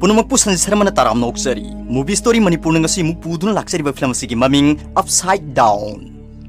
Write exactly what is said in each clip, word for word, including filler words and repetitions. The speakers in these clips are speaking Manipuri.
ꯄꯨꯝꯅꯃꯛꯄꯨ ꯁꯟꯖꯤꯠ ꯁꯔꯃꯅ ꯇꯔꯥꯝꯅ ꯑꯣꯛꯆꯔꯤ꯫ Movie Story ꯃꯅꯤꯄꯨꯔꯅ ꯉꯁꯤ ꯑꯃꯨꯛ ꯄꯨꯗꯨꯅ ꯂꯥꯛꯆꯔꯤꯕ ꯐꯤꯂꯝ ꯑꯁꯤꯒꯤ ꯃꯃꯤꯡ Upside Down꯫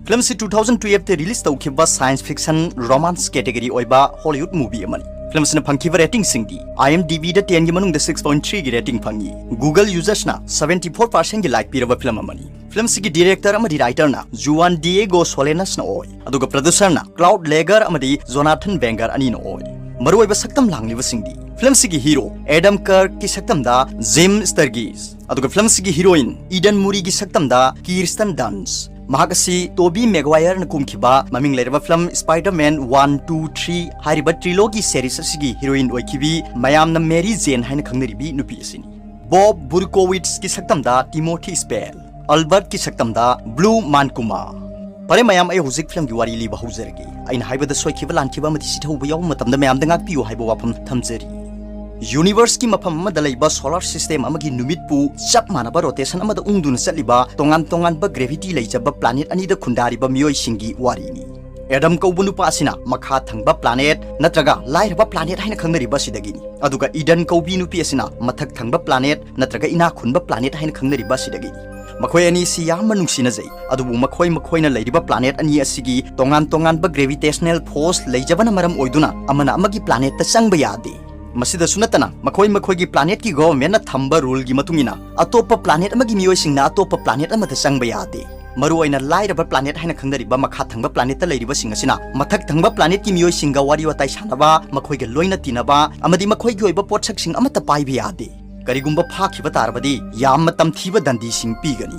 ꯐꯤꯂꯝ ꯑꯁꯤ two thousand twelve ꯇ release ꯇꯧꯈꯤꯕ science fiction romance category ꯑꯣꯏꯕ Hollywood movie ꯑꯃꯅꯤ꯫ ꯐꯤꯂꯝ ꯑꯁꯤꯅ ꯐꯪꯈꯤꯕ rating ꯁꯤꯡꯗꯤ IMDb ꯗ ten ꯒꯤ ꯃꯅꯨꯡꯗ six point three ꯒꯤ rating ꯐꯪꯉꯤ꯫ Google users ꯅ seventy four percent ꯒꯤ like ꯄꯤꯔꯕ ꯐꯤꯂꯝ ꯑꯃꯅꯤ꯫ ꯐꯤꯂꯝ ꯑꯁꯤꯒꯤ director ꯑꯃꯗꯤ writer ꯅ Juan Diego Solanas ꯅ ꯑꯣꯏ, ꯑꯗꯨꯒ producer ꯅ Claude Leger ꯑꯃꯗꯤ Jonathan Banger ꯑꯅꯤꯅ ꯑꯣꯏ꯫ ꯃꯔꯨꯑꯣꯏꯕ ꯁꯛꯇꯝ ꯂꯥꯡꯂꯤꯕꯁꯤꯡꯗꯤ ꯐꯤꯂꯝ ꯑꯁꯤꯒꯤ hero Adam Kirk ꯀꯤ ꯁꯛꯇꯝꯗ Jim Sturgess, ꯑꯗꯨꯒ ꯐꯤꯂꯝ ꯑꯁꯤꯒꯤ heroine Eden Murray ꯒꯤ ꯁꯛꯇꯝꯗ Kirsten Dunst꯫ ꯃꯍꯥꯛ ꯑꯁꯤ Tobey Maguire ꯅ ꯀꯨꯝꯈꯤꯕ ꯃꯃꯤꯡ ꯂꯩꯔꯕ film Spider-Man one, two, three ꯍꯥꯏꯔꯤꯕ trilogy series ꯑꯁꯤꯒꯤ heroine ꯑꯣꯏꯈꯤꯕꯤ ꯃꯌꯥꯝꯅ Mary Jane ꯍꯥꯏꯅ ꯈꯪꯅꯔꯤꯕꯤ ꯅꯨꯄꯤ ꯑꯁꯤꯅꯤ꯫ Bob Berkowitz ꯀꯤ ꯁꯛꯇꯝꯗ Timothy Spall, Albert ꯀꯤ ꯁꯛꯇꯝꯗ Blue Mankuma꯫ ꯐꯔꯦ ꯃꯌꯥꯝ, ꯑꯩ ꯍꯧꯖꯤꯛ ꯐꯤꯂꯝꯒꯤ ꯋꯥꯔꯤ ꯂꯤꯕ ꯍꯧꯖꯔꯒꯦ꯫ ꯑꯩꯅ ꯍꯥꯏꯕꯗ ꯁꯣꯏꯈꯤꯕ ꯂꯥꯟꯈꯤꯕ ꯑꯃꯗꯤ ꯁꯤꯊꯧꯕ ꯌꯥꯎꯕ ꯃꯇꯝꯗ ꯃꯌꯥꯝꯗ ꯉꯥꯛꯄꯤꯌꯨ ꯍꯥꯏꯕ ꯋꯥꯐꯝ ꯊꯝꯖꯔꯤ꯫ Universe ꯀꯤ ꯃꯐꯝ ꯑꯃꯗ ꯂꯩꯕ solar system ꯑꯃꯒꯤ ꯅꯨꯃꯤꯠꯄꯨ ꯆꯞ ꯃꯥꯟꯅꯕ rotation ꯑꯃꯗ ꯎꯪꯗꯨꯅ ꯆꯠꯂꯤꯕ ꯇꯣꯉꯥꯟ ꯇꯣꯉꯥꯟꯕ gravity ꯂꯩꯖꯕ planet ꯑꯅꯤꯗ ꯈꯨꯟꯗꯥꯔꯤꯕ ꯃꯤꯑꯣꯏꯁꯤꯡꯒꯤ ꯋꯥꯔꯤꯅꯤ꯫ Adam ꯀꯧꯕ ꯅꯨꯄꯥ ꯑꯁꯤꯅ ꯃꯈꯥ ꯊꯪꯕ planet ꯅꯠꯇ꯭ꯔꯒ ꯂꯥꯏꯔꯕ planet ꯍꯥꯏꯅ ꯈꯪꯅꯔꯤꯕ ꯑꯁꯤꯗꯒꯤꯅꯤ, ꯑꯗꯨꯒ Eden ꯀꯧꯕꯤ ꯅꯨꯄꯤ ꯑꯁꯤꯅ ꯃꯊꯛ ꯊꯪꯕ planet ꯅꯠꯇ꯭ꯔꯒ ꯏꯅꯥꯛ ꯈꯨꯟꯕ planet ꯍꯥꯏꯅ ꯈꯪꯅꯔꯤꯕ ꯑꯁꯤꯗꯒꯤꯅꯤ꯫ ꯃꯈꯣꯏ ꯑꯅꯤꯁꯤ ꯌꯥꯝꯅ ꯅꯨꯡꯁꯤꯅꯖꯩ, ꯑꯗꯨꯕꯨ ꯃꯈꯣꯏ ꯃꯈꯣꯏꯅ ꯂꯩꯔꯤꯕ planet ꯑꯅꯤ ꯑꯁꯤꯒꯤ ꯇꯣꯉꯥꯟ ꯇꯣꯉꯥꯟꯕ gravitational force ꯂꯩꯖꯕꯅ ꯃꯔꯝ ꯑꯣꯏꯗꯨꯅ ꯑꯃꯅ ꯑꯃꯒꯤ planet ꯇ ꯆꯪꯕ ꯌꯥꯗꯦ꯫ ꯃꯁꯤꯗꯁꯨ ꯅꯠꯇꯅ ꯃꯈꯣꯏ ꯃꯈꯣꯏꯒꯤ planet ꯀꯤ government ꯅ ꯊꯝꯕ rule ꯒꯤ ꯃꯇꯨꯡ ꯏꯟꯅ ꯑꯇꯣꯞꯄ planet ꯑꯃꯒꯤ ꯃꯤꯑꯣꯏꯁꯤꯡꯅ ꯑꯇꯣꯞꯄ planet ꯑꯃꯗ ꯆꯪꯕ ꯌꯥꯗꯦ꯫ ꯃꯔꯨꯑꯣꯏꯅ ꯂꯥꯏꯔꯕ planet ꯍꯥꯏꯅ ꯈꯪꯅꯔꯤꯕ ꯃꯈꯥ ꯊꯪꯕ planet ꯇ ꯂꯩꯔꯤꯕꯁꯤꯡ ꯑꯁꯤꯅ ꯃꯊꯛ ꯊꯪꯕ planet ꯀꯤ ꯃꯤꯑꯣꯏꯁꯤꯡꯒ ꯋꯥꯔꯤ ꯋꯥꯇꯥꯏ ꯁꯥꯟꯅꯕ, ꯃꯈꯣꯏꯒ ꯂꯣꯏꯅ ꯇꯤꯟꯅꯕ ꯑꯃꯗꯤ ꯃꯈꯣꯏꯒꯤ ꯑꯣꯏꯕ ꯄꯣꯠꯁꯛꯁꯤꯡ ꯑꯃꯠꯇ ꯄꯥꯏꯕ ꯌꯥꯗꯦ꯫ ꯀꯔꯤꯒꯨꯝꯕ ꯐꯥꯈꯤꯕ ꯇꯥꯔꯕꯗꯤ ꯌꯥꯝꯅ ꯇꯝꯊꯤꯕ ꯗꯟꯗꯤꯁꯤꯡ ꯄꯤꯒꯅꯤ꯫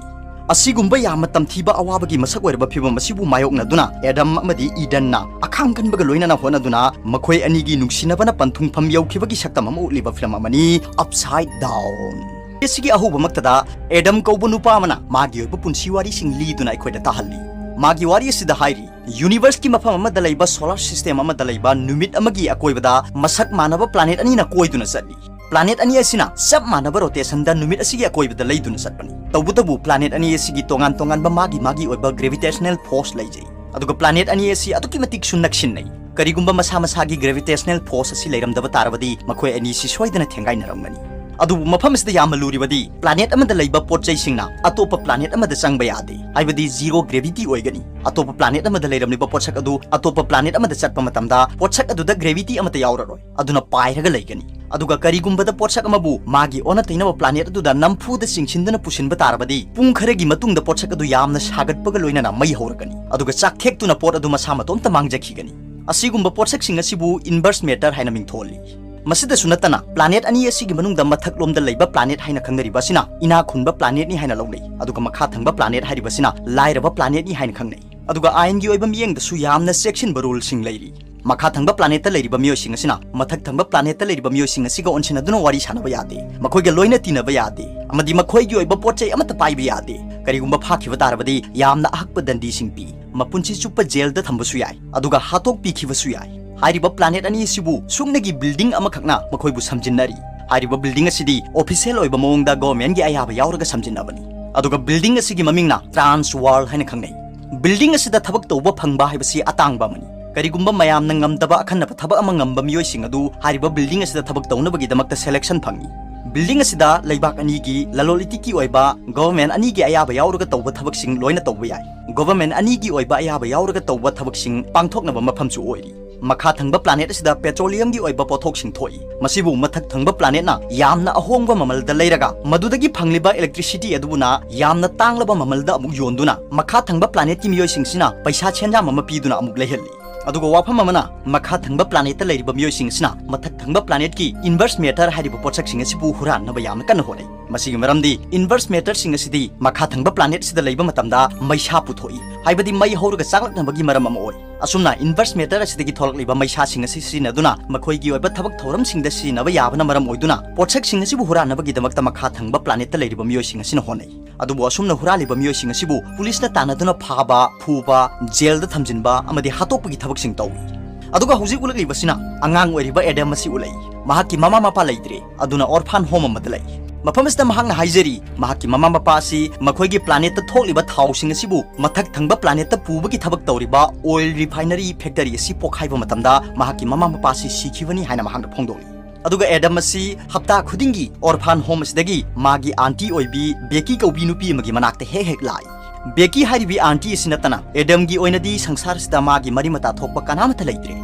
ꯑꯁꯤꯒꯨꯝꯕ ꯌꯥꯝꯅ ꯇꯝꯊꯤꯕ ꯑꯋꯥꯕꯒꯤ ꯃꯁꯛ ꯑꯣꯏꯔꯕ ꯐꯤꯚꯝ ꯑꯁꯤꯕꯨ ꯃꯥꯌꯣꯛꯅꯗꯨꯅ Adam ꯑꯃꯗꯤ Eden ꯅ ꯑꯈꯥꯡ ꯀꯟꯕꯒ ꯂꯣꯏꯅꯅ ꯍꯣꯠꯅꯗꯨꯅ ꯃꯈꯣꯏ ꯑꯅꯤꯒꯤ ꯅꯨꯡꯁꯤꯅꯕꯅ ꯄꯟꯊꯨꯡꯐꯝ ꯌꯧꯈꯤꯕꯒꯤ ꯁꯛꯇꯝ ꯑꯃ ꯎꯠꯂꯤꯕ ꯐꯤꯂꯝ ꯑꯃꯅꯤ Upside Down꯫ ꯑꯁꯤꯒꯤ ꯑꯍꯧꯕꯃꯛꯇꯗ Adam ꯀꯧꯕ ꯅꯨꯄꯥ ꯑꯃꯅ ꯃꯥꯒꯤ ꯑꯣꯏꯕ ꯄꯨꯟꯁꯤ ꯋꯥꯔꯤꯁꯤꯡ ꯂꯤꯗꯨꯅ ꯑꯩꯈꯣꯏꯗ ꯇꯥꯍꯜꯂꯤ꯫ ꯃꯥꯒꯤ ꯋꯥꯔꯤ ꯑꯁꯤꯗ ꯍꯥꯏꯔꯤ, Universe ꯀꯤ ꯃꯐꯝ ꯑꯃꯗ ꯂꯩꯕ solar system ꯑꯃꯗ ꯂꯩꯕ ꯅꯨꯃꯤꯠ ꯑꯃꯒꯤ ꯑꯀꯣꯏꯕꯗ ꯃꯁꯛ ꯃꯥꯟꯅꯕ planet ꯑꯅꯤꯅ ꯀꯣꯏꯗꯨꯅ ꯆꯠꯂꯤ꯫ Planet ꯑꯅꯤ ꯑꯁꯤꯅ ꯆꯞ ꯃꯥꯟꯅꯕ rotation ꯗ ꯅꯨꯃꯤꯠ ꯑꯁꯤꯒꯤ ꯑꯀꯣꯏꯕꯗ ꯂꯩꯗꯨꯅ ꯆꯠꯄꯅꯤ꯫ ꯇꯧꯕꯇꯕꯨ planet ꯑꯅꯤ ꯑꯁꯤꯒꯤ ꯇꯣꯉꯥꯟ ꯇꯣꯉꯥꯟꯕ ꯃꯥꯒꯤ ꯃꯥꯒꯤ ꯑꯣꯏꯕ gravitational force ꯂꯩꯖꯩ꯫ ꯑꯗꯨꯒ planet ꯑꯅꯤ ꯑꯁꯤ ꯑꯗꯨꯛꯀꯤ ꯃꯇꯤꯛꯁꯨ ꯅꯛꯁꯤꯟꯅꯩ꯫ ꯀꯔꯤꯒꯨꯝꯕ ꯃꯁꯥ ꯃꯁꯥꯒꯤ gravitational force ꯑꯁꯤ ꯂꯩꯔꯝꯗꯕ ꯇꯥꯔꯕꯗꯤ ꯃꯈꯣꯏ ꯑꯅꯤꯁꯤ ꯁꯣꯏꯗꯅ ꯊꯦꯡꯒꯥꯏꯅꯔꯝꯒꯅꯤ꯫ ꯑꯗꯨꯕꯨ ꯃꯐꯝ ꯑꯁꯤꯗ ꯌꯥꯝꯅ ꯂꯨꯔꯤꯕꯗꯤ, ꯄ꯭ꯂꯥꯅꯦꯠ ꯑꯃꯗ ꯂꯩꯕ ꯄꯣꯠ ꯆꯩꯁꯤꯡꯅ ꯑꯇꯣꯞꯄ ꯄ꯭ꯂꯥꯅꯦꯠ ꯑꯃꯗ ꯆꯪꯕ ꯌꯥꯗꯦ, ꯍꯥꯏꯕꯗꯤ zero gravity ꯑꯣꯏꯒꯅꯤ꯫ ꯑꯇꯣꯞꯄ ꯄ꯭ꯂꯥꯅꯦꯠ ꯑꯃꯗ ꯂꯩꯔꯝꯂꯤꯕ ꯄꯣꯠꯁꯛ ꯑꯗꯨ ꯑꯇꯣꯞꯄ ꯄ꯭ꯂꯥꯅꯦꯠ ꯑꯃꯗ ꯆꯠꯄ ꯃꯇꯝꯗ ꯄꯣꯠꯁꯛ ꯑꯗꯨꯗ gravity ꯑꯃꯠꯇ ꯌꯥꯎꯔꯔꯣꯏ, ꯑꯗꯨꯅ ꯄꯥꯏꯔꯒ ꯂꯩꯒꯅꯤ꯫ ꯑꯗꯨꯒ ꯀꯔꯤꯒꯨꯝꯕꯗ ꯄꯣꯠꯁꯛ ꯑꯃꯕꯨ ꯃꯥꯒꯤ ꯑꯣꯟꯅ ꯇꯩꯅꯕ ꯄ꯭ꯂꯥꯅꯦꯠ ꯑꯗꯨꯗ ꯅꯝꯐꯨꯗ ꯆꯤꯡꯁꯤꯟꯗꯨꯅ ꯄꯨꯁꯤꯟꯕ ꯇꯥꯔꯕꯗꯤ, ꯄꯨꯡ ꯈꯔꯒꯤ ꯃꯇꯨꯡꯗ ꯄꯣꯠꯁꯛ ꯑꯗꯨ ꯌꯥꯝꯅ ꯁꯥꯒꯠꯄꯒ ꯂꯣꯏꯅꯅ ꯃꯩ ꯍꯧꯔꯛꯀꯅꯤ, ꯑꯗꯨꯒ ꯆꯥꯛꯊꯦꯛꯇꯨꯅ ꯄꯣꯠ ꯑꯗꯨ ꯃꯁꯥ ꯃꯇꯣꯝꯇ ꯃꯥꯡꯖꯈꯤꯒꯅꯤ꯫ ꯑꯁꯤꯒꯨꯝꯕ ꯄꯣꯠꯁꯛꯁꯤꯡ ꯑꯁꯤꯕꯨ inverse matter ꯍꯥꯏꯅ ꯃꯤꯡꯊꯣꯜꯂꯤ꯫ ꯃꯁꯤꯗꯁꯨ ꯅꯠꯇꯅ, ꯄ꯭ꯂꯥꯅꯦꯠ ꯑꯅꯤ ꯑꯁꯤꯒꯤ ꯃꯅꯨꯡꯗ ꯃꯊꯛꯂꯣꯝꯗ ꯂꯩꯕ ꯄ꯭ꯂꯥꯅꯦꯠ ꯍꯥꯏꯅ ꯈꯪꯅꯔꯤꯕ ꯑꯁꯤꯅ ꯏꯅꯥꯛ ꯈꯨꯟꯕ ꯄ꯭ꯂꯥꯅꯦꯠꯅꯤ ꯍꯥꯏꯅ ꯂꯧꯅꯩ, ꯑꯗꯨꯒ ꯃꯈꯥ ꯊꯪꯕ ꯄ꯭ꯂꯥꯅꯦꯠ ꯍꯥꯏꯔꯤꯕꯁꯤꯅ ꯂꯥꯏꯔꯕ ꯄ꯭ꯂꯥꯅꯦꯠꯅꯤ ꯍꯥꯏꯅ ꯈꯪꯅꯩ꯫ ꯑꯗꯨꯒ ꯑꯥꯏꯟꯒꯤ ꯑꯣꯏꯕ ꯃꯤꯠꯌꯦꯡꯗꯁꯨ ꯌꯥꯝꯅ ꯆꯦꯛꯁꯤꯟꯕ ꯔꯨꯜꯁꯤꯡ ꯂꯩꯔꯤ꯫ ꯃꯈꯥ ꯊꯪꯕ ꯄ꯭ꯂꯥꯅꯦꯠꯇ ꯂꯩꯔꯤꯕ ꯃꯤꯑꯣꯏꯁꯤꯡ ꯑꯁꯤꯅ ꯃꯊꯛ ꯊꯪꯕ ꯄ꯭ꯂꯥꯅꯦꯠꯇ ꯂꯩꯔꯤꯕ ꯃꯤꯑꯣꯏꯁꯤꯡ ꯑꯁꯤꯒ ꯑꯣꯟꯁꯤꯟꯅꯗꯨꯅ ꯋꯥꯔꯤ ꯁꯥꯟꯅꯕ ꯌꯥꯗꯦ, ꯃꯈꯣꯏꯒ ꯂꯣꯏꯅ ꯇꯤꯟꯅꯕ ꯌꯥꯗꯦ, ꯑꯃꯗꯤ ꯃꯈꯣꯏꯒꯤ ꯑꯣꯏꯕ ꯄꯣꯠ ꯆꯩ ꯑꯃꯠꯇ ꯄꯥꯏꯕ ꯌꯥꯗꯦ꯫ ꯀꯔꯤꯒꯨꯝꯕ ꯐꯥꯈꯤꯕ ꯇꯥꯔꯕꯗꯤ ꯌꯥꯝꯅ ꯑꯍꯛꯄ ꯗꯟꯗꯤꯁꯤꯡ ꯄꯤ, ꯃꯄꯨꯟꯁꯤ ꯆꯨꯞꯄ ꯖꯦꯜꯗ ꯊꯝꯕꯁꯨ ꯌꯥꯏ, ꯑꯗꯨꯒ ꯍꯥꯠꯇꯣꯛꯄꯤꯈꯤꯕꯁꯨ ꯌꯥꯏ꯫ ꯍꯥꯏꯔꯤꯕ ꯄ꯭ꯂꯥꯅꯦꯠ ꯑꯅꯤ ꯑꯁꯤꯕꯨ ꯁꯨꯞꯅꯒꯤ ꯕꯤꯜꯗꯤꯡ ꯑꯃꯈꯛꯅ ꯃꯈꯣꯏꯕꯨ ꯁꯝꯖꯤꯟꯅꯔꯤ꯫ ꯍꯥꯏꯔꯤꯕ ꯕꯤꯜꯗꯤꯡ ꯑꯁꯤꯗꯤ ꯑꯣꯐꯤꯁꯤꯌꯦꯜ ꯑꯣꯏꯕ ꯃꯑꯣꯡꯗ ꯒꯣꯚꯔꯟꯃꯦꯟꯠꯀꯤ ꯑꯌꯥꯕ ꯌꯥꯎꯔꯒ ꯁꯝꯖꯤꯟꯅꯕꯅꯤ꯫ ꯑꯗꯨꯒ ꯕꯤꯜꯗꯤꯡ ꯑꯁꯤꯒꯤ ꯃꯃꯤꯡꯅ ꯇ꯭ꯔꯥꯟꯁ ꯋꯥꯔꯜ ꯍꯥꯏꯅ ꯈꯪꯅꯩ꯫ ꯕꯤꯜꯗꯤꯡ ꯑꯁꯤꯗ ꯊꯕꯛ ꯇꯧꯕ ꯐꯪꯕ ꯍꯥꯏꯕꯁꯤ ꯑꯇꯥꯡꯕ ꯑꯃꯅꯤ꯫ ꯀꯔꯤꯒꯨꯝꯕ ꯃꯌꯥꯝꯅ ꯉꯝꯗꯕ ꯑꯈꯟꯅꯕ ꯊꯕꯛ ꯑꯃ ꯉꯝꯕ ꯃꯤꯑꯣꯏꯁꯤꯡ ꯑꯗꯨ ꯍꯥꯏꯔꯤꯕ ꯕꯤꯜꯗꯤꯡ ꯑꯁꯤꯗ ꯊꯕꯛ ꯇꯧꯅꯕꯒꯤꯗꯃꯛꯇ ꯁꯦꯂꯦꯛꯁꯟ ꯐꯪꯏ꯫ ꯕꯤꯜꯗꯤꯡ ꯑꯁꯤꯗ ꯂꯩꯕꯥꯛ ꯑꯅꯤꯒꯤ ꯂꯂꯣꯟ ꯏꯇꯤꯛꯀꯤ ꯑꯣꯏꯕ, ꯒꯣꯚꯔꯟꯃꯦꯟꯠ ꯑꯅꯤꯒꯤ ꯑꯌꯥꯕ ꯌꯥꯎꯔꯒ ꯇꯧꯕ ꯊꯕꯛꯁꯤꯡ ꯂꯣꯏꯅ ꯇꯧꯕ ꯌꯥꯏ꯫ ꯒꯣꯚꯔꯟꯃꯦꯟꯠ ꯑꯅꯤꯒꯤ ꯑꯣꯏꯕ ꯑꯌꯥꯕ ꯌꯥꯎꯔꯒ ꯇꯧꯕ ꯊꯕꯛꯁꯤꯡ ꯄꯥꯡꯊꯣꯛꯅꯕ ꯃꯐꯝꯁꯨ ꯑꯣꯏꯔꯤ꯫ ꯃꯈꯥ ꯊꯪꯕ ꯄ꯭ꯂꯥꯅꯦꯠ ꯑꯁꯤꯗ ꯄꯦꯇ꯭ꯔꯣꯂꯤꯌꯝꯒꯤ ꯑꯣꯏꯕ ꯄꯣꯠꯊꯣꯛꯁꯤꯡ ꯊꯣꯛꯏ꯫ ꯃꯁꯤꯕꯨ ꯃꯊꯛ ꯊꯪꯕ ꯄ꯭ꯂꯥꯅꯦꯠꯅ ꯌꯥꯝꯅ ꯑꯍꯣꯡꯕ ꯃꯃꯜꯗ ꯂꯩꯔꯒ, ꯃꯗꯨꯗꯒꯤ ꯐꯪꯂꯤꯕ ꯏꯂꯦꯛꯇ꯭ꯔꯤꯁꯤꯇꯤ ꯑꯗꯨꯕꯨꯅ ꯌꯥꯝꯅ ꯇꯥꯡꯂꯕ ꯃꯃꯜꯗ ꯑꯃꯨꯛ ꯌꯣꯟꯗꯨꯅ, ꯃꯈꯥ ꯊꯪꯕ ꯄ꯭ꯂꯥꯅꯦꯠꯀꯤ ꯃꯤꯑꯣꯏꯁꯤꯡꯁꯤꯅ ꯄꯩꯁꯥ ꯁꯦꯟꯖꯥꯝ ꯑꯃ ꯄꯤꯗꯨꯅ ꯑꯃꯨꯛ ꯂꯩꯍꯜꯂꯤ꯫ ꯑꯗꯨꯒ ꯋꯥꯐꯝ ꯑꯃꯅ, ꯃꯈꯥ ꯊꯪꯕ ꯄ꯭ꯂꯥꯅꯦꯠꯇ ꯂꯩꯔꯤꯕ ꯃꯤꯑꯣꯏꯁꯤꯡ ꯑꯁꯤꯅ ꯃꯊꯛ ꯊꯪꯕ ꯄ꯭ꯂꯥꯅꯦꯠꯀꯤ ꯏꯟꯚꯔꯁ ꯃꯦꯇꯔ ꯍꯥꯏꯔꯤꯕ ꯄꯣꯠꯁꯛꯁꯤꯡ ꯑꯁꯤꯕꯨ ꯍꯨꯔꯥꯟꯅꯕ ꯌꯥꯝꯅ ꯀꯟꯅ ꯍꯣꯠꯅꯩ꯫ ꯃꯁꯤꯒꯤ ꯃꯔꯝꯗꯤ, ꯏꯟꯚꯔꯁ ꯃꯦꯇꯔꯁꯤꯡ ꯑꯁꯤꯗꯤ ꯃꯈꯥ ꯊꯪꯕ ꯄ꯭ꯂꯥꯅꯦꯠ ꯑꯁꯤꯗ ꯂꯩꯕ ꯃꯇꯝꯗ ꯃꯩꯁꯥ ꯄꯨꯊꯣꯛꯏ, ꯍꯥꯏꯕꯗꯤ ꯃꯩ ꯍꯧꯔꯒ ꯆꯥꯛꯂꯛꯅꯕꯒꯤ ꯃꯔꯝ ꯑꯃ ꯑꯣꯏ꯫ ꯑꯁꯨꯝꯅ ꯏꯟꯚꯔꯁ ꯃꯦꯇꯔ ꯑꯁꯤꯗꯒꯤ ꯊꯣꯛꯂꯛꯂꯤꯕ ꯃꯩꯁꯥꯁꯤꯡ ꯑꯁꯤ ꯁꯤꯖꯤꯟꯅꯗꯨꯅ ꯃꯈꯣꯏꯒꯤ ꯑꯣꯏꯕ ꯊꯕꯛ ꯊꯧꯔꯝꯁꯤꯡꯗ ꯁꯤꯖꯤꯟꯅꯕ ꯌꯥꯕꯅ ꯃꯔꯝ ꯑꯣꯏꯗꯨꯅ, ꯄꯣꯠꯁꯛꯁꯤꯡ ꯑꯁꯤꯕꯨ ꯍꯨꯔꯥꯟꯅꯕꯒꯤꯗꯃꯛꯇ ꯃꯈꯥ ꯊꯪꯕ ꯄ꯭ꯂꯥꯅꯦꯠꯇ ꯂꯩꯔꯤꯕ ꯃꯤꯑꯣꯏꯁꯤꯡ ꯑꯁꯤꯅ ꯍꯣꯠꯅꯩ꯫ ꯑꯗꯨꯕꯨ ꯑꯁꯨꯝꯅ ꯍꯨꯔꯥꯜꯂꯤꯕ ꯃꯤꯑꯣꯏꯁꯤꯡ ꯑꯁꯤꯕꯨ ꯄꯨꯂꯤꯁꯅ ꯇꯥꯟꯅꯗꯨꯅ ꯐꯥꯕ, ꯐꯨꯕ, ꯖꯦꯜꯗ ꯊꯝꯖꯤꯟꯕ ꯑꯃꯗꯤ ꯍꯥꯠꯇꯣꯛꯄꯒꯤ ꯊꯕꯛꯁꯤꯡ ꯇꯧꯏ꯫ ꯑꯗꯨꯒ ꯍꯧꯖꯤꯛ ꯎꯠꯂꯛꯂꯤꯕꯁꯤꯅ ꯑꯉꯥꯡ ꯑꯣꯏꯔꯤꯕ ꯑꯦꯗꯝ ꯑꯁꯤ ꯎꯠꯂꯛꯏ꯫ ꯃꯍꯥꯛꯀꯤ ꯃꯃꯥ ꯃꯄꯥ ꯂꯩꯇ꯭ꯔꯦ, ꯑꯗꯨꯅ ꯑꯣꯔꯐꯥꯟ ꯍꯣꯝ ꯑꯃꯗ ꯂꯩ꯫ ꯃꯐꯝ ꯑꯁꯤꯗ ꯃꯍꯥꯛꯅ ꯍꯥꯏꯖꯔꯤ, ꯃꯍꯥꯛꯀꯤ ꯃꯃꯥ ꯃꯄꯥ ꯑꯁꯤ ꯃꯈꯣꯏꯒꯤ ꯄ꯭ꯂꯥꯅꯦꯠꯇ ꯊꯣꯛꯂꯤꯕ ꯊꯥꯎꯁꯤꯡ ꯑꯁꯤꯕꯨ ꯃꯊꯛ ꯊꯪꯕ ꯄ꯭ꯂꯥꯅꯦꯠꯇ ꯄꯨꯕꯒꯤ ꯊꯕꯛ ꯇꯧꯔꯤꯕ ꯑꯣꯏꯜ ꯔꯤꯐꯥꯏꯅꯔꯤ ꯐꯦꯛꯇꯔꯤ ꯑꯁꯤ ꯄꯣꯈꯥꯏꯕ ꯃꯇꯝꯗ ꯃꯍꯥꯛꯀꯤ ꯃꯃꯥ ꯃꯄꯥ ꯑꯁꯤ ꯁꯤꯈꯤꯕꯅꯤ ꯍꯥꯏꯅ ꯃꯍꯥꯛꯅ ꯐꯣꯡꯗꯣꯛꯂꯤ꯫ ꯑꯗꯨꯒ ꯑꯦꯗꯝ ꯑꯁꯤ ꯍꯞꯇꯥ ꯈꯨꯗꯤꯡꯒꯤ orphan home ꯑꯁꯤꯗꯒꯤ ꯃꯥꯒꯤ aunty ꯑꯣꯏꯕꯤ ꯕꯦꯀꯤ ꯀꯧꯕꯤ ꯅꯨꯄꯤ ꯑꯃꯒꯤ ꯃꯅꯥꯛꯇ ꯍꯦꯛ ꯍꯦꯛ ꯂꯥꯛꯏ꯫ ꯕꯦꯀꯤ ꯍꯥꯏꯔꯤꯕꯤ aunty ꯑꯁꯤ ꯅꯠꯇꯅ ꯑꯦꯗꯝꯒꯤ ꯑꯣꯏꯅꯗꯤ ꯁꯪꯁꯥꯔꯁꯤꯗ ꯃꯥꯒꯤ ꯃꯔꯤ ꯃꯇꯥ ꯊꯣꯛꯄ ꯀꯅꯥꯃꯠꯇ ꯂꯩꯇ꯭ꯔꯦ꯫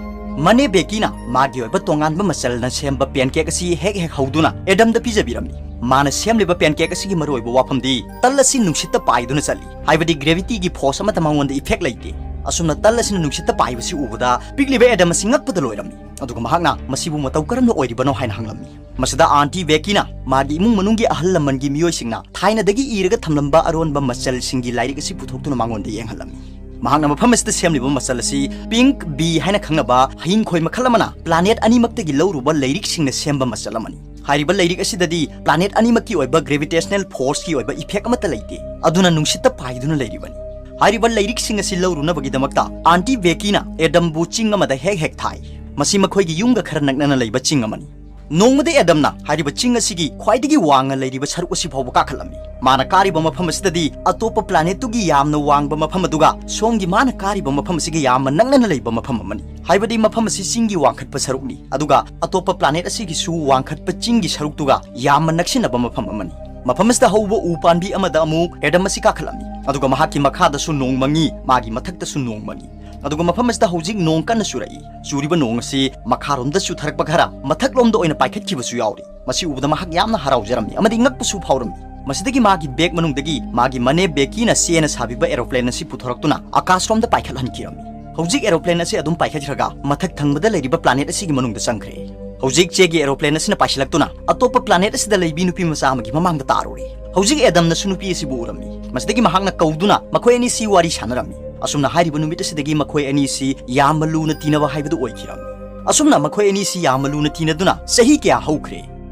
ꯃꯅꯦ ꯕꯦꯀꯤꯅ ꯃꯥꯒꯤ ꯑꯣꯏꯕ ꯇꯣꯉꯥꯟꯕ ꯃꯆꯜꯅ ꯁꯦꯝꯕ pancake ꯑꯁꯤ ꯍꯦꯛ ꯍꯦꯛ ꯍꯧꯗꯨꯅ ꯑꯦꯗꯝꯗ ꯄꯤꯖꯕꯤꯔꯝꯃꯤ꯫ ꯃꯥꯅ ꯁꯦꯝꯂꯤꯕ pancake ꯑꯁꯤꯒꯤ ꯃꯔꯨꯑꯣꯏꯕ ꯋꯥꯐꯝꯗꯤ ꯇꯜ ꯑꯁꯤ ꯅꯨꯡꯁꯤꯠꯇ ꯄꯥꯏꯗꯨꯅ ꯆꯠꯂꯤ, ꯍꯥꯏꯕꯗꯤ gravityꯒꯤ force ꯑꯃꯠꯇ ꯃꯉꯣꯟꯗ effect ꯂꯩꯇꯦ꯫ ꯑꯁꯨꯝꯅ ꯇꯜ ꯑꯁꯤꯅ ꯅꯨꯡꯁꯤꯠꯇ ꯄꯥꯏꯕꯁꯤ ꯎꯕꯗ ꯄꯤꯛꯂꯤꯕ ꯑꯦꯗꯝ ꯑꯁꯤ ꯉꯛꯄꯗ ꯂꯣꯏꯔꯝꯃꯤ꯫ ꯑꯗꯨꯒ ꯃꯍꯥꯛꯅ ꯃꯁꯤꯕꯨ ꯃꯇꯧ ꯀꯔꯝꯅ ꯑꯣꯏꯔꯤꯕꯅꯣ ꯍꯥꯏꯅ ꯍꯪꯂꯝꯃꯤ꯫ ꯃꯁꯤꯗ aunty ꯕꯦꯀꯤꯅ ꯃꯥꯒꯤ ꯏꯃꯨꯡ ꯃꯅꯨꯡꯒꯤ ꯑꯍꯜ ꯂꯃꯟꯒꯤ ꯃꯤꯑꯣꯏꯁꯤꯡꯅ ꯊꯥꯏꯅꯗꯒꯤ ꯏꯔꯒ ꯊꯝꯂꯝꯕ ꯑꯔꯣꯟꯕ ꯃꯆꯜꯁꯤꯡꯒꯤ ꯂꯥꯏꯔꯤꯛ ꯑꯁꯤ ꯄꯨꯊꯣꯛꯇꯨꯅ ꯃꯉꯣꯟꯗ ꯌꯦꯡꯍꯜꯂꯝꯃꯤ꯫ ꯃꯍꯥꯛꯅ ꯃꯐꯝ ꯑꯁꯤꯗ ꯁꯦꯝꯂꯤꯕ ꯃꯆꯜ ꯑꯁꯤ pink bee ꯍꯥꯏꯅ ꯈꯪꯅꯕ ꯍꯌꯤꯡꯈꯣꯏ ꯃꯈꯜ ꯑꯃꯅ planet ꯑꯅꯤꯃꯛꯇꯒꯤ ꯂꯧꯔꯨꯕ ꯂꯩꯔꯤꯛꯁꯤꯡꯅ ꯁꯦꯝꯕ ꯃꯆꯜ ꯑꯃꯅꯤ꯫ ꯍꯥꯏꯔꯤꯕ ꯂꯩꯔꯤꯛ ꯑꯁꯤꯗꯗꯤ planet ꯑꯅꯤꯃꯛꯀꯤ ꯑꯣꯏꯕ gravitational forceꯀꯤ ꯑꯣꯏꯕ effect ꯑꯃꯠꯇ ꯂꯩꯇꯦ, ꯑꯗꯨꯅ ꯅꯨꯡꯁꯤꯠꯇ ꯄꯥꯏꯗꯨꯅ ꯂꯩꯔꯤꯕꯅꯤ꯫ ꯍꯥꯏꯔꯤꯕ ꯂꯩꯔꯤꯛꯁꯤꯡ ꯑꯁꯤ ꯂꯧꯔꯨꯅꯕꯒꯤꯗꯃꯛꯇ aunty ꯕꯦꯀꯤꯅ ꯑꯦꯗꯝꯕꯨ ꯆꯤꯡ ꯑꯃꯗ ꯍꯦꯛ ꯍꯦꯛ ꯊꯥꯏ꯫ ꯃꯁꯤ ꯃꯈꯣꯏꯒꯤ ꯌꯨꯝꯒ ꯈꯔ ꯅꯛꯅꯅ ꯂꯩꯕ ꯆꯤꯡ ꯑꯃꯅꯤ꯫ ꯅꯣꯡꯃꯗꯤ ꯑꯦꯗꯝꯅ ꯍꯥꯏꯔꯤꯕ ꯆꯤꯡ ꯑꯁꯤꯒꯤ ꯈ꯭ꯋꯥꯏꯗꯒꯤ ꯋꯥꯡꯅ ꯂꯩꯔꯤꯕ ꯁꯔꯨꯛ ꯑꯁꯤ ꯐꯥꯎꯕ ꯀꯥꯈꯠꯂꯝꯃꯤ꯫ ꯃꯥꯅ ꯀꯥꯔꯤꯕ ꯃꯐꯝ ꯑꯁꯤꯗꯗꯤ ꯑꯇꯣꯞꯄ planetꯇꯨꯒꯤ ꯌꯥꯝꯅ ꯋꯥꯡꯕ ꯃꯐꯝ ꯑꯗꯨꯒ ꯁꯣꯝꯒꯤ ꯃꯥꯅ ꯀꯥꯔꯤꯕ ꯃꯐꯝ ꯑꯁꯤꯒ ꯌꯥꯝꯅ ꯅꯛꯅꯅ ꯂꯩꯕ ꯃꯐꯝ ꯑꯃꯅꯤ꯫ ꯍꯥꯏꯕꯗꯤ ꯃꯐꯝ ꯑꯁꯤ ꯆꯤꯡꯒꯤ ꯋꯥꯡꯈꯠꯄ ꯁꯔꯨꯛꯅꯤ, ꯑꯗꯨꯒ ꯑꯇꯣꯞꯄ planet ꯑꯁꯤꯒꯤꯁꯨ ꯋꯥꯡꯈꯠꯄ ꯆꯤꯡꯒꯤ ꯁꯔꯨꯛꯇꯨꯒ ꯌꯥꯝꯅ ꯅꯛꯁꯤꯟꯅꯕ ꯃꯐꯝ ꯑꯃꯅꯤ꯫ ꯃꯐꯝ ꯑꯁꯤꯗ ꯍꯧꯕ ꯎ ꯄꯥꯝꯕꯤ ꯑꯃꯗ ꯑꯃꯨꯛ ꯑꯦꯗꯝ ꯑꯁꯤ ꯀꯥꯈꯠꯂꯝꯃꯤ, ꯑꯗꯨꯒ ꯃꯍꯥꯛꯀꯤ ꯃꯈꯥꯗꯁꯨ ꯅꯣꯡ ꯃꯪꯉꯤ, ꯃꯥꯒꯤ ꯃꯊꯛꯇꯁꯨ ꯅꯣꯡ ꯃꯪꯉꯤ꯫ ꯑꯗꯨꯒ ꯃꯐꯝ ꯑꯁꯤꯗ ꯍꯧꯖꯤꯛ ꯅꯣꯡ ꯀꯟꯅ ꯆꯨꯔꯛꯏ꯫ ꯆꯨꯔꯤꯕ ꯅꯣꯡ ꯑꯁꯤ ꯃꯈꯥꯔꯣꯝꯗ ꯆꯨꯊꯔꯛꯄ ꯈꯔ ꯃꯊꯛꯂꯣꯝꯗ ꯑꯣꯏꯅ ꯄꯥꯏꯈꯠꯈꯤꯕꯁꯨ ꯌꯥꯎꯔꯤ꯫ ꯃꯁꯤ ꯎꯕꯗ ꯃꯍꯥꯛ ꯌꯥꯝꯅ ꯍꯔꯥꯎꯖꯔꯝꯃꯤ ꯑꯃꯗꯤ ꯉꯛꯄꯁꯨ ꯐꯥꯎꯔꯝꯃꯤ꯫ ꯃꯁꯤꯗꯒꯤ ꯃꯥꯒꯤ bag ꯃꯅꯨꯡꯗꯒꯤ ꯃꯥꯒꯤ ꯃꯅꯦ ꯕꯦꯀꯤꯅ ꯆꯦꯅ ꯁꯥꯕꯤꯕ aeroplane ꯑꯁꯤ ꯄꯨꯊꯣꯔꯛꯇꯨꯅ ꯑꯀꯥꯁꯔꯣꯝꯗ ꯄꯥꯏꯈꯠꯍꯟꯈꯤꯔꯝꯃꯤ꯫ ꯍꯧꯖꯤꯛ aeroplane ꯑꯁꯤ ꯑꯗꯨꯝ ꯄꯥꯏꯈꯠꯈ꯭ꯔꯒ ꯃꯊꯛ ꯊꯪꯕꯗ ꯂꯩꯔꯤꯕ planet ꯑꯁꯤꯒꯤ ꯃꯅꯨꯡꯗ ꯆꯪꯈ꯭ꯔꯦ꯫ ꯍꯧꯖꯤꯛ ꯆꯦꯒꯤ aeroplane ꯑꯁꯤꯅ ꯄꯥꯏꯁꯤꯜꯂꯛꯇꯨꯅ ꯑꯇꯣꯞꯄ planet ꯑꯁꯤꯗ ꯂꯩꯕꯤ ꯅꯨꯄꯤ ꯃꯆꯥ ꯑꯃꯒꯤ ꯃꯃꯥꯡꯗ ꯇꯥꯔꯨꯔꯦ꯫ ꯍꯧꯖꯤꯛ ꯑꯦꯗꯝꯅꯁꯨ ꯅꯨꯄꯤ ꯑꯁꯤꯕꯨ ꯎꯔꯝꯃꯤ꯫ ꯃꯁꯤꯗꯒꯤ ꯃꯍꯥꯛꯅ ꯀꯧꯗꯨꯅ ꯃꯈꯣꯏ ꯑꯅꯤꯁꯤ ꯋꯥꯔꯤ ꯁꯥꯟꯅꯔꯝꯃꯤ꯫ ꯑꯁꯨꯝꯅ ꯍꯥꯏꯔꯤꯕ ꯅꯨꯃꯤꯠ ꯑꯁꯤꯗꯒꯤ ꯃꯈꯣꯏ ꯑꯅꯤꯁꯤ ꯌꯥꯝꯅ ꯂꯨꯅ ꯇꯤꯟꯅꯕ ꯍꯥꯏꯕꯗꯨ ꯑꯣꯏꯈꯤꯔꯝꯃꯤ꯫ ꯑꯁꯨꯝꯅ ꯃꯈꯣꯏ ꯑꯅꯤꯁꯤ ꯌꯥꯝꯅ ꯂꯨꯅ ꯇꯤꯟꯅꯗꯨꯅ ꯆꯍꯤ ꯀꯌꯥ ꯍꯧꯈ꯭ꯔꯦ꯫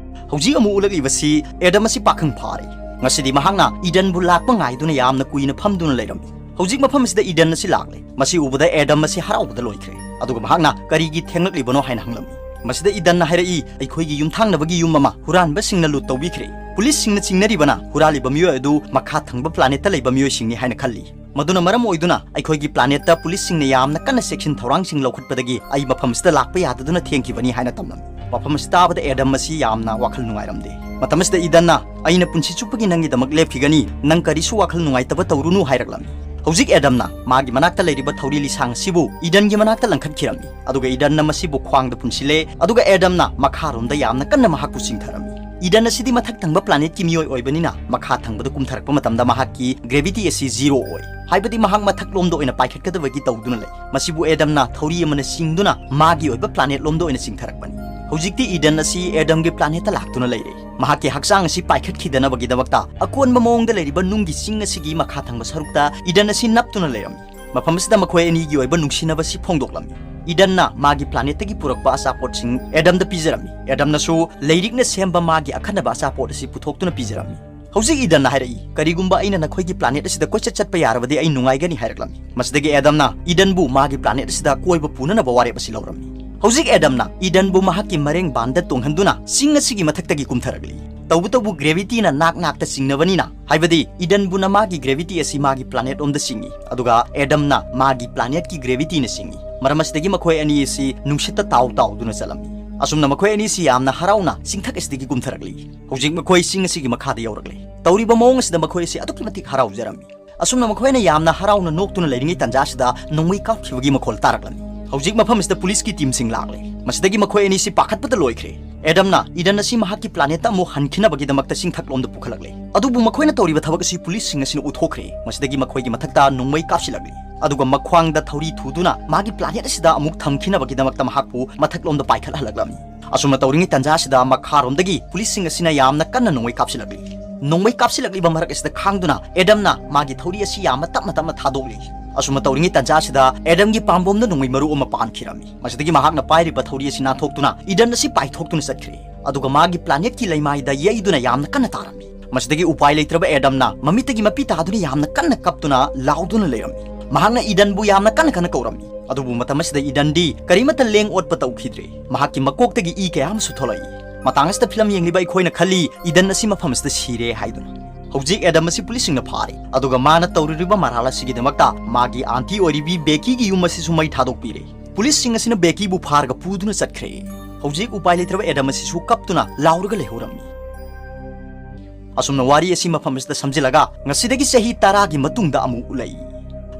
ꯍꯧꯖꯤꯛ ꯑꯃꯨꯛ ꯎꯠꯂꯛꯂꯤꯕꯁꯤ ꯑꯦꯗꯝ ꯑꯁꯤ ꯄꯥꯈꯪ ꯐꯥꯔꯦ꯫ ꯉꯁꯤꯗꯤ ꯃꯍꯥꯛꯅ ꯏꯗꯟꯕꯨ ꯂꯥꯛꯄ ꯉꯥꯏꯗꯨꯅ ꯌꯥꯝꯅ ꯀꯨꯏꯅ ꯐꯝꯗꯨꯅ ꯂꯩꯔꯝꯃꯤ꯫ ꯍꯧꯖꯤꯛ ꯃꯐꯝ ꯑꯁꯤꯗ ꯏꯗꯟ ꯑꯁꯤ ꯂꯥꯛꯂꯦ꯫ ꯃꯁꯤ ꯎꯕꯗ ꯑꯦꯗꯝ ꯑꯁꯤ ꯍꯔꯥꯎꯕꯗ ꯂꯣꯏꯈ꯭ꯔꯦ꯫ ꯑꯗꯨꯒ ꯃꯍꯥꯛꯅ ꯀꯔꯤꯒꯤ ꯊꯦꯡꯂꯛꯂꯤꯕꯅꯣ ꯍꯥꯏꯅ ꯍꯪꯂꯝꯃꯤ꯫ ꯃꯁꯤꯗ ꯏꯗꯟꯅ ꯍꯥꯏꯔꯛꯏ, "ꯑꯩꯈꯣꯏꯒꯤ ꯌꯨꯝꯊꯪꯅꯕꯒꯤ ꯌꯨꯝ ꯑꯃ ꯍꯨꯔꯥꯟꯕꯁꯤꯡꯅ ꯂꯨꯠ ꯇꯧꯕꯤꯈ꯭ꯔꯦ꯫ ꯄꯨꯂꯤꯁꯁꯤꯡꯅ ꯆꯤꯡꯅꯔꯤꯕꯅ ꯍꯨꯔꯥꯜꯂꯤꯕ ꯃꯤꯑꯣꯏ ꯑꯗꯨ ꯃꯈꯥ ꯊꯪꯕ planetꯇ ꯂꯩꯕ ꯃꯤꯑꯣꯏꯁꯤꯡꯅꯤ ꯍꯥꯏꯅ ꯈꯜꯂꯤ꯫ ꯃꯗꯨꯅ ꯃꯔꯝ ꯑꯣꯏꯗꯨꯅ ꯑꯩꯈꯣꯏꯒꯤ planetꯇ ꯄꯨꯂꯤꯁꯁꯤꯡꯅ ꯌꯥꯝꯅ ꯀꯟꯅ ꯆꯦꯛꯁꯤꯟ ꯊꯧꯔꯥꯡꯁꯤꯡ ꯂꯧꯈꯠꯄꯗꯒꯤ ꯑꯩ ꯃꯐꯝꯁꯤꯗ ꯂꯥꯛꯄ ꯌꯥꯗꯗꯨꯅ ꯊꯦꯡꯈꯤꯕꯅꯤ" ꯍꯥꯏꯅ ꯇꯝꯂꯝꯃꯤ꯫ ꯋꯥꯐꯝ ꯑꯁꯤ ꯇꯥꯕꯗ ꯑꯦꯗꯝ ꯑꯁꯤ ꯌꯥꯝꯅ ꯋꯥꯈꯜ ꯅꯨꯡꯉꯥꯏꯔꯝꯗꯦ꯫ ꯃꯇꯝ ꯑꯁꯤꯗ ꯏꯗꯟꯅ, "ꯑꯩꯅ ꯄꯨꯟꯁꯤ ꯆꯨꯞꯄꯒꯤ ꯅꯪꯒꯤꯗꯃꯛ ꯂꯦꯞꯈꯤꯒꯅꯤ, ꯅꯪ ꯀꯔꯤꯁꯨ ꯋꯥꯈꯜ ꯅꯨꯡꯉꯥꯏꯇꯕ ꯇꯧꯔꯨꯅꯨ" ꯍꯥꯏꯔꯛꯂꯝꯃꯤ꯫ ꯍꯧꯖꯤꯛ ꯑꯦꯗꯝꯅ ꯃꯥꯒꯤ ꯃꯅꯥꯛꯇ ꯂꯩꯔꯤꯕ ꯊꯧꯔꯤ ꯂꯤꯁꯥꯡ ꯑꯁꯤꯕꯨ ꯏꯗꯟꯒꯤ ꯃꯅꯥꯛꯇ ꯂꯪꯈꯠꯈꯤꯔꯝꯃꯤ, ꯑꯗꯨꯒ ꯏꯗꯟꯅ ꯃꯁꯤꯕꯨ ꯈ꯭ꯋꯥꯡꯗ ꯄꯨꯟꯁꯤꯜꯂꯦ, ꯑꯗꯨꯒ ꯑꯦꯗꯝꯅ ꯃꯈꯥꯔꯣꯝꯗ ꯌꯥꯝꯅ ꯀꯟꯅ ꯃꯍꯥꯛꯄꯨ ꯆꯤꯡꯊꯔꯝꯃꯤ꯫ ꯏꯗꯟ ꯑꯁꯤꯗꯤ ꯃꯊꯛ ꯊꯪꯕ planetꯀꯤ ꯃꯤꯑꯣꯏ ꯑꯣꯏꯕꯅꯤꯅ ꯃꯈꯥ ꯊꯪꯕꯗ ꯀꯨꯝꯊꯔꯛꯄ ꯃꯇꯝꯗ ꯃꯍꯥꯛꯀꯤ gravity ꯑꯁꯤ zero ꯑꯣꯏ, ꯍꯥꯏꯕꯗꯤ ꯃꯍꯥꯛ ꯃꯊꯛꯂꯣꯝꯗ ꯑꯣꯏꯅ ꯄꯥꯏꯈꯠꯀꯗꯕꯒꯤ ꯇꯧꯗꯨꯅ ꯂꯩ꯫ ꯃꯁꯤꯕꯨ ꯑꯦꯗꯝꯅ ꯊꯧꯔꯤ ꯑꯃꯅ ꯆꯤꯡꯗꯨꯅ ꯃꯥꯒꯤ ꯑꯣꯏꯕ planet ꯂꯣꯝꯗ ꯑꯣꯏꯅ ꯆꯤꯡꯊꯔꯛꯄꯅꯤ꯫ ꯍꯧꯖꯤꯛꯇꯤ ꯏꯗꯟ ꯑꯁꯤ ꯑꯦꯗꯝꯒꯤ planetꯇ ꯂꯥꯛꯇꯨꯅ ꯂꯩꯔꯦ꯫ ꯃꯍꯥꯛꯀꯤ ꯍꯛꯆꯥꯡ ꯑꯁꯤ ꯄꯥꯏꯈꯠꯈꯤꯗꯅꯕꯒꯤꯗꯃꯛꯇ ꯑꯀꯣꯟꯕ ꯃꯑꯣꯡꯗ ꯂꯩꯔꯤꯕ ꯅꯨꯡꯒꯤ ꯆꯤꯡ ꯑꯁꯤꯒꯤ ꯃꯈꯥ ꯊꯪꯕ ꯁꯔꯨꯛꯇ ꯏꯗꯟ ꯑꯁꯤ ꯅꯞꯇꯨꯅ ꯂꯩꯔꯝꯃꯤ꯫ ꯃꯐꯝ ꯑꯁꯤꯗ ꯃꯈꯣꯏ ꯑꯅꯤꯒꯤ ꯑꯣꯏꯕ ꯅꯨꯡꯁꯤꯅꯕ ꯑꯁꯤ ꯐꯣꯡꯗꯣꯛꯂꯝꯃꯤ꯫ ꯏꯗꯟꯅ ꯃꯥꯒꯤ planetꯇꯒꯤ ꯄꯨꯔꯛꯄ ꯑꯆꯥꯄꯣꯠꯁꯤꯡ ꯑꯦꯗꯝꯗ ꯄꯤꯖꯔꯝꯃꯤ꯫ ꯑꯦꯗꯝꯅꯁꯨ ꯂꯩꯔꯤꯛꯅ ꯁꯦꯝꯕ ꯃꯥꯒꯤ ꯑꯈꯟꯅꯕ ꯑꯆꯥꯄꯣꯠ ꯑꯁꯤ ꯄꯨꯊꯣꯛꯇꯨꯅ ꯄꯤꯖꯔꯝꯃꯤ꯫ ꯍꯧꯖꯤꯛ ꯏꯗꯟꯅ ꯍꯥꯏꯔꯛꯏ, "ꯀꯔꯤꯒꯨꯝꯕ ꯑꯩꯅ ꯅꯈꯣꯏꯒꯤ planet ꯑꯁꯤꯗ ꯀꯣꯏꯆꯠ ꯆꯠꯄ ꯌꯥꯔꯕꯗꯤ ꯑꯩ ꯅꯨꯡꯉꯥꯏꯒꯅꯤ" ꯍꯥꯏꯔꯛꯂꯝꯃꯤ꯫ ꯃꯁꯤꯗꯒꯤ ꯑꯦꯗꯝꯅ ꯏꯗꯟꯕꯨ ꯃꯥꯒꯤ planet ꯑꯁꯤꯗ ꯀꯣꯏꯕ ꯄꯨꯅꯅꯕ ꯋꯥꯔꯦꯞ ꯑꯁꯤ ꯂꯧꯔꯝꯃꯤ꯫ ꯍꯧꯖꯤꯛ ꯑꯦꯗꯝꯅ ꯏꯗꯟꯕꯨ ꯃꯍꯥꯛꯀꯤ ꯃꯔꯦꯡꯕꯥꯟꯗ ꯇꯣꯡꯍꯟꯗꯨꯅ ꯆꯤꯡ ꯑꯁꯤꯒꯤ ꯃꯊꯛꯇꯒꯤ ꯀꯨꯝꯊꯔꯛꯂꯤ꯫ ꯇꯧꯕꯇꯕꯨ gravityꯅ ꯅꯥꯛ ꯅꯥꯛꯇ ꯆꯤꯡꯅꯕꯅꯤꯅ, ꯍꯥꯏꯕꯗꯤ ꯏꯗꯟꯕꯨꯅ ꯃꯥꯒꯤ gravity ꯑꯁꯤ ꯃꯥꯒꯤ planet ꯂꯣꯝꯗ ꯆꯤꯡꯏ, ꯑꯗꯨꯒ ꯑꯦꯗꯝꯅ ꯃꯥꯒꯤ planetꯀꯤ gravityꯅ ꯆꯤꯡꯏ꯫ ꯃꯔꯝ ꯑꯁꯤꯗꯒꯤ ꯃꯈꯣꯏ ꯑꯅꯤ ꯑꯁꯤ ꯅꯨꯡꯁꯤꯠꯇ ꯇꯥꯎ ꯇꯥꯎꯗꯨꯅ ꯆꯠꯂꯝꯃꯤ꯫ ꯑꯁꯨꯝꯅ ꯃꯈꯣꯏ ꯑꯅꯤꯁꯤ ꯌꯥꯝꯅ ꯍꯔꯥꯎꯅ ꯆꯤꯡꯊꯛ ꯑꯁꯤꯗꯒꯤ ꯀꯨꯝꯊꯔꯛꯂꯤ꯫ ꯍꯧꯖꯤꯛ ꯃꯈꯣꯏ ꯆꯤꯡ ꯑꯁꯤꯒꯤ ꯃꯈꯥꯗ ꯌꯧꯔꯛꯂꯦ꯫ ꯇꯧꯔꯤꯕ ꯃꯑꯣꯡ ꯑꯁꯤꯗ ꯃꯈꯣꯏ ꯑꯁꯤ ꯑꯗꯨꯛꯀꯤ ꯃꯇꯤꯛ ꯍꯔꯥꯎꯖꯔꯝꯃꯤ꯫ ꯑꯁꯨꯝꯅ ꯃꯈꯣꯏꯅ ꯌꯥꯝꯅ ꯍꯔꯥꯎꯅ ꯅꯣꯛꯇꯨꯅ ꯂꯩꯔꯤꯉꯩ ꯇꯥꯟꯖꯥ ꯑꯁꯤꯗ ꯅꯣꯡꯃꯩ ꯀꯥꯞꯈꯤꯕꯒꯤ ꯃꯈꯣꯜ ꯇꯥꯔꯛꯂꯝꯃꯤ꯫ ꯍꯧꯖꯤꯛ ꯃꯐꯝ ꯑꯁꯤꯗ policeꯀꯤ teamꯁꯤꯡ ꯂꯥꯛꯂꯦ꯫ ꯃꯁꯤꯗꯒꯤ ꯃꯈꯣꯏ ꯑꯅꯤꯁꯤ ꯄꯥꯈꯠꯄꯗ ꯂꯣꯏꯈ꯭ꯔꯦ꯫ ꯑꯦꯗꯝꯅ ꯏꯗꯟ ꯑꯁꯤ ꯃꯍꯥꯛꯀꯤ planetꯇ ꯑꯃꯨꯛ ꯍꯟꯈꯤꯅꯕꯒꯤꯗꯃꯛꯇ ꯆꯤꯡꯊꯛꯂꯣꯝꯗ ꯄꯨꯈꯠꯂꯛꯂꯦ꯫ ꯑꯗꯨꯕꯨ ꯃꯈꯣꯏꯅ ꯇꯧꯔꯤꯕ ꯊꯕꯛ ꯑꯁꯤ policeꯁꯤꯡ ꯑꯁꯤꯅ ꯎꯊꯣꯛꯈ꯭ꯔꯦ꯫ ꯃꯁꯤꯗꯒꯤ ꯃꯈꯣꯏꯒꯤ ꯃꯊꯛꯇ ꯅꯣꯡꯃꯩ ꯀꯥꯞꯁꯤꯜꯂꯛꯂꯤ꯫ ꯑꯗꯨꯒ ꯃꯈ꯭ꯋꯥꯡꯗ ꯊꯧꯔꯤ ꯊꯨꯗꯨꯅ ꯃꯥꯒꯤ planet ꯑꯁꯤꯗ ꯑꯃꯨꯛ ꯊꯝꯈꯤꯅꯕꯒꯤꯗꯃꯛꯇ ꯃꯍꯥꯛꯄꯨ ꯃꯊꯛꯂꯣꯝꯗ ꯄꯥꯏꯈꯠꯍꯜꯂꯛꯂꯝꯃꯤ꯫ ꯑꯁꯨꯝꯅ ꯇꯧꯔꯤꯉꯩ ꯇꯥꯟꯖꯥ ꯑꯁꯤꯗ ꯃꯈꯥꯔꯣꯝꯗꯒꯤ policeꯁꯤꯡ ꯑꯁꯤꯅ ꯌꯥꯝꯅ ꯀꯟꯅ ꯅꯣꯡꯃꯩ ꯀꯥꯞꯁꯤꯜꯂꯛꯂꯤ꯫ ꯅꯣꯡꯃꯩ ꯀꯥꯞꯁꯤꯜꯂꯛꯂꯤꯕ ꯃꯔꯛ ꯑꯁꯤꯗ ꯈꯥꯡꯗꯨꯅ ꯑꯦꯗꯝꯅ ꯃꯥꯒꯤ ꯊꯧꯔꯤ ꯑꯁꯤ ꯌꯥꯝꯅ ꯇꯞꯅ ꯇꯞꯅ ꯊꯥꯗꯣꯛꯂꯤ꯫ ꯑꯁꯨꯝꯅ ꯇꯧꯔꯤꯉꯩ ꯇꯥꯟꯖꯥ ꯑꯁꯤꯗ ꯑꯦꯗꯝꯒꯤ ꯄꯥꯝꯕꯣꯝꯗ ꯅꯣꯡꯃꯩ ꯃꯔꯨ ꯑꯃ ꯄꯥꯟꯈꯤꯔꯝꯃꯤ꯫ ꯃꯁꯤꯗꯒꯤ ꯃꯍꯥꯛꯅ ꯄꯥꯏꯔꯤꯕ ꯊꯧꯔꯤ ꯑꯁꯤ ꯅꯥꯟꯊꯣꯛꯇꯨꯅ ꯏꯗꯟ ꯑꯁꯤ ꯄꯥꯏꯊꯣꯛꯇꯨꯅ ꯆꯠꯈ꯭ꯔꯦ꯫ ꯑꯗꯨꯒ ꯃꯥꯒꯤ planetꯀꯤ ꯂꯩꯃꯥꯏꯗ ꯌꯩꯗꯨꯅ ꯌꯥꯝꯅ ꯀꯟꯅ ꯇꯥꯔꯝꯃꯤ꯫ ꯃꯁꯤꯗꯒꯤ ꯎꯄꯥꯏ ꯂꯩꯇ꯭ꯔꯕ ꯑꯦꯗꯝꯅ ꯃꯃꯤꯠꯇꯒꯤ ꯃꯄꯤ ꯇꯥꯗꯨꯅ ꯌꯥꯝꯅ ꯀꯟꯅ ꯀꯞꯇꯨꯅ ꯂꯥꯎꯗꯨꯅ ꯂꯩꯔꯝꯃꯤ꯫ ꯃꯍꯥꯛꯅ ꯏꯗꯟꯕꯨ ꯌꯥꯝꯅ ꯀꯟꯅ ꯀꯟꯅ ꯀꯧꯔꯝꯃꯤ꯫ ꯑꯗꯨꯕꯨ ꯃꯇꯝ ꯑꯁꯤꯗ ꯏꯗꯟꯗꯤ ꯀꯔꯤꯃꯠꯇ ꯂꯦꯡ ꯑꯣꯠꯄ ꯇꯧꯈꯤꯗ꯭ꯔꯦ꯫ ꯃꯍꯥꯛꯀꯤ ꯃꯀꯣꯛꯇꯒꯤ ꯏ ꯀꯌꯥ ꯑꯃꯁꯨ ꯊꯣꯛꯂꯛꯏ꯫ ꯃꯇꯥꯡ ꯑꯁꯤꯗ ꯐꯤꯂꯝ ꯌꯦꯡꯂꯤꯕ ꯑꯩꯈꯣꯏꯅ ꯈꯜꯂꯤ, ꯏꯗꯟ ꯑꯁꯤ ꯃꯐꯝ ꯑꯁꯤꯗ ꯁꯤꯔꯦ ꯍꯥꯏꯗꯨꯅ꯫ ꯍꯧꯖꯤꯛ ꯑꯦꯗꯝ ꯑꯁꯤ policeꯁꯤꯡꯅ ꯐꯥꯔꯦ, ꯑꯗꯨꯒ ꯃꯥꯅ ꯇꯧꯔꯨꯔꯤꯕ ꯃꯔꯥꯜ ꯑꯁꯤꯒꯤꯗꯃꯛꯇ ꯃꯥꯒꯤ aunty ꯑꯣꯏꯔꯤꯕꯤ ꯕꯦꯀꯤꯒꯤ ꯌꯨꯝ ꯑꯁꯤꯁꯨ ꯃꯩ ꯊꯥꯗꯣꯛꯄꯤꯔꯦ꯫ Policeꯁꯤꯡ ꯑꯁꯤꯅ ꯕꯦꯀꯤꯕꯨ ꯐꯥꯔꯒ ꯄꯨꯗꯨꯅ ꯆꯠꯈ꯭ꯔꯦ꯫ ꯍꯧꯖꯤꯛ ꯎꯄꯥꯏ ꯂꯩꯇ꯭ꯔꯕ ꯑꯦꯗꯝ ꯑꯁꯤꯁꯨ ꯀꯞꯇꯨꯅ ꯂꯥꯎꯔꯒ ꯂꯩꯍꯧꯔꯝꯃꯤ꯫ ꯑꯁꯨꯝꯅ ꯋꯥꯔꯤ ꯑꯁꯤ ꯃꯐꯝ ꯑꯁꯤꯗ ꯁꯝꯖꯤꯜꯂꯒ ꯉꯁꯤꯗꯒꯤ ꯆꯍꯤ ꯇꯔꯥꯒꯤ ꯃꯇꯨꯡꯗ ꯑꯃꯨꯛ ꯎꯠꯂꯛꯏ꯫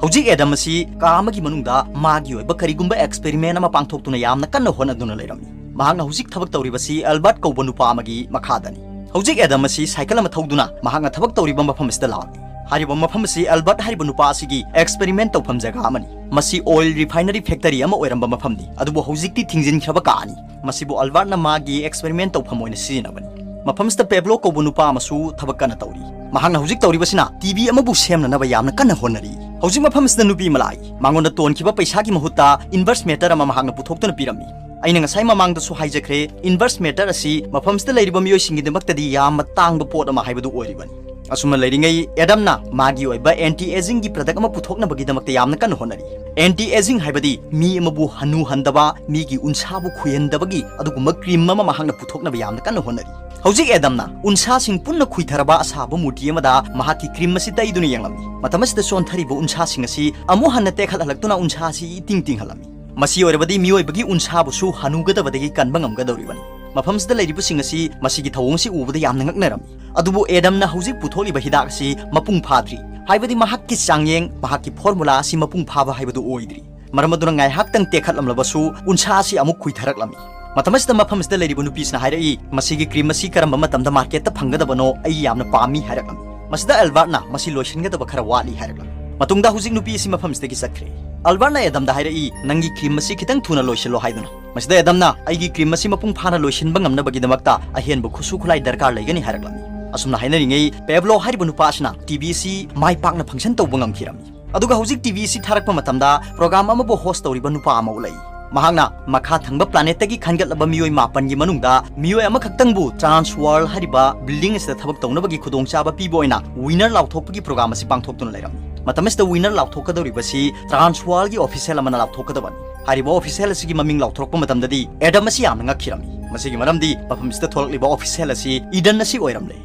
ꯍꯧꯖꯤꯛ ꯑꯦꯗꯝ ꯑꯁꯤ ꯀꯥ ꯑꯃꯒꯤ ꯃꯅꯨꯡꯗ ꯃꯥꯒꯤ ꯑꯣꯏꯕ ꯀꯔꯤꯒꯨꯝꯕ experiment ꯑꯃ ꯄꯥꯡꯊꯣꯛꯇꯨꯅ ꯌꯥꯝꯅ ꯀꯟꯅ ꯍꯣꯠꯅꯗꯨꯅ ꯂꯩꯔꯝꯃꯤ꯫ ꯃꯍꯥꯛꯅ ꯍꯧꯖꯤꯛ ꯊꯕꯛ ꯇꯧꯔꯤꯕꯁꯤ ꯑꯦꯜꯕꯔꯠ ꯀꯧꯕ ꯅꯨꯄꯥ ꯑꯃꯒꯤ ꯃꯈꯥꯗꯅꯤ꯫ ꯍꯧꯖꯤꯛ ꯑꯦꯗꯝ ꯑꯁꯤ ꯁꯥꯏꯀꯜ ꯑꯃ ꯊꯧꯗꯨꯅ ꯃꯍꯥꯛꯅ ꯊꯕꯛ ꯇꯧꯔꯤꯕ ꯃꯐꯝ ꯑꯁꯤꯗ ꯂꯥꯛꯂꯤ꯫ ꯍꯥꯏꯔꯤꯕ ꯃꯐꯝ ꯑꯁꯤ ꯑꯦꯜꯕꯔꯠ ꯍꯥꯏꯔꯤꯕ ꯅꯨꯄꯥ ꯑꯁꯤꯒꯤ experiment ꯇꯧꯐꯝ ꯖꯒꯥ ꯑꯃꯅꯤ꯫ ꯃꯁꯤ oil refinery factory ꯑꯃ ꯑꯣꯏꯔꯝꯕ ꯃꯐꯝꯅꯤ, ꯑꯗꯨꯕꯨ ꯍꯧꯖꯤꯛꯇꯤ ꯊꯤꯡꯖꯤꯟꯈ꯭ꯔꯕ ꯀꯥꯅꯤ꯫ ꯃꯁꯤꯕꯨ ꯑꯦꯜꯕꯔꯠꯅ ꯃꯥꯒꯤ experiment ꯇꯧꯐꯝ ꯑꯣꯏꯅ ꯁꯤꯖꯤꯟꯅꯕꯅꯤ꯫ ꯃꯐꯝꯁꯤꯗ ꯄꯦꯕ꯭ꯂꯣ ꯀꯧꯕ ꯅꯨꯄꯥ ꯑꯃꯁꯨ ꯊꯕꯛ ꯀꯟꯅ ꯇꯧꯔꯤ꯫ ꯃꯍꯥꯛꯅ ꯍꯧꯖꯤꯛ ꯇꯧꯔꯤꯕꯁꯤꯅ ꯇꯤꯚꯤ ꯑꯃꯕꯨ ꯁꯦꯝꯅꯅꯕ ꯌꯥꯝꯅ ꯀꯟꯅ ꯍꯣꯠꯅꯔꯤ꯫ ꯍꯧꯖꯤꯛ ꯃꯐꯝꯁꯤꯗ ꯅꯨꯄꯤ ꯑꯃ ꯂꯥꯛꯏ꯫ ꯃꯉꯣꯟꯗ ꯇꯣꯟꯈꯤꯕ ꯄꯩꯁꯥꯒꯤ ꯃꯍꯨꯠꯇ inverse meter ꯑꯃ ꯃꯍꯥꯛꯅ ꯄꯨꯊꯣꯛꯇꯨꯅ ꯄꯤꯔꯝꯃꯤ꯫ ꯑꯩꯅ ꯉꯁꯥꯏ ꯃꯃꯥꯡꯗꯁꯨ ꯍꯥꯏꯖꯈ꯭ꯔꯦ, inverse meter ꯑꯁꯤ ꯃꯐꯝꯁꯤꯗ ꯂꯩꯔꯤꯕ ꯃꯤꯑꯣꯏꯁꯤꯡꯒꯤꯗꯃꯛꯇꯗꯤ ꯌꯥꯝꯅ ꯇꯥꯡꯕ ꯄꯣꯠ ꯑꯃ ꯍꯥꯏꯕꯗꯨ ꯑꯣꯏꯔꯤꯕꯅꯤ꯫ ꯑꯁꯨꯝꯅ ꯂꯩꯔꯤꯉꯩ, ꯑꯦꯗꯝꯅ ꯃꯥꯒꯤ ꯑꯣꯏꯕ anti agingꯒꯤ product ꯑꯃ ꯄꯨꯊꯣꯛꯅꯕꯒꯤꯗꯃꯛꯇ ꯌꯥꯝꯅ ꯀꯟꯅ ꯍꯣꯠꯅꯔꯤ꯫ Anti aging ꯍꯥꯏꯕꯗꯤ ꯃꯤ ꯑꯃꯕꯨ ꯍꯅꯨꯍꯟꯗꯕ, ꯃꯤꯒꯤ ꯎꯟꯁꯥꯕꯨ ꯈꯨꯏꯍꯟꯗꯕꯒꯤ ꯑꯗꯨꯒꯨꯝꯕ cream ꯑꯃ ꯃꯍꯥꯛꯅ ꯄꯨꯊꯣꯛꯅꯕ ꯌꯥꯝꯅ ꯀꯟꯅ ꯍꯣꯠꯅꯔꯤ꯫ ꯍꯧꯖꯤꯛ ꯑꯦꯗꯝꯅ ꯎꯟꯁꯥꯁꯤꯡ ꯄꯨꯟꯅ ꯈꯨꯏꯊꯔꯕ ꯑꯁꯥꯕ ꯃꯨꯔꯇꯤ ꯑꯃꯗ ꯃꯍꯥꯛꯀꯤ cream ꯑꯁꯤ ꯇꯩꯗꯨꯅ ꯌꯦꯡꯂꯝꯃꯤ꯫ ꯃꯇꯝ ꯑꯁꯤꯗ ꯆꯣꯟꯊꯔꯤꯕ ꯎꯟꯁꯥꯁꯤꯡ ꯑꯁꯤ ꯑꯃꯨꯛ ꯍꯟꯅ ꯇꯦꯛꯈꯠꯍꯜꯂꯛꯇꯨꯅ ꯎꯟꯁꯥ ꯑꯁꯤ ꯏꯇꯤꯡ ꯇꯤꯡꯍꯜꯂꯝꯃꯤ꯫ ꯃꯁꯤ ꯑꯣꯏꯔꯕꯗꯤ ꯃꯤꯑꯣꯏꯕꯒꯤ ꯎꯟꯁꯥꯕꯨꯁꯨ ꯍꯅꯨꯒꯗꯕꯗꯒꯤ ꯀꯟꯕ ꯉꯝꯒꯗꯧꯔꯤꯕꯅꯤ꯫ ꯃꯐꯝꯁꯤꯗ ꯂꯩꯔꯤꯕꯁꯤꯡ ꯑꯁꯤ ꯃꯁꯤꯒꯤ ꯊꯧꯑꯣꯡ ꯑꯁꯤ ꯎꯕꯗ ꯌꯥꯝꯅ ꯉꯛꯅꯔꯝꯃꯤ꯫ ꯑꯗꯨꯕꯨ ꯑꯦꯗꯝꯅ ꯍꯧꯖꯤꯛ ꯄꯨꯊꯣꯛꯂꯤꯕ ꯍꯤꯗꯥꯛ ꯑꯁꯤ ꯃꯄꯨꯡ ꯐꯥꯗ꯭ꯔꯤ, ꯍꯥꯏꯕꯗꯤ ꯃꯍꯥꯛꯀꯤ ꯆꯥꯡꯌꯦꯡ, ꯃꯍꯥꯛꯀꯤ formula ꯑꯁꯤ ꯃꯄꯨꯡ ꯐꯥꯕ ꯍꯥꯏꯕꯗꯨ ꯑꯣꯏꯗ꯭ꯔꯤ꯫ ꯃꯔꯝ ꯑꯗꯨꯅ ꯉꯥꯏꯍꯥꯛꯇꯪ ꯇꯦꯛꯈꯠꯂꯝꯂꯕꯁꯨ ꯎꯟꯁꯥ ꯑꯁꯤ ꯑꯃꯨꯛ ꯈꯨꯏꯊꯔꯛꯂꯝꯃꯤ꯫ ꯃꯇꯝ ꯑꯁꯤꯗ ꯃꯐꯝ ꯑꯁꯤꯗ ꯂꯩꯔꯤꯕ ꯅꯨꯄꯤꯁꯤꯅ ꯍꯥꯏꯔꯛꯏ, "ꯃꯁꯤꯒꯤ cream ꯑꯁꯤ ꯀꯔꯝꯕ ꯃꯇꯝꯗ marketꯇ ꯐꯪꯒꯗꯕꯅꯣ? ꯑꯩ ꯌꯥꯝꯅ ꯄꯥꯝꯃꯤ" ꯍꯥꯏꯔꯛꯂꯝꯃꯤ꯫ ꯃꯁꯤꯗ ꯑꯦꯜꯕꯔꯠꯅ, "ꯃꯁꯤ ꯂꯣꯏꯁꯤꯟꯒꯗꯕ ꯈꯔ ꯋꯥꯠꯂꯤ" ꯍꯥꯏꯔꯛꯂꯝꯃꯤ꯫ ꯃꯇꯨꯡꯗ ꯍꯧꯖꯤꯛ ꯅꯨꯄꯤ ꯑꯁꯤ ꯃꯐꯝ ꯑꯁꯤꯗꯒꯤ ꯆꯠꯈ꯭ꯔꯦ꯫ ꯑꯦꯜꯕꯔꯠꯅ ꯑꯦꯗꯝꯗ ꯍꯥꯏꯔꯛꯏ, "ꯅꯪꯒꯤ cream ꯑꯁꯤ ꯈꯤꯇꯪ ꯊꯨꯅ ꯂꯣꯏꯁꯤꯜꯂꯣ" ꯍꯥꯏꯗꯨꯅ꯫ ꯃꯁꯤꯗ ꯑꯦꯗꯝꯅ, "ꯑꯩꯒꯤ cream ꯑꯁꯤ ꯃꯄꯨꯡ ꯐꯥꯅ ꯂꯣꯏꯁꯤꯟꯕ ꯉꯝꯅꯕꯒꯤꯗꯃꯛꯇ ꯑꯍꯦꯟꯕ ꯈꯨꯠꯁꯨ ꯈꯨꯠꯂꯥꯏ ꯗꯔꯀꯥꯔ ꯂꯩꯒꯅꯤ" ꯍꯥꯏꯔꯛꯂꯝꯃꯤ꯫ ꯑꯁꯨꯝꯅ ꯍꯥꯏꯅꯔꯤꯉꯩ, ꯄꯦꯕ꯭ꯂꯣ ꯍꯥꯏꯔꯤꯕ ꯅꯨꯄꯥ ꯑꯁꯤꯅ ꯇꯤꯚꯤ ꯑꯁꯤ ꯃꯥꯏ ꯄꯥꯛꯅ function ꯇꯧꯕ ꯉꯝꯈꯤꯔꯝꯃꯤ꯫ ꯑꯗꯨꯒ ꯍꯧꯖꯤꯛ ꯇꯤꯚꯤ ꯑꯁꯤ ꯊꯥꯔꯛꯄ ꯃꯇꯝꯗ program ꯑꯃꯕꯨ host ꯇꯧꯔꯤꯕ ꯅꯨꯄꯥ ꯑꯃ ꯎꯠꯂꯛꯏ꯫ ꯃꯍꯥꯛꯅ ꯃꯈꯥ ꯊꯪꯕ planetꯇꯒꯤ ꯈꯟꯒꯠꯂꯕ ꯃꯤꯑꯣꯏ ꯃꯥꯄꯟꯒꯤ ꯃꯅꯨꯡꯗ ꯃꯤꯑꯣꯏ ꯑꯃꯈꯛꯇꯪꯕꯨ Trans World ꯍꯥꯏꯔꯤꯕ building ꯑꯁꯤꯗ ꯊꯕꯛ ꯇꯧꯅꯕꯒꯤ ꯈꯨꯗꯣꯡꯆꯥꯕ ꯄꯤꯕ ꯑꯣꯏꯅ winner ꯂꯥꯎꯊꯣꯛꯄꯒꯤ program ꯑꯁꯤ ꯄꯥꯡꯊꯣꯛꯇꯨꯅ ꯂꯩꯔꯝꯃꯤ꯫ ꯃꯇꯝ ꯑꯁꯤꯗ winner ꯂꯥꯎꯊꯣꯛꯀꯗꯧꯔꯤꯕꯁꯤ Trans Worldꯒꯤ official ꯑꯃꯅ ꯂꯥꯎꯊꯣꯛꯀꯗꯕꯅꯤ꯫ ꯍꯥꯏꯔꯤꯕ official ꯑꯁꯤꯒꯤ ꯃꯃꯤꯡ ꯂꯥꯎꯊꯣꯔꯛꯄ ꯃꯇꯝꯗꯗꯤ ꯑꯦꯗꯝ ꯑꯁꯤ ꯌꯥꯝꯅ ꯉꯛꯈꯤꯔꯝꯃꯤ꯫ ꯃꯁꯤꯒꯤ ꯃꯔꯝꯗꯤ ꯃꯐꯝ ꯑꯁꯤꯗ ꯊꯣꯛꯂꯛꯂꯤꯕ official ꯑꯁꯤ ꯏꯗꯟ ꯑꯁꯤ ꯑꯣꯏꯔꯝꯂꯦ꯫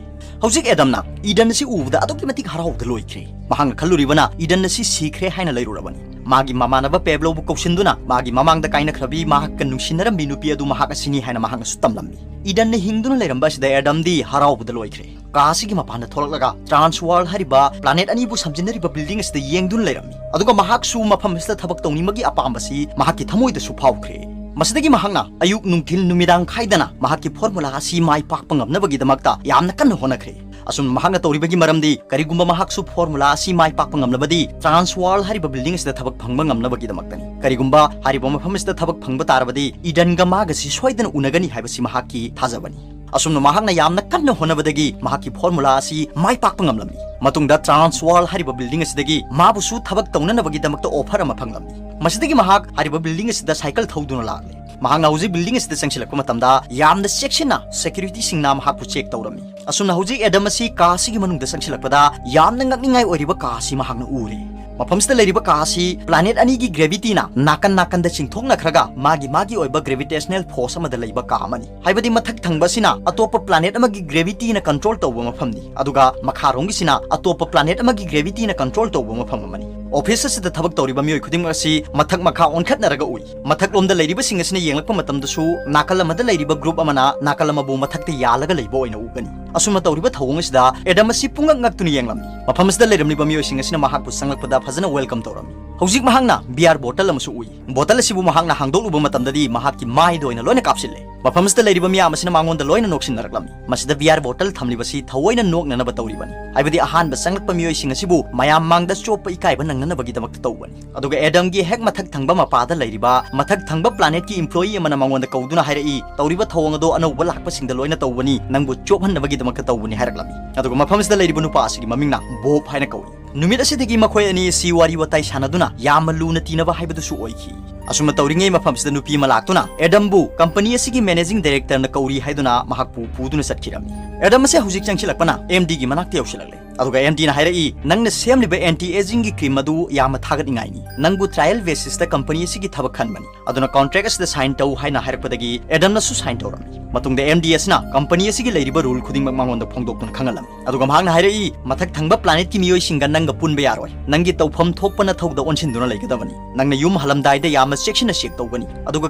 ꯍꯧꯖꯤꯛ ꯑꯦꯗꯝꯅ ꯏꯗꯟ ꯑꯁꯤ ꯎꯕꯗ ꯑꯗꯨꯛꯀꯤ ꯃꯇꯤꯛ ꯍꯔꯥꯎꯕꯗ ꯂꯣꯏꯈ꯭ꯔꯦ꯫ ꯃꯍꯥꯛꯅ ꯈꯜꯂꯨꯔꯤꯕꯅ ꯏꯗꯟ ꯑꯁꯤ ꯁꯤꯈ꯭ꯔꯦ ꯍꯥꯏꯅ ꯂꯩꯔꯨꯔꯕꯅꯤ꯫ ꯃꯥꯒꯤ ꯃꯃꯥꯟꯅꯕ ꯄꯦꯕ꯭ꯂꯣꯕꯨ ꯀꯧꯁꯤꯟꯗꯨꯅ ꯃꯥꯒꯤ ꯃꯃꯥꯡꯗ ꯀꯥꯏꯅꯈ꯭ꯔꯕꯤ ꯃꯍꯥꯛꯀ ꯅꯨꯡꯁꯤꯅꯔꯝꯕꯤ ꯅꯨꯄꯤ ꯑꯗꯨ ꯃꯍꯥꯛ ꯑꯁꯤꯅꯤ ꯍꯥꯏꯅ ꯃꯍꯥꯛꯅꯁꯨ ꯇꯝꯂꯝꯃꯤ꯫ ꯏꯗꯟꯅ ꯍꯤꯡꯗꯨꯅ ꯂꯩꯔꯝꯕ ꯑꯁꯤꯗ ꯑꯦꯗꯝꯗꯤ ꯍꯔꯥꯎꯕꯗ ꯂꯣꯏꯈ꯭ꯔꯦ꯫ ꯀꯥ ꯑꯁꯤꯒꯤ ꯃꯄꯥꯟꯗ ꯊꯣꯛꯂꯛꯂꯒ ꯇ꯭ꯔꯥꯟꯁ ꯋꯥꯔꯜ ꯍꯥꯏꯔꯤꯕ ꯄ꯭ꯂꯥꯅꯦꯠ ꯑꯅꯤꯕꯨ ꯁꯝꯖꯤꯟꯅꯔꯤꯕ ꯕꯤꯜꯗꯤꯡ ꯑꯁꯤꯗ ꯌꯦꯡꯗꯨꯅ ꯂꯩꯔꯝꯃꯤ꯫ ꯑꯗꯨꯒ ꯃꯍꯥꯛꯁꯨ ꯃꯐꯝ ꯑꯁꯤꯗ ꯊꯕꯛ ꯇꯧꯅꯤꯡꯕꯒꯤ ꯑꯄꯥꯝꯕꯁꯤ ꯃꯍꯥꯛꯀꯤ ꯊꯃꯣꯏꯗꯁꯨ ꯐꯥꯎꯈ꯭ꯔꯦ꯫ ꯃꯁꯤꯗꯒꯤ ꯃꯍꯥꯛꯅ ꯑꯌꯨꯛ, ꯅꯨꯡꯊꯤꯜ, ꯅꯨꯃꯤꯗꯥꯡ ꯈꯥꯏꯗꯅ ꯃꯍꯥꯛꯀꯤ ꯐꯣꯔꯃꯨꯂꯥ ꯑꯁꯤ ꯃꯥꯏ ꯄꯥꯛꯄ ꯉꯝꯅꯕꯒꯤꯗꯃꯛꯇ ꯌꯥꯝꯅ ꯀꯟꯅ ꯍꯣꯠꯅꯈ꯭ꯔꯦ꯫ ꯑꯁꯨꯝꯅ ꯃꯍꯥꯛꯅ ꯇꯧꯔꯤꯕꯒꯤ ꯃꯔꯝꯗꯤ, ꯀꯔꯤꯒꯨꯝꯕ ꯃꯍꯥꯛꯁꯨ ꯐꯣꯔꯃꯨꯂꯥ ꯑꯁꯤ ꯃꯥꯏ ꯄꯥꯛꯄ ꯉꯝꯂꯕꯗꯤ, ꯇ꯭ꯔꯥꯟꯁ ꯋꯥꯔꯜ ꯍꯥꯏꯔꯤꯕ ꯕꯤꯜꯗꯤꯡ ꯑꯁꯤꯗ ꯊꯕꯛ ꯐꯪꯕ ꯉꯝꯅꯕꯒꯤꯗꯃꯛꯇꯅꯤ꯫ ꯀꯔꯤꯒꯨꯝꯕ ꯍꯥꯏꯔꯤꯕ ꯃꯐꯝ ꯑꯁꯤꯗ ꯊꯕꯛ ꯐꯪꯕ ꯇꯥꯔꯕꯗꯤ, ꯏꯗꯟꯒ ꯃꯥꯒꯁꯤ ꯁꯣꯏꯗꯅ ꯎꯅꯒꯅꯤ ꯍꯥꯏꯕꯁꯤ ꯃꯍꯥꯛꯀꯤ ꯊꯥꯖꯕꯅꯤ꯫ ꯑꯁꯨꯝꯅ ꯃꯍꯥꯛꯅ ꯌꯥꯝꯅ ꯀꯟꯅ ꯍꯣꯠꯅꯕꯗꯒꯤ ꯃꯍꯥꯛꯀꯤ ꯐꯣꯔꯃꯨꯂꯥ ꯑꯁꯤ ꯃꯥꯏ ꯄꯥꯛꯄ ꯉꯝꯂꯝꯃꯤ꯫ ꯃꯇꯨꯡꯗ ꯇ꯭ꯔꯥꯟꯁ ꯋꯥꯔꯜ ꯍꯥꯏꯔꯤꯕ ꯕꯤꯜꯗꯤꯡ ꯑꯁꯤꯗꯒꯤ ꯃꯥꯕꯨꯁꯨ ꯊꯕꯛ ꯇꯧꯅꯅꯕꯒꯤꯗꯃꯛꯇ ꯑꯣꯐꯔ ꯑꯃ ꯐꯪꯂꯝꯃꯤ꯫ ꯃꯁꯤꯗꯒꯤ ꯃꯍꯥꯛ ꯍꯥꯏꯔꯤꯕ ꯕꯤꯜꯗꯤꯡ ꯑꯁꯤꯗ ꯁꯥꯏꯀꯜ ꯊꯧꯗꯨꯅ ꯂꯥꯛꯂꯦ꯫ ꯃꯍꯥꯛꯅ ꯍꯧꯖꯤꯛ ꯕꯤꯜꯗꯤꯡ ꯑꯁꯤꯗ ꯆꯪꯁꯤꯜꯂꯛꯄ ꯃꯇꯝꯗ ꯌꯥꯝꯅ ꯆꯦꯛꯁꯤꯟꯅ ꯁꯦꯀ꯭ꯌꯨꯔꯤꯇꯤꯁꯤꯡꯅ ꯃꯍꯥꯛꯄꯨ ꯆꯦꯛ ꯇꯧꯔꯝꯃꯤ꯫ ꯑꯁꯨꯝꯅ ꯍꯧꯖꯤꯛ ꯑꯦꯗꯝ ꯑꯁꯤ ꯀꯥ ꯑꯁꯤꯒꯤ ꯃꯅꯨꯡꯗ ꯆꯪꯁꯤꯜꯂꯛꯄꯗ ꯌꯥꯝꯅ ꯉꯛꯅꯤꯡꯉꯥꯏ ꯑꯣꯏꯔꯤꯕ ꯀꯥ ꯑꯁꯤ ꯃꯍꯥꯛꯅ ꯎꯔꯦ꯫ ꯃꯐꯝꯁꯤꯗ ꯂꯩꯔꯤꯕ ꯀꯥ ꯑꯁꯤ ꯄ꯭ꯂꯥꯅꯦꯠ ꯑꯅꯤꯒꯤ ꯒ꯭ꯔꯦꯚꯤꯇꯤꯅ ꯅꯥꯀꯟ ꯅꯥꯀꯟꯗ ꯆꯤꯡꯊꯣꯛꯅꯈ꯭ꯔꯒ ꯃꯥꯒꯤ ꯃꯥꯒꯤ ꯑꯣꯏꯕ ꯒ꯭ꯔꯦꯚꯤꯇꯦꯁꯅꯦꯜ ꯐꯣꯔꯁ ꯑꯃꯗ ꯂꯩꯕ ꯀꯥ ꯑꯃꯅꯤ꯫ ꯍꯥꯏꯕꯗꯤ ꯃꯊꯛ ꯊꯪꯕ ꯑꯁꯤꯅ ꯑꯇꯣꯞꯄ ꯄ꯭ꯂꯥꯅꯦꯠ ꯑꯃꯒꯤ ꯒ꯭ꯔꯦꯚꯤꯇꯤꯅ ꯀꯟꯇ꯭ꯔꯣꯜ ꯇꯧꯕ ꯃꯐꯝꯅꯤ, ꯑꯗꯨꯒ ꯃꯈꯥꯔꯣꯝꯒꯤꯁꯤꯅ ꯑꯇꯣꯞꯄ ꯄ꯭ꯂꯥꯅꯦꯠ ꯑꯃꯒꯤ ꯒ꯭ꯔꯦꯚꯤꯇꯤꯅ ꯀꯟꯇ꯭ꯔꯣꯜ ꯇꯧꯕ ꯃꯐꯝ ꯑꯃꯅꯤ꯫ ꯑꯣꯐꯤꯁ ꯑꯁꯤꯗ ꯊꯕꯛ ꯇꯧꯔꯤꯕ ꯃꯤꯑꯣꯏ ꯈꯨꯗꯤꯡꯃꯛ ꯑꯁꯤ ꯃꯊꯛ ꯃꯈꯥ ꯑꯣꯟꯈꯠꯅꯔꯒ ꯎꯏ꯫ ꯃꯊꯛꯂꯣꯝꯗ ꯂꯩꯔꯤꯕꯁꯤꯡ ꯑꯁꯤꯅ ꯌꯦꯡꯂꯛꯄ ꯃꯇꯝꯗꯁꯨ ꯅꯥꯀꯜ ꯑꯃꯗ ꯂꯩꯔꯤꯕ ꯒ꯭ꯔꯨꯞ ꯑꯃꯅ ꯅꯥꯀꯜ ꯑꯃꯕꯨ ꯃꯊꯛꯇ ꯌꯥꯜꯂꯒ ꯂꯩꯕ ꯑꯣꯏꯅ ꯎꯒꯅꯤ꯫ ꯑꯁꯨꯝꯅ ꯇꯧꯔꯤꯕ ꯊꯧꯑꯣꯡ ꯑꯁꯤꯗ ꯑꯦꯗꯝ ꯑꯁꯤ ꯄꯨꯡꯉꯛ ꯉꯛꯇꯨꯅ ꯌꯦꯡꯂꯝꯃꯤ꯫ ꯃꯐꯝ ꯑꯁꯤꯗ ꯂꯩꯔꯝꯂꯤꯕ ꯃꯤꯑꯣꯏꯁꯤꯡ ꯑꯁꯤꯅ ꯃꯍꯥꯛꯄꯨ ꯆꯪꯂꯛꯄꯗ ꯐꯖꯅ ꯋꯦꯜꯀꯝ ꯇꯧꯔꯝꯃꯤ꯫ ꯍꯧꯖꯤꯛ ꯃꯍꯥꯛꯅ ꯕꯤꯌꯥꯔ ꯕꯣꯇꯜ ꯑꯃꯁꯨ ꯎꯏ꯫ ꯕꯣꯇꯜ ꯑꯁꯤꯕꯨ ꯃꯍꯥꯛꯅ ꯍꯥꯡꯗꯣꯛꯂꯨꯕ ꯃꯇꯝꯗꯗꯤ ꯃꯍꯥꯛꯀꯤ ꯃꯥꯏꯗ ꯑꯣꯏꯅ ꯂꯣꯏꯅ ꯀꯥꯞꯁꯤꯜꯂꯦ꯫ ꯃꯐꯝ ꯑꯁꯤꯗ ꯂꯩꯔꯤꯕ ꯃꯤꯌꯥꯝ ꯑꯁꯤꯅ ꯃꯉꯣꯟꯗ ꯂꯣꯏꯅ ꯅꯣꯛꯁꯤꯟꯅꯔꯛꯂꯝꯃꯤ꯫ ꯃꯁꯤꯗ ꯕꯤꯌꯥꯔ ꯕꯣꯇꯜ ꯊꯝꯂꯤꯕꯁꯤ ꯊꯑꯣꯏꯅ ꯅꯣꯛꯅꯅꯕ ꯇꯧꯔꯤꯕꯅꯤ꯫ ꯍꯥꯏꯕꯗꯤ ꯑꯍꯥꯟꯕ ꯆꯪꯂꯛꯄ ꯃꯤꯑꯣꯏꯁꯤꯡ ꯑꯁꯤꯕꯨ ꯃꯌꯥꯝ ꯃꯥꯡꯗ ꯆꯣꯞꯄ ꯏꯀꯥꯏꯕ ꯅꯪꯅꯅꯕꯒꯤꯗꯃꯛꯇ ꯇꯧꯕꯅꯤ꯫ ꯑꯗꯨꯒ ꯑꯦꯗꯝꯒꯤ ꯍꯦꯛ ꯃꯊꯛ ꯊꯪꯕ ꯃꯄꯥꯗ ꯂꯩꯔꯤꯕ ꯃꯊꯛ ꯊꯪꯕ ꯄ꯭ꯂꯥꯅꯦꯠꯀꯤ ꯏꯝꯄ꯭ꯂꯣꯌꯤ ꯑꯃꯅ ꯃꯉꯣꯟꯗ ꯀꯧꯗꯨꯅ ꯍꯥꯏꯔꯛꯏ, "ꯇꯧꯔꯤꯕ ꯊꯧꯑꯣꯡ ꯑꯗꯣ ꯑꯅꯧꯕ ꯂꯥꯛꯄꯁꯤꯡꯗ ꯂꯣꯏꯅ ꯇꯧꯕꯅꯤ, ꯅꯪꯕꯨ ꯆꯣꯞꯍꯟꯅꯕꯒꯤꯗꯃꯛꯇ ꯇꯧꯕꯅꯤ" ꯍꯥꯏꯔꯛꯂꯝꯃꯤ꯫ ꯑꯗꯨꯒ ꯃꯐꯝꯁꯤꯗ ꯂꯩꯔꯤꯕ ꯅꯨꯄꯥ ꯑꯁꯤꯒꯤ ꯃꯃꯤꯡꯅ ꯕꯣꯕ ꯍꯥꯏꯅ ꯀꯧꯏ꯫ ꯅꯨꯃꯤꯠ ꯑꯁꯤꯗꯒꯤ ꯃꯈꯣꯏ ꯑꯅꯤ ꯑꯁꯤ ꯋꯥꯔꯤ ꯋꯥꯇꯥꯏ ꯁꯥꯟꯅꯗꯨꯅ ꯌꯥꯝꯅ ꯂꯨꯅ ꯇꯤꯟꯅꯕ ꯍꯥꯏꯕꯗꯨꯁꯨ ꯑꯣꯏꯈꯤ꯫ ꯑꯁꯨꯝꯅ ꯇꯧꯔꯤꯉꯩ ꯃꯐꯝꯁꯤꯗ ꯅꯨꯄꯤ ꯑꯃ ꯂꯥꯛꯇꯨꯅ ꯑꯦꯗꯝꯕꯨ ꯀꯝꯄꯅꯤ ꯑꯁꯤꯒꯤ ꯃꯦꯅꯦꯖꯤꯡ ꯗꯥꯏꯔꯦꯛꯇꯔꯅ ꯀꯧꯔꯤ ꯍꯥꯏꯗꯨꯅ ꯃꯍꯥꯛꯄꯨ ꯄꯨꯗꯨꯅ ꯆꯠꯈꯤꯔꯝꯃꯤ꯫ ꯑꯦꯗꯝ ꯑꯁꯤ ꯍꯧꯖꯤꯛ ꯆꯪꯁꯤꯜꯂꯛꯄꯅ ꯑꯦꯝ ꯗꯤꯒꯤ ꯃꯅꯥꯛꯇ ꯌꯧꯁꯤꯜꯂꯛꯂꯦ꯫ ꯑꯗꯨꯒ ꯑꯦꯝ ꯗꯤꯅ ꯍꯥꯏꯔꯛꯏ, "ꯅꯪꯅ ꯁꯦꯝꯂꯤꯕ ꯑꯦꯟꯇꯤ ꯑꯦꯖꯤꯡꯒꯤ ꯀ꯭ꯔꯤꯝ ꯑꯗꯨ ꯌꯥꯝꯅ ꯊꯥꯒꯠꯅꯤꯡꯉꯥꯏꯅꯤ꯫ ꯅꯪꯕꯨ ꯇ꯭ꯔꯥꯏꯌꯦꯜ ꯕꯦꯁꯤꯁꯇ ꯀꯝꯄꯅꯤ ꯑꯁꯤꯒꯤ ꯊꯕꯛ ꯈꯟꯕꯅꯤ꯫ ꯑꯗꯨꯅ ꯀꯣꯟꯇ꯭ꯔꯦꯛ ꯑꯁꯤꯗ ꯁꯥꯏꯟ ꯇꯧ" ꯍꯥꯏꯅ ꯍꯥꯏꯔꯛꯄꯗꯒꯤ ꯑꯦꯗꯝꯅꯁꯨ ꯁꯥꯏꯟ ꯇꯧꯔꯝꯃꯤ꯫ ꯃꯇꯨꯡꯗ ꯑꯦꯝ ꯗꯤ ꯑꯦꯁꯅ ꯀꯝꯄꯅꯤ ꯑꯁꯤꯒꯤ ꯂꯩꯔꯤꯕ ꯔꯨꯜ ꯈꯨꯗꯤꯡꯃꯛ ꯃꯉꯣꯟꯗ ꯐꯣꯡꯗꯣꯛꯇꯨꯅ ꯈꯪꯍꯜꯂꯝꯃꯤ꯫ ꯑꯗꯨꯒ ꯃꯍꯥꯛꯅ ꯍꯥꯏꯔꯛꯏ, "ꯃꯊꯛ ꯊꯪꯕ ꯄ꯭ꯂꯥꯅꯦꯠꯀꯤ ꯃꯤꯑꯣꯏꯁꯤꯡꯒ ꯅꯪꯒ ꯄꯨꯟꯕ ꯌꯥꯔꯣꯏ꯫ ꯅꯪꯒꯤ ꯇꯧꯐꯝ ꯊꯣꯛꯄ ꯅꯊꯧꯗ ꯑꯣꯟꯁꯤꯟꯗꯨꯅ ꯂꯩꯒꯗꯕꯅꯤ꯫ ꯅꯪꯅ ꯌꯨꯝ ꯍꯜꯂꯝꯗꯥꯏꯗ ꯌꯥꯝꯅ ꯆꯦꯛꯁꯤꯟꯅ ꯆꯦꯛ ꯇꯧꯒꯅꯤ꯫ ꯑꯗꯨꯒ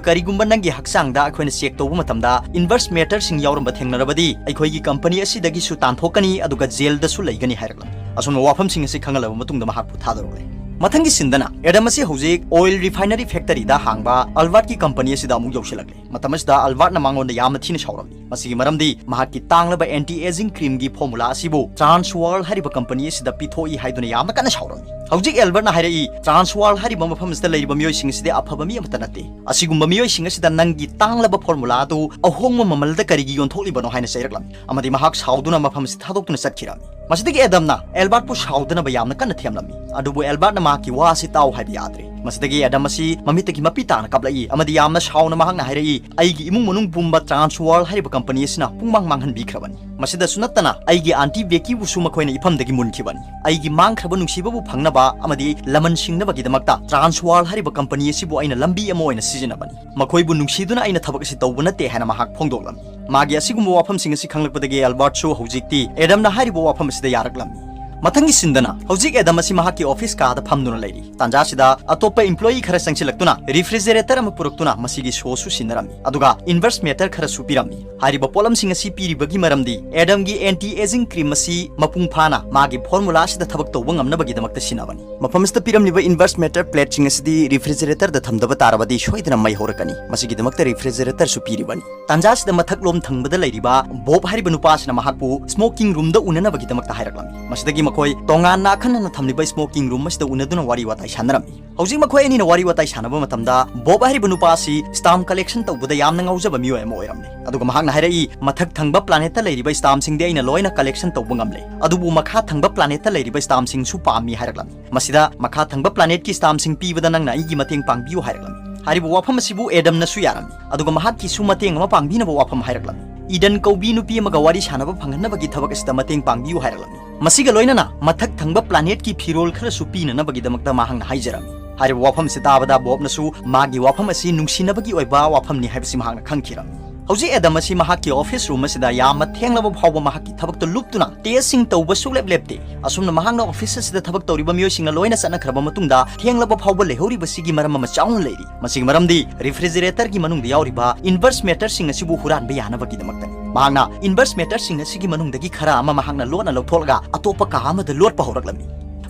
ꯀꯔꯤꯒꯨꯝꯕ ꯅꯪꯒꯤ ꯍꯛꯆꯥꯡꯗ ꯑꯩꯈꯣꯏꯅ ꯆꯦꯛ ꯇꯧꯕ ꯃꯇꯝꯗ ꯏꯟꯚꯔꯁ ꯃꯦꯇꯔꯁꯤꯡ ꯌꯥꯎꯔꯝꯕ ꯊꯦꯡꯅꯔꯕꯗꯤ ꯑꯩꯈꯣꯏꯒꯤ ꯀꯝꯄꯅꯤ ꯑꯁꯤꯗꯒꯤꯁꯨ ꯇꯥꯟꯊꯣꯛꯀꯅꯤ, ꯑꯗꯨꯒ ꯖꯦꯜꯗꯁꯨ ꯂꯩꯒꯅꯤ" ꯍꯥꯏꯔꯛꯂꯝꯃꯤ꯫ ꯑꯁꯨꯝꯕ ꯋꯥꯐꯝꯁꯤꯡ ꯑꯁꯤ ꯈꯪꯍꯜꯂꯕ ꯃꯇꯨꯡꯗ ꯃꯍꯥꯛꯄꯨ ꯊꯥꯗꯣꯔꯛꯂꯦ꯫ ꯃꯊꯪꯒꯤ ꯁꯤꯟꯗꯅ ꯑꯦꯗꯝ ꯑꯁꯤ ꯍꯧꯖꯤꯛ ꯑꯣꯏꯜ ꯔꯤꯐꯥꯏꯅꯔꯤ ꯐꯦꯛꯇꯔꯤꯗ ꯍꯥꯡꯕ ꯑꯜꯕꯥꯔꯠꯀꯤ ꯀꯝꯄꯅꯤ ꯑꯁꯤꯗ ꯑꯃꯨꯛ ꯌꯧꯁꯤꯜꯂꯛꯂꯦ꯫ ꯃꯇꯝ ꯑꯁꯤꯗ ꯑꯜꯕꯥꯔꯠꯅ ꯃꯉꯣꯟꯗ ꯌꯥꯝꯅ ꯊꯤꯅ ꯁꯥꯎꯔꯝꯃꯤ꯫ ꯃꯁꯤꯒꯤ ꯃꯔꯝꯗꯤ ꯃꯍꯥꯛꯀꯤ ꯇꯥꯡꯂꯕ ꯑꯦꯟꯇꯤ ꯑꯦꯖꯤꯡ ꯀ꯭ꯔꯤꯝꯒꯤ ꯐꯣꯔꯃꯨꯂꯥ ꯑꯁꯤꯕꯨ ꯇ꯭ꯔꯥꯟꯁ ꯋꯥꯔꯜ ꯍꯥꯏꯔꯤꯕ ꯀꯝꯄꯅꯤ ꯑꯁꯤꯗ ꯄꯤꯊꯣꯛꯏ ꯍꯥꯏꯗꯨꯅ ꯌꯥꯝꯅ ꯀꯟꯅ ꯁꯥꯎꯔꯝꯃꯤ꯫ ꯍꯧꯖꯤꯛ ꯑꯦꯜꯕꯥꯔꯠꯅ ꯍꯥꯏꯔꯛꯏ, "ꯇ꯭ꯔꯥꯟꯁ ꯋꯥꯔꯜ ꯍꯥꯏꯔꯤꯕ ꯃꯐꯝ ꯑꯁꯤꯗ ꯂꯩꯔꯤꯕ ꯃꯤꯑꯣꯏꯁꯤꯡ ꯑꯁꯤꯗꯤ ꯑꯐꯕ ꯃꯤ ꯑꯃꯠꯇ ꯅꯠꯇꯦ꯫ ꯑꯁꯤꯒꯨꯝꯕ ꯃꯤꯑꯣꯏꯁꯤꯡ ꯑꯁꯤꯗ ꯅꯪꯒꯤ ꯇꯥꯡꯂꯕ ꯐꯣꯔꯃꯨꯂꯥ ꯑꯗꯨ ꯑꯍꯣꯡꯕ ꯃꯃꯜꯗ ꯀꯔꯤꯒꯤ ꯌꯣꯟꯊꯣꯛꯂꯤꯕꯅꯣ?" ꯍꯥꯏꯅ ꯆꯩꯔꯛꯂꯝꯃꯤ꯫ ꯑꯃꯗꯤ ꯃꯍꯥꯛ ꯁꯥꯎꯗꯨꯅ ꯃꯐꯝ ꯑꯁꯤ ꯊꯥꯗꯣꯛꯇꯨꯅ ꯆꯠꯈꯤꯔꯝꯃꯤ꯫ ꯃꯁꯤꯗꯒꯤ ꯑꯦꯗꯝꯅ ꯑꯦꯜꯕꯥꯔꯠꯄꯨ ꯁꯥꯎꯗꯅꯕ ꯌꯥꯝꯅ ꯀꯟꯅ ꯊꯦꯝꯂꯝꯃꯤ꯫ ꯑꯗꯨꯕꯨ ꯑꯦꯜꯕꯥꯔꯠꯅ ꯃꯍꯥꯛꯀꯤ ꯋꯥ ꯑꯁꯤ ꯇꯥꯎ ꯍꯥꯏꯕ ꯌꯥꯗ꯭ꯔꯦ꯫ ꯃꯁꯤꯗꯒꯤ ꯑꯦꯗꯝ ꯑꯁꯤ ꯃꯃꯤꯠꯇꯒꯤ ꯃꯄꯤ ꯇꯥꯅ ꯀꯥꯞꯂꯛꯏ ꯑꯃꯗꯤ ꯌꯥꯝꯅ ꯁꯥꯎꯅ ꯃꯍꯥꯛꯅ ꯍꯥꯏꯔꯛꯏ, "ꯑꯩꯒꯤ ꯏꯃꯨꯡ ꯃꯅꯨꯡ ꯄꯨꯝꯕ ꯇ꯭ꯔꯥꯟꯁ ꯋꯥꯔꯜ ꯍꯥꯏꯔꯤꯕ ꯀꯝꯄꯅꯤ ꯑꯁꯤꯅ ꯄꯨꯡꯃꯥꯡ ꯃꯥꯡꯍꯟꯕꯤꯈ꯭ꯔꯕꯅꯤ꯫ ꯃꯁꯤꯗꯁꯨ ꯅꯠꯇꯅ ꯑꯩꯒꯤ ꯑꯥꯟꯇꯤ ꯕꯦꯀꯤꯕꯨꯁꯨ ꯃꯈꯣꯏꯅ ꯏꯐꯝꯗꯒꯤ ꯃꯨꯟꯈꯤꯕꯅꯤ꯫ ꯑꯩꯒꯤ ꯃꯥꯡꯈ꯭ꯔꯕ ꯅꯨꯡꯁꯤꯕꯕꯨ ꯐꯪꯅꯕ ꯑꯃꯗꯤ ꯂꯃꯟ ꯁꯤꯡꯅꯕꯒꯤꯗꯃꯛꯇ ꯇ꯭ꯔꯥꯟꯁ ꯋꯥꯔꯜ ꯍꯥꯏꯔꯤꯕ ꯀꯝꯄꯅꯤ ꯑꯁꯤꯕꯨ ꯑꯩꯅ ꯂꯝꯕꯤ ꯑꯃ ꯑꯣꯏꯅ ꯁꯤꯖꯤꯟꯅꯕꯅꯤ꯫ ꯃꯈꯣꯏꯕꯨ ꯅꯨꯡꯁꯤꯗꯨꯅ ꯑꯩꯅ ꯊꯕꯛ ꯑꯁꯤ ꯇꯧꯕ ꯅꯠꯇꯦ" ꯍꯥꯏꯅ ꯃꯍꯥꯛ ꯐꯣꯡꯗꯣꯛꯂꯝꯃꯤ꯫ ꯃꯥꯒꯤ ꯑꯁꯤꯒꯨꯝꯕ ꯋꯥꯐꯝꯁꯤꯡ ꯑꯁꯤ ꯈꯪꯂꯛꯄꯗꯒꯤ ꯑꯦꯜꯕꯥꯔꯠꯁꯨ ꯍꯧꯖꯤꯛꯇꯤ ꯑꯦꯗꯝꯅ ꯍꯥꯏꯔꯤꯕ ꯋꯥꯐꯝ ꯑꯁꯤꯗ ꯌꯥꯔꯛꯂꯝꯃꯤ꯫ ꯃꯊꯪꯒꯤ ꯁꯤꯟꯗꯅ ꯍꯧꯖꯤꯛ ꯑꯦꯗꯝ ꯑꯁꯤ ꯃꯍꯥꯛꯀꯤ ꯑꯣꯐꯤꯁ ꯀꯥꯗ ꯐꯝꯗꯨꯅ ꯂꯩꯔꯤ꯫ ꯇꯥꯟꯖꯥꯁꯤꯗ ꯑꯇꯣꯞꯄ ꯏꯝꯄ꯭ꯂꯣꯌꯤ ꯈꯔ ꯆꯪꯁꯤꯜꯂꯛꯇꯨꯅ ꯔꯤꯐ꯭ꯔꯤꯖꯔꯦꯇꯔ ꯑꯃ ꯄꯨꯔꯛꯇꯨꯅ ꯃꯁꯤꯒꯤ ꯁꯣꯁꯨ ꯁꯤꯟꯅꯔꯝꯃꯤ, ꯑꯗꯨꯒ ꯏꯟꯚꯔꯁ ꯃꯦꯇꯔ ꯈꯔꯁꯨ ꯄꯤꯔꯝꯃꯤ꯫ ꯍꯥꯏꯔꯤꯕ ꯄꯣꯠꯂꯝꯁꯤꯡ ꯑꯁꯤ ꯄꯤꯔꯤꯕꯒꯤ ꯃꯔꯝꯗꯤ ꯑꯦꯗꯝꯒꯤ ꯑꯦꯟꯇꯤ ꯑꯦꯖꯤꯡ ꯀ꯭ꯔꯤꯝ ꯑꯁꯤ ꯃꯄꯨꯡ ꯐꯥꯅ ꯃꯥꯒꯤ ꯐꯣꯔꯃꯨꯂꯥ ꯑꯁꯤꯗ ꯊꯕꯛ ꯇꯧꯕ ꯉꯝꯅꯕꯒꯤꯗꯃꯛꯇ ꯁꯤꯟꯅꯕꯅꯤ꯫ ꯃꯐꯝ ꯑꯁꯤꯗ ꯄꯤꯔꯝꯂꯤꯕ ꯏꯟꯚꯔꯁ ꯃꯦꯇꯔ ꯄ꯭ꯂꯦꯠꯁꯤꯡ ꯑꯁꯤꯗꯤ ꯔꯤꯐ꯭ꯔꯤꯖꯔꯦꯇꯔꯗ ꯊꯝꯗꯕ ꯇꯥꯔꯕꯗꯤ ꯁꯣꯏꯗꯅ ꯃꯩ ꯍꯧꯔꯛꯀꯅꯤ꯫ ꯃꯁꯤꯒꯤꯗꯃꯛꯇ ꯔꯤꯐ꯭ꯔꯤꯖꯔꯦꯇꯔꯁꯨ ꯄꯤꯔꯤꯕꯅꯤ꯫ ꯇꯥꯟꯖꯥꯁꯤꯗ ꯃꯊꯛꯂꯣꯝ ꯊꯪꯕꯗ ꯂꯩꯔꯤꯕ ꯕꯣꯕ ꯍꯥꯏꯔꯤꯕ ꯅꯨꯄꯥ ꯑꯁꯤꯅ ꯃꯍꯥꯛꯄꯨ ꯁ꯭ꯃꯣꯀꯤꯡ ꯔꯨꯝꯗ ꯎꯅꯅꯕꯒꯤꯗꯃꯛꯇ ꯍꯥꯏꯔꯛꯂꯝꯃꯤ꯫ ꯃꯁꯤꯗꯒꯤ ꯃꯈꯣꯏ ꯇꯣꯉꯥꯟꯅ ꯑꯈꯟꯅꯅ ꯊꯝꯂꯤꯕ ꯁ꯭ꯃꯣꯀꯤꯡ ꯔꯨꯝ ꯑꯁꯤꯗ ꯎꯅꯗꯨꯅ ꯋꯥꯔꯤ ꯋꯥꯇꯥꯏ ꯁꯥꯟꯅꯔꯝꯃꯤ꯫ ꯍꯧꯖꯤꯛ ꯃꯈꯣꯏ ꯑꯅꯤꯅ ꯋꯥꯔꯤ ꯋꯥꯇꯥꯏ ꯁꯥꯟꯅꯕ ꯃꯇꯝꯗ ꯕꯣꯕ ꯍꯥꯏꯔꯤꯕ ꯅꯨꯄꯥ ꯑꯁꯤ ꯁ꯭ꯇꯥꯝ ꯀꯂꯦꯛꯁꯟ ꯇꯧꯕꯗ ꯌꯥꯝꯅ ꯉꯥꯎꯖꯕ ꯃꯤꯑꯣꯏ ꯑꯃ ꯑꯣꯏꯔꯝꯃꯤ꯫ ꯑꯗꯨꯒ ꯃꯍꯥꯛꯅ ꯍꯥꯏꯔꯛꯏ, "ꯃꯊꯛ ꯊꯪꯕ ꯄ꯭ꯂꯥꯅꯦꯠꯇ ꯂꯩꯔꯤꯕ ꯁ꯭ꯇꯥꯝꯁꯤꯡꯗꯤ ꯑꯩꯅ ꯂꯣꯏꯅ ꯀꯂꯦꯛꯁꯟ ꯇꯧꯕ ꯉꯝꯂꯦ, ꯑꯗꯨꯕꯨ ꯃꯈꯥ ꯊꯪꯕ ꯄ꯭ꯂꯥꯅꯦꯠꯇ ꯂꯩꯔꯤꯕ ꯁ꯭ꯇꯥꯝꯁꯤꯡꯁꯨ ꯄꯥꯝꯃꯤ" ꯍꯥꯏꯔꯛꯂꯝꯃꯤ꯫ "ꯃꯁꯤꯗ ꯃꯈꯥ ꯊꯪꯕ ꯄ꯭ꯂꯥꯅꯦꯠꯀꯤ ꯁ꯭ꯇꯥꯝꯁꯤꯡ ꯄꯤꯕꯗ ꯅꯪꯅ ꯑꯩꯒꯤ ꯃꯇꯦꯡ ꯄꯥꯡꯕꯤꯌꯨ" ꯍꯥꯏꯔꯛꯂꯝꯃꯤ꯫ ꯍꯥꯏꯔꯤꯕ ꯋꯥꯐꯝ ꯑꯁꯤꯕꯨ ꯑꯦꯗꯝꯅꯁꯨ ꯌꯥꯔꯝꯃꯤ, ꯑꯗꯨꯒ ꯃꯍꯥꯛꯀꯤꯁꯨ ꯃꯇꯦꯡ ꯑꯃ ꯄꯥꯡꯕꯤꯅꯕ ꯋꯥꯐꯝ ꯍꯥꯏꯔꯛꯂꯝꯃꯤ꯫ ꯏꯗꯟ ꯀꯧꯕꯤ ꯅꯨꯄꯤ ꯑꯃꯒ ꯋꯥꯔꯤ ꯁꯥꯟꯅꯕ ꯐꯪꯍꯟꯅꯕꯒꯤ ꯊꯕꯛ ꯑꯁꯤꯗ ꯃꯇꯦꯡ ꯄꯥꯡꯕꯤꯌꯨ ꯍꯥꯏꯔꯛꯂꯝꯃꯤ꯫ ꯃꯁꯤꯒ ꯂꯣꯏꯅꯅ ꯃꯊꯛ ꯊꯪꯕ ꯄ꯭ꯂꯥꯅꯦꯠꯀꯤ ꯐꯤꯔꯣꯜ ꯈꯔꯁꯨ ꯄꯤꯅꯅꯕꯒꯤꯗꯃꯛꯇ ꯃꯍꯥꯛꯅ ꯍꯥꯏꯖꯔꯝꯃꯤ꯫ ꯍꯥꯏꯔꯤꯕ ꯋꯥꯐꯝ ꯑꯁꯤ ꯇꯥꯕꯗ ꯕꯣꯕꯅꯁꯨ ꯃꯥꯒꯤ ꯋꯥꯐꯝ ꯑꯁꯤ ꯅꯨꯡꯁꯤꯅꯕꯒꯤ ꯑꯣꯏꯕ ꯋꯥꯐꯝꯅꯤ ꯍꯥꯏꯕꯁꯤ ꯃꯍꯥꯛꯅ ꯈꯪꯈꯤꯔꯝꯃꯤ꯫ ꯍꯧꯖꯤꯛ ꯑꯦꯗꯝ ꯑꯁꯤ ꯃꯍꯥꯛꯀꯤ ꯑꯣꯐꯤꯁ ꯔꯨꯝ ꯑꯁꯤꯗ ꯌꯥꯝꯅ ꯊꯦꯡꯂꯕ ꯐꯥꯎꯕ ꯃꯍꯥꯛꯀꯤ ꯊꯕꯛꯇ ꯂꯨꯞꯇꯨꯅ ꯇꯦꯁꯁꯤꯡ ꯇꯧꯕ ꯁꯨꯛꯂꯦꯞ ꯂꯦꯞꯇꯦ꯫ ꯑꯁꯨꯝꯅ ꯃꯍꯥꯛꯅ ꯑꯣꯐꯤꯁ ꯑꯁꯤꯗ ꯊꯕꯛ ꯇꯧꯔꯤꯕ ꯃꯤꯑꯣꯏꯁꯤꯡꯅ ꯂꯣꯏꯅ ꯆꯠꯅꯈ꯭ꯔꯕ ꯃꯇꯨꯡꯗ ꯊꯦꯡꯂꯕ ꯐꯥꯎꯕ ꯂꯩꯍꯧꯔꯤꯕꯁꯤꯒꯤ ꯃꯔꯝ ꯑꯃ ꯆꯥꯎꯅ ꯂꯩꯔꯤ꯫ ꯃꯁꯤꯒꯤ ꯃꯔꯝꯗꯤ ꯔꯤꯐ꯭ꯔꯤꯖꯔꯦꯇꯔꯒꯤ ꯃꯅꯨꯡꯗ ꯌꯥꯎꯔꯤꯕ ꯏꯟꯚꯔꯁ ꯃꯦꯇꯔꯁꯤꯡ ꯑꯁꯤꯕꯨ ꯍꯨꯔꯥꯟꯕ ꯌꯥꯅꯕꯒꯤꯗꯃꯛꯇꯅꯤ꯫ ꯃꯍꯥꯛꯅ ꯏꯟꯚꯔꯁ ꯃꯦꯇꯔꯁꯤꯡ ꯑꯁꯤꯒꯤ ꯃꯅꯨꯡꯗꯒꯤ ꯈꯔ ꯑꯃ ꯃꯍꯥꯛꯅ ꯂꯣꯟꯅ ꯂꯧꯊꯣꯛꯂꯒ ꯑꯇꯣꯞꯄ ꯀꯥ ꯑꯃꯗ ꯂꯣꯠꯄ ꯍꯧꯔꯛꯂꯝꯃꯤ꯫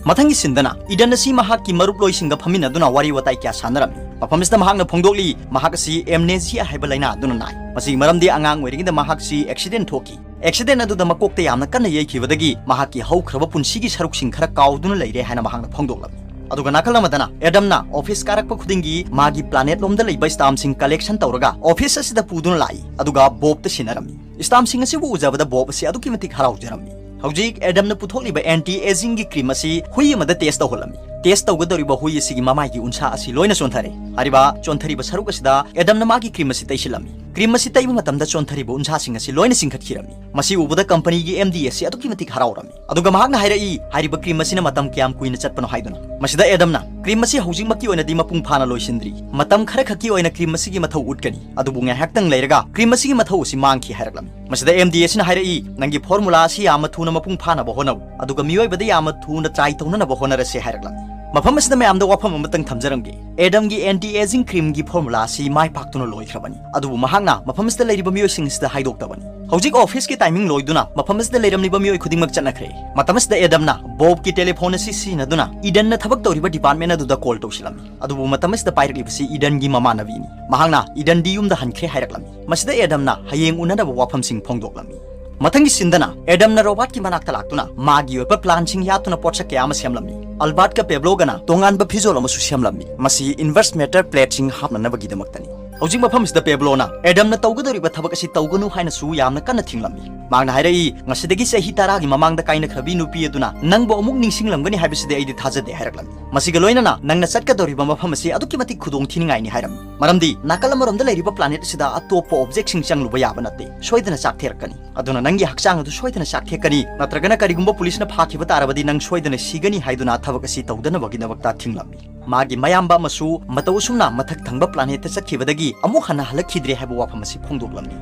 ꯃꯊꯪꯒꯤ ꯁꯤꯟꯗꯅ ꯏꯗꯟ ꯑꯁꯤ ꯃꯍꯥꯛꯀꯤ ꯃꯔꯨꯞꯂꯣꯏꯁꯤꯡꯒ ꯐꯝꯃꯤꯟꯅꯗꯨꯅ ꯋꯥꯔꯤ ꯋꯥꯇꯥꯏ ꯀꯌꯥ ꯁꯥꯟꯅꯔꯝꯃꯤ꯫ ꯃꯐꯝ ꯑꯁꯤꯗ ꯃꯍꯥꯛꯅ ꯐꯣꯡꯗꯣꯛꯂꯤ, ꯃꯍꯥꯛ ꯑꯁꯤ ꯑꯦꯝꯅꯦꯖꯤꯌꯥ ꯍꯥꯏꯕ ꯂꯥꯏꯅꯥ ꯑꯗꯨꯅ ꯅꯥꯏ꯫ ꯃꯁꯤꯒꯤ ꯃꯔꯝꯗꯤ ꯑꯉꯥꯡ ꯑꯣꯏꯔꯤꯉꯩꯗ ꯃꯍꯥꯛꯁꯤ ꯑꯦꯛꯁꯤꯗꯦꯟ ꯊꯣꯛꯈꯤ꯫ ꯑꯦꯛꯁꯤꯗꯦꯟ ꯑꯗꯨꯗ ꯃꯀꯣꯛꯇ ꯌꯥꯝꯅ ꯀꯟꯅ ꯌꯩꯈꯤꯕꯗꯒꯤ ꯃꯍꯥꯛꯀꯤ ꯍꯧꯈ꯭ꯔꯕ ꯄꯨꯟꯁꯤꯒꯤ ꯁꯔꯨꯛꯁꯤꯡ ꯈꯔ ꯀꯥꯎꯗꯨꯅ ꯂꯩꯔꯦ ꯍꯥꯏꯅ ꯃꯍꯥꯛꯅ ꯐꯣꯡꯗꯣꯛꯂꯝꯃꯤ꯫ ꯑꯗꯨꯒ ꯅꯥꯀꯜ ꯑꯃꯗꯅ ꯑꯦꯗꯝꯅ ꯑꯣꯐꯤꯁ ꯀꯥꯔꯛꯄ ꯈꯨꯗꯤꯡꯒꯤ ꯃꯥꯒꯤ ꯄ꯭ꯂꯥꯅꯦꯠ ꯂꯣꯝꯗ ꯂꯩꯕ ꯁ꯭ꯇꯥꯝꯁꯤꯡ ꯀꯂꯦꯛꯁꯟ ꯇꯧꯔꯒ ꯑꯣꯐꯤꯁ ꯑꯁꯤꯗ ꯄꯨꯗꯨꯅ ꯂꯥꯛꯏ, ꯑꯗꯨꯒ ꯕꯣꯕꯇ ꯁꯤꯟꯅꯔꯝꯃꯤ꯫ ꯁ꯭ꯇꯥꯝꯁꯤꯡ ꯑꯁꯤꯕꯨ ꯎꯖꯕꯗ ꯕꯣꯕ ꯑꯁꯤ ꯑꯗꯨꯛꯀꯤ ꯃꯇꯤꯛ ꯍꯔꯥꯎꯖꯔꯝꯃꯤ꯫ ꯍꯧꯖꯤꯛ ꯑꯦꯗꯝꯅ ꯄꯨꯊꯣꯛꯂꯤꯕ ꯑꯦꯟꯇꯤ ꯑꯦꯖꯤꯡꯒꯤ ꯀ꯭ꯔꯤꯝ ꯑꯁꯤ ꯍꯨꯏ ꯑꯃꯗ ꯇꯦꯁ ꯇꯧꯍꯜꯂꯝꯃꯤ꯫ ꯇꯦꯁ ꯇꯧꯒꯗꯧꯔꯤꯕ ꯍꯨꯏ ꯑꯁꯤꯒꯤ ꯃꯃꯥꯏꯒꯤ ꯎꯟꯁꯥ ꯑꯁꯤ ꯂꯣꯏꯅ ꯆꯣꯟꯊꯔꯦ꯫ ꯍꯥꯏꯔꯤꯕ ꯆꯣꯟꯊꯔꯤꯕ ꯁꯔꯨꯛ ꯑꯁꯤꯗ ꯑꯦꯗꯝꯅ ꯃꯥꯒꯤ ꯀ꯭ꯔꯤꯝ ꯑꯁꯤ ꯇꯩꯁꯤꯜꯂꯝꯃꯤ꯫ ꯀ꯭ꯔꯤꯝ ꯑꯁꯤ ꯇꯩꯕ ꯃꯇꯝꯗ ꯆꯣꯟꯊꯔꯤꯕ ꯎꯟꯁꯥꯁꯤꯡ ꯑꯁꯤ ꯂꯣꯏꯅ ꯆꯤꯡꯈꯠꯈꯤꯔꯝꯃꯤ꯫ ꯃꯁꯤ ꯎꯕꯗ ꯀꯝꯄꯅꯤꯒꯤ ꯑꯦꯝ ꯗꯤ ꯑꯁꯤ ꯑꯗꯨꯛꯀꯤ ꯃꯇꯤꯛ ꯍꯔꯥꯎꯔꯝꯃꯤ꯫ ꯑꯗꯨꯒ ꯃꯍꯥꯛꯅ ꯍꯥꯏꯔꯛꯏ, ꯍꯥꯏꯔꯤꯕ ꯀ꯭ꯔꯤꯝ ꯑꯁꯤꯅ ꯃꯇꯝ ꯀꯌꯥꯝ ꯀꯨꯏꯅ ꯆꯠꯄꯅꯣ ꯍꯥꯏꯗꯨꯅ꯫ ꯃꯁꯤꯗ ꯑꯦꯗꯝꯅ, ꯀ꯭ꯔꯤꯝ ꯑꯁꯤ ꯍꯧꯖꯤꯛꯃꯛꯀꯤ ꯑꯣꯏꯅꯗꯤ ꯃꯄꯨꯡ ꯐꯥꯅ ꯂꯣꯏꯁꯤꯟꯗ꯭ꯔꯤ, ꯃꯇꯝ ꯈꯔꯈꯛꯀꯤ ꯑꯣꯏꯅ ꯀ꯭ꯔꯤꯝ ꯑꯁꯤꯒꯤ ꯃꯊꯧ ꯎꯠꯀꯅꯤ, ꯑꯗꯨꯕꯨ ꯉꯥꯏꯍꯥꯛꯇꯪ ꯂꯩꯔꯒ ꯀ꯭ꯔꯤꯝ ꯑꯁꯤꯒꯤ ꯃꯊꯧ ꯑꯁꯤ ꯃꯥꯡꯈꯤ ꯍꯥꯏꯔꯛꯂꯝꯃꯤ꯫ ꯃꯁꯤꯗ ꯑꯦꯝ ꯗꯤ ꯑꯁꯤꯅ ꯍꯥꯏꯔꯛꯏ, ꯅꯪꯒꯤ ꯐꯣꯔꯃꯨꯂꯥ ꯑꯁꯤ ꯌꯥꯝꯅ ꯊꯨꯅ ꯃꯄꯨꯡ ꯐꯥꯅꯕ ꯍꯣꯠꯅꯧ, ꯑꯗꯨꯒ ꯃꯤꯑꯣꯏꯕꯗ ꯌꯥꯝꯅ ꯊꯨꯅ ꯇ꯭ꯔꯥꯏ ꯇꯧꯅꯅꯕ ꯍꯣꯠꯅꯔꯁꯤ ꯍꯥꯏꯔꯛꯂꯝꯃꯤ꯫ ꯃꯐꯝ ꯑꯁꯤꯗ ꯃꯌꯥꯝꯗ ꯋꯥꯐꯝ ꯑꯃꯇꯪ ꯊꯝꯖꯔꯝꯒꯦ, ꯑꯦꯗꯝꯒꯤ ꯑꯦꯟꯇꯤ ꯑꯦꯖꯤꯡ ꯀ꯭ꯔꯤꯝꯒꯤ ꯐꯣꯔꯃꯨꯂꯥ ꯑꯁꯤ ꯃꯥꯏ ꯄꯥꯛꯇꯨꯅ ꯂꯣꯏꯈ꯭ꯔꯕꯅꯤ, ꯑꯗꯨꯕꯨ ꯃꯍꯥꯛꯅ ꯃꯐꯝ ꯑꯁꯤꯗ ꯂꯩꯔꯤꯕ ꯃꯤꯑꯣꯏꯁꯤꯡ ꯑꯁꯤꯗ ꯍꯥꯏꯗꯣꯛꯇꯕꯅꯤ꯫ ꯍꯧꯖꯤꯛ ꯑꯣꯐꯤꯁꯀꯤ ꯇꯥꯏꯃꯤꯡ ꯂꯣꯏꯗꯨꯅ ꯃꯐꯝ ꯑꯁꯤꯗ ꯂꯩꯔꯝꯂꯤꯕ ꯃꯤꯑꯣꯏ ꯈꯨꯗꯤꯡꯃꯛ ꯆꯠꯅꯈ꯭ꯔꯦ꯫ ꯃꯇꯝ ꯑꯁꯤꯗ ꯑꯦꯗꯝꯅ ꯕꯣꯕꯀꯤ ꯇꯦꯂꯤꯐꯣꯟ ꯑꯁꯤ ꯁꯤꯖꯤꯟꯅꯗꯨꯅ ꯏꯗꯟꯅ ꯊꯕꯛ ꯇꯧꯔꯤꯕ ꯗꯤꯄꯥꯔꯠꯃꯦꯟ ꯑꯗꯨꯗ ꯀꯣꯜ ꯇꯧꯁꯤꯜꯂꯝꯃꯤ꯫ ꯑꯗꯨꯕꯨ ꯃꯇꯝ ꯑꯁꯤꯗ ꯄꯥꯏꯔꯛꯂꯤꯕꯁꯤ ꯏꯗꯟꯒꯤ ꯃꯃꯥꯟꯅꯕꯤꯅꯤ꯫ ꯃꯍꯥꯛꯅ ꯏꯗꯟꯗꯤ ꯌꯨꯝꯗ ꯍꯟꯈ꯭ꯔꯦ ꯍꯥꯏꯔꯛꯂꯝꯃꯤ꯫ ꯃꯁꯤꯗ ꯑꯦꯗꯝꯅ ꯍꯌꯦꯡ ꯎꯅꯅꯕ ꯋꯥꯐꯝꯁꯤꯡ ꯐꯣꯡꯗꯣꯛꯂꯝꯃꯤ꯫ ꯃꯊꯪꯒꯤ ꯁꯤꯟꯗꯅ ꯑꯦꯗꯝꯅ ꯔꯣꯕꯥꯔꯠꯀꯤ ꯃꯅꯥꯛꯇ ꯂꯥꯛꯇꯨꯅ ꯃꯥꯒꯤ ꯑꯣꯏꯕ ꯄ꯭ꯂꯥꯟꯁꯤꯡ ꯌꯥꯠꯇꯨꯅ ꯄꯣꯠꯁꯛ ꯀꯌꯥ ꯑꯃ ꯁꯦꯝꯂꯝꯃꯤ꯫ ꯑꯜꯕꯥꯔꯠꯀ ꯄꯦꯕ꯭ꯂꯣꯒꯅ ꯇꯣꯉꯥꯟꯕ ꯐꯤꯖꯣꯜ ꯑꯃꯁꯨ ꯁꯦꯝꯂꯝꯃꯤ, ꯃꯁꯤ ꯏꯟꯚꯔꯁ ꯃꯦꯇꯔ ꯄ꯭ꯂꯦꯠꯁꯤꯡ ꯍꯥꯞꯅꯅꯕꯒꯤꯗꯃꯛꯇꯅꯤ꯫ ꯍꯧꯖꯤꯛ ꯃꯐꯝ ꯑꯁꯤꯗ ꯄꯦꯕ꯭ꯂꯣꯅ ꯑꯦꯗꯝꯅ ꯇꯧꯒꯗꯧꯔꯤꯕ ꯊꯕꯛ ꯑꯁꯤ ꯇꯧꯒꯅꯨ ꯍꯥꯏꯅꯁꯨ ꯌꯥꯝꯅ ꯀꯟꯅ ꯊꯤꯡꯂꯝꯃꯤ꯫ ꯃꯍꯥꯛꯅ ꯍꯥꯏꯔꯛꯏ, ꯉꯁꯤꯗꯒꯤ ꯆꯍꯤ ꯇꯔꯥꯒꯤ ꯃꯃꯥꯡꯗ ꯀꯥꯏꯅꯈ꯭ꯔꯕꯤ ꯅꯨꯄꯤ ꯑꯗꯨꯅ ꯅꯪꯕꯨ ꯑꯃꯨꯛ ꯅꯤꯡꯁꯤꯡꯂꯝꯒꯅꯤ ꯍꯥꯏꯕꯁꯤꯗꯤ ꯑꯩꯗꯤ ꯊꯥꯖꯗꯦ ꯍꯥꯏꯔꯛꯂꯝꯃꯤ꯫ ꯃꯁꯤꯒ ꯂꯣꯏꯅꯅ ꯅꯪꯅ ꯆꯠꯀꯗꯧꯔꯤꯕ ꯃꯐꯝ ꯑꯁꯤ ꯑꯗꯨꯛꯀꯤ ꯃꯇꯤꯛ ꯈꯨꯗꯣꯡ ꯊꯤꯅꯤꯡꯉꯥꯏꯅꯤ ꯍꯥꯏꯔꯝꯃꯤ꯫ ꯃꯔꯝꯗꯤ ꯅꯥꯀꯜ ꯑꯃꯔꯣꯝꯗ ꯂꯩꯔꯤꯕ ꯄ꯭ꯂꯥꯅꯦꯠ ꯑꯁꯤꯗ ꯑꯇꯣꯞꯄ ꯑꯣꯕꯖꯦꯛꯁꯤꯡ ꯆꯪꯂꯨꯕ ꯌꯥꯕ ꯅꯠꯇꯦ꯫ ꯁꯣꯏꯗꯅ ꯆꯥꯛꯊꯦꯔꯛꯀꯅꯤ꯫ ꯑꯗꯨꯅ ꯅꯪꯒꯤ ꯍꯛꯆꯥꯡ ꯑꯗꯨ ꯁꯣꯏꯗꯅ ꯆꯥꯛꯊꯦꯛꯀꯅꯤ꯫ ꯅꯠꯇ꯭ꯔꯒꯅ ꯀꯔꯤꯒꯨꯝꯕ ꯄꯨꯂꯤꯁꯅ ꯐꯥꯈꯤꯕ ꯇꯥꯔꯕꯗꯤ ꯅꯪ ꯁꯣꯏꯗꯅ ꯁꯤꯒꯅꯤ ꯍꯥꯏꯗꯨꯅ ꯊꯕꯛ ꯑꯁꯤ ꯇꯧꯗꯅꯕꯒꯤꯗꯃꯛꯇ ꯊꯤꯡꯂꯝꯃꯤ꯫ ꯃꯥꯒꯤ ꯃꯌꯥꯝꯕ ꯑꯃꯁꯨ ꯃꯇꯧ ꯑꯁꯨꯝꯅ ꯃꯊꯛ ꯊꯪꯕ planetꯇ ꯆꯠꯈꯤꯕꯗꯒꯤ ꯑꯃꯨꯛ ꯍꯟꯅ ꯍꯜꯂꯛꯈꯤꯗ꯭ꯔꯦ ꯍꯥꯏꯕ ꯋꯥꯐꯝ ꯑꯁꯤ ꯐꯣꯡꯗꯣꯛꯂꯝꯃꯤ꯫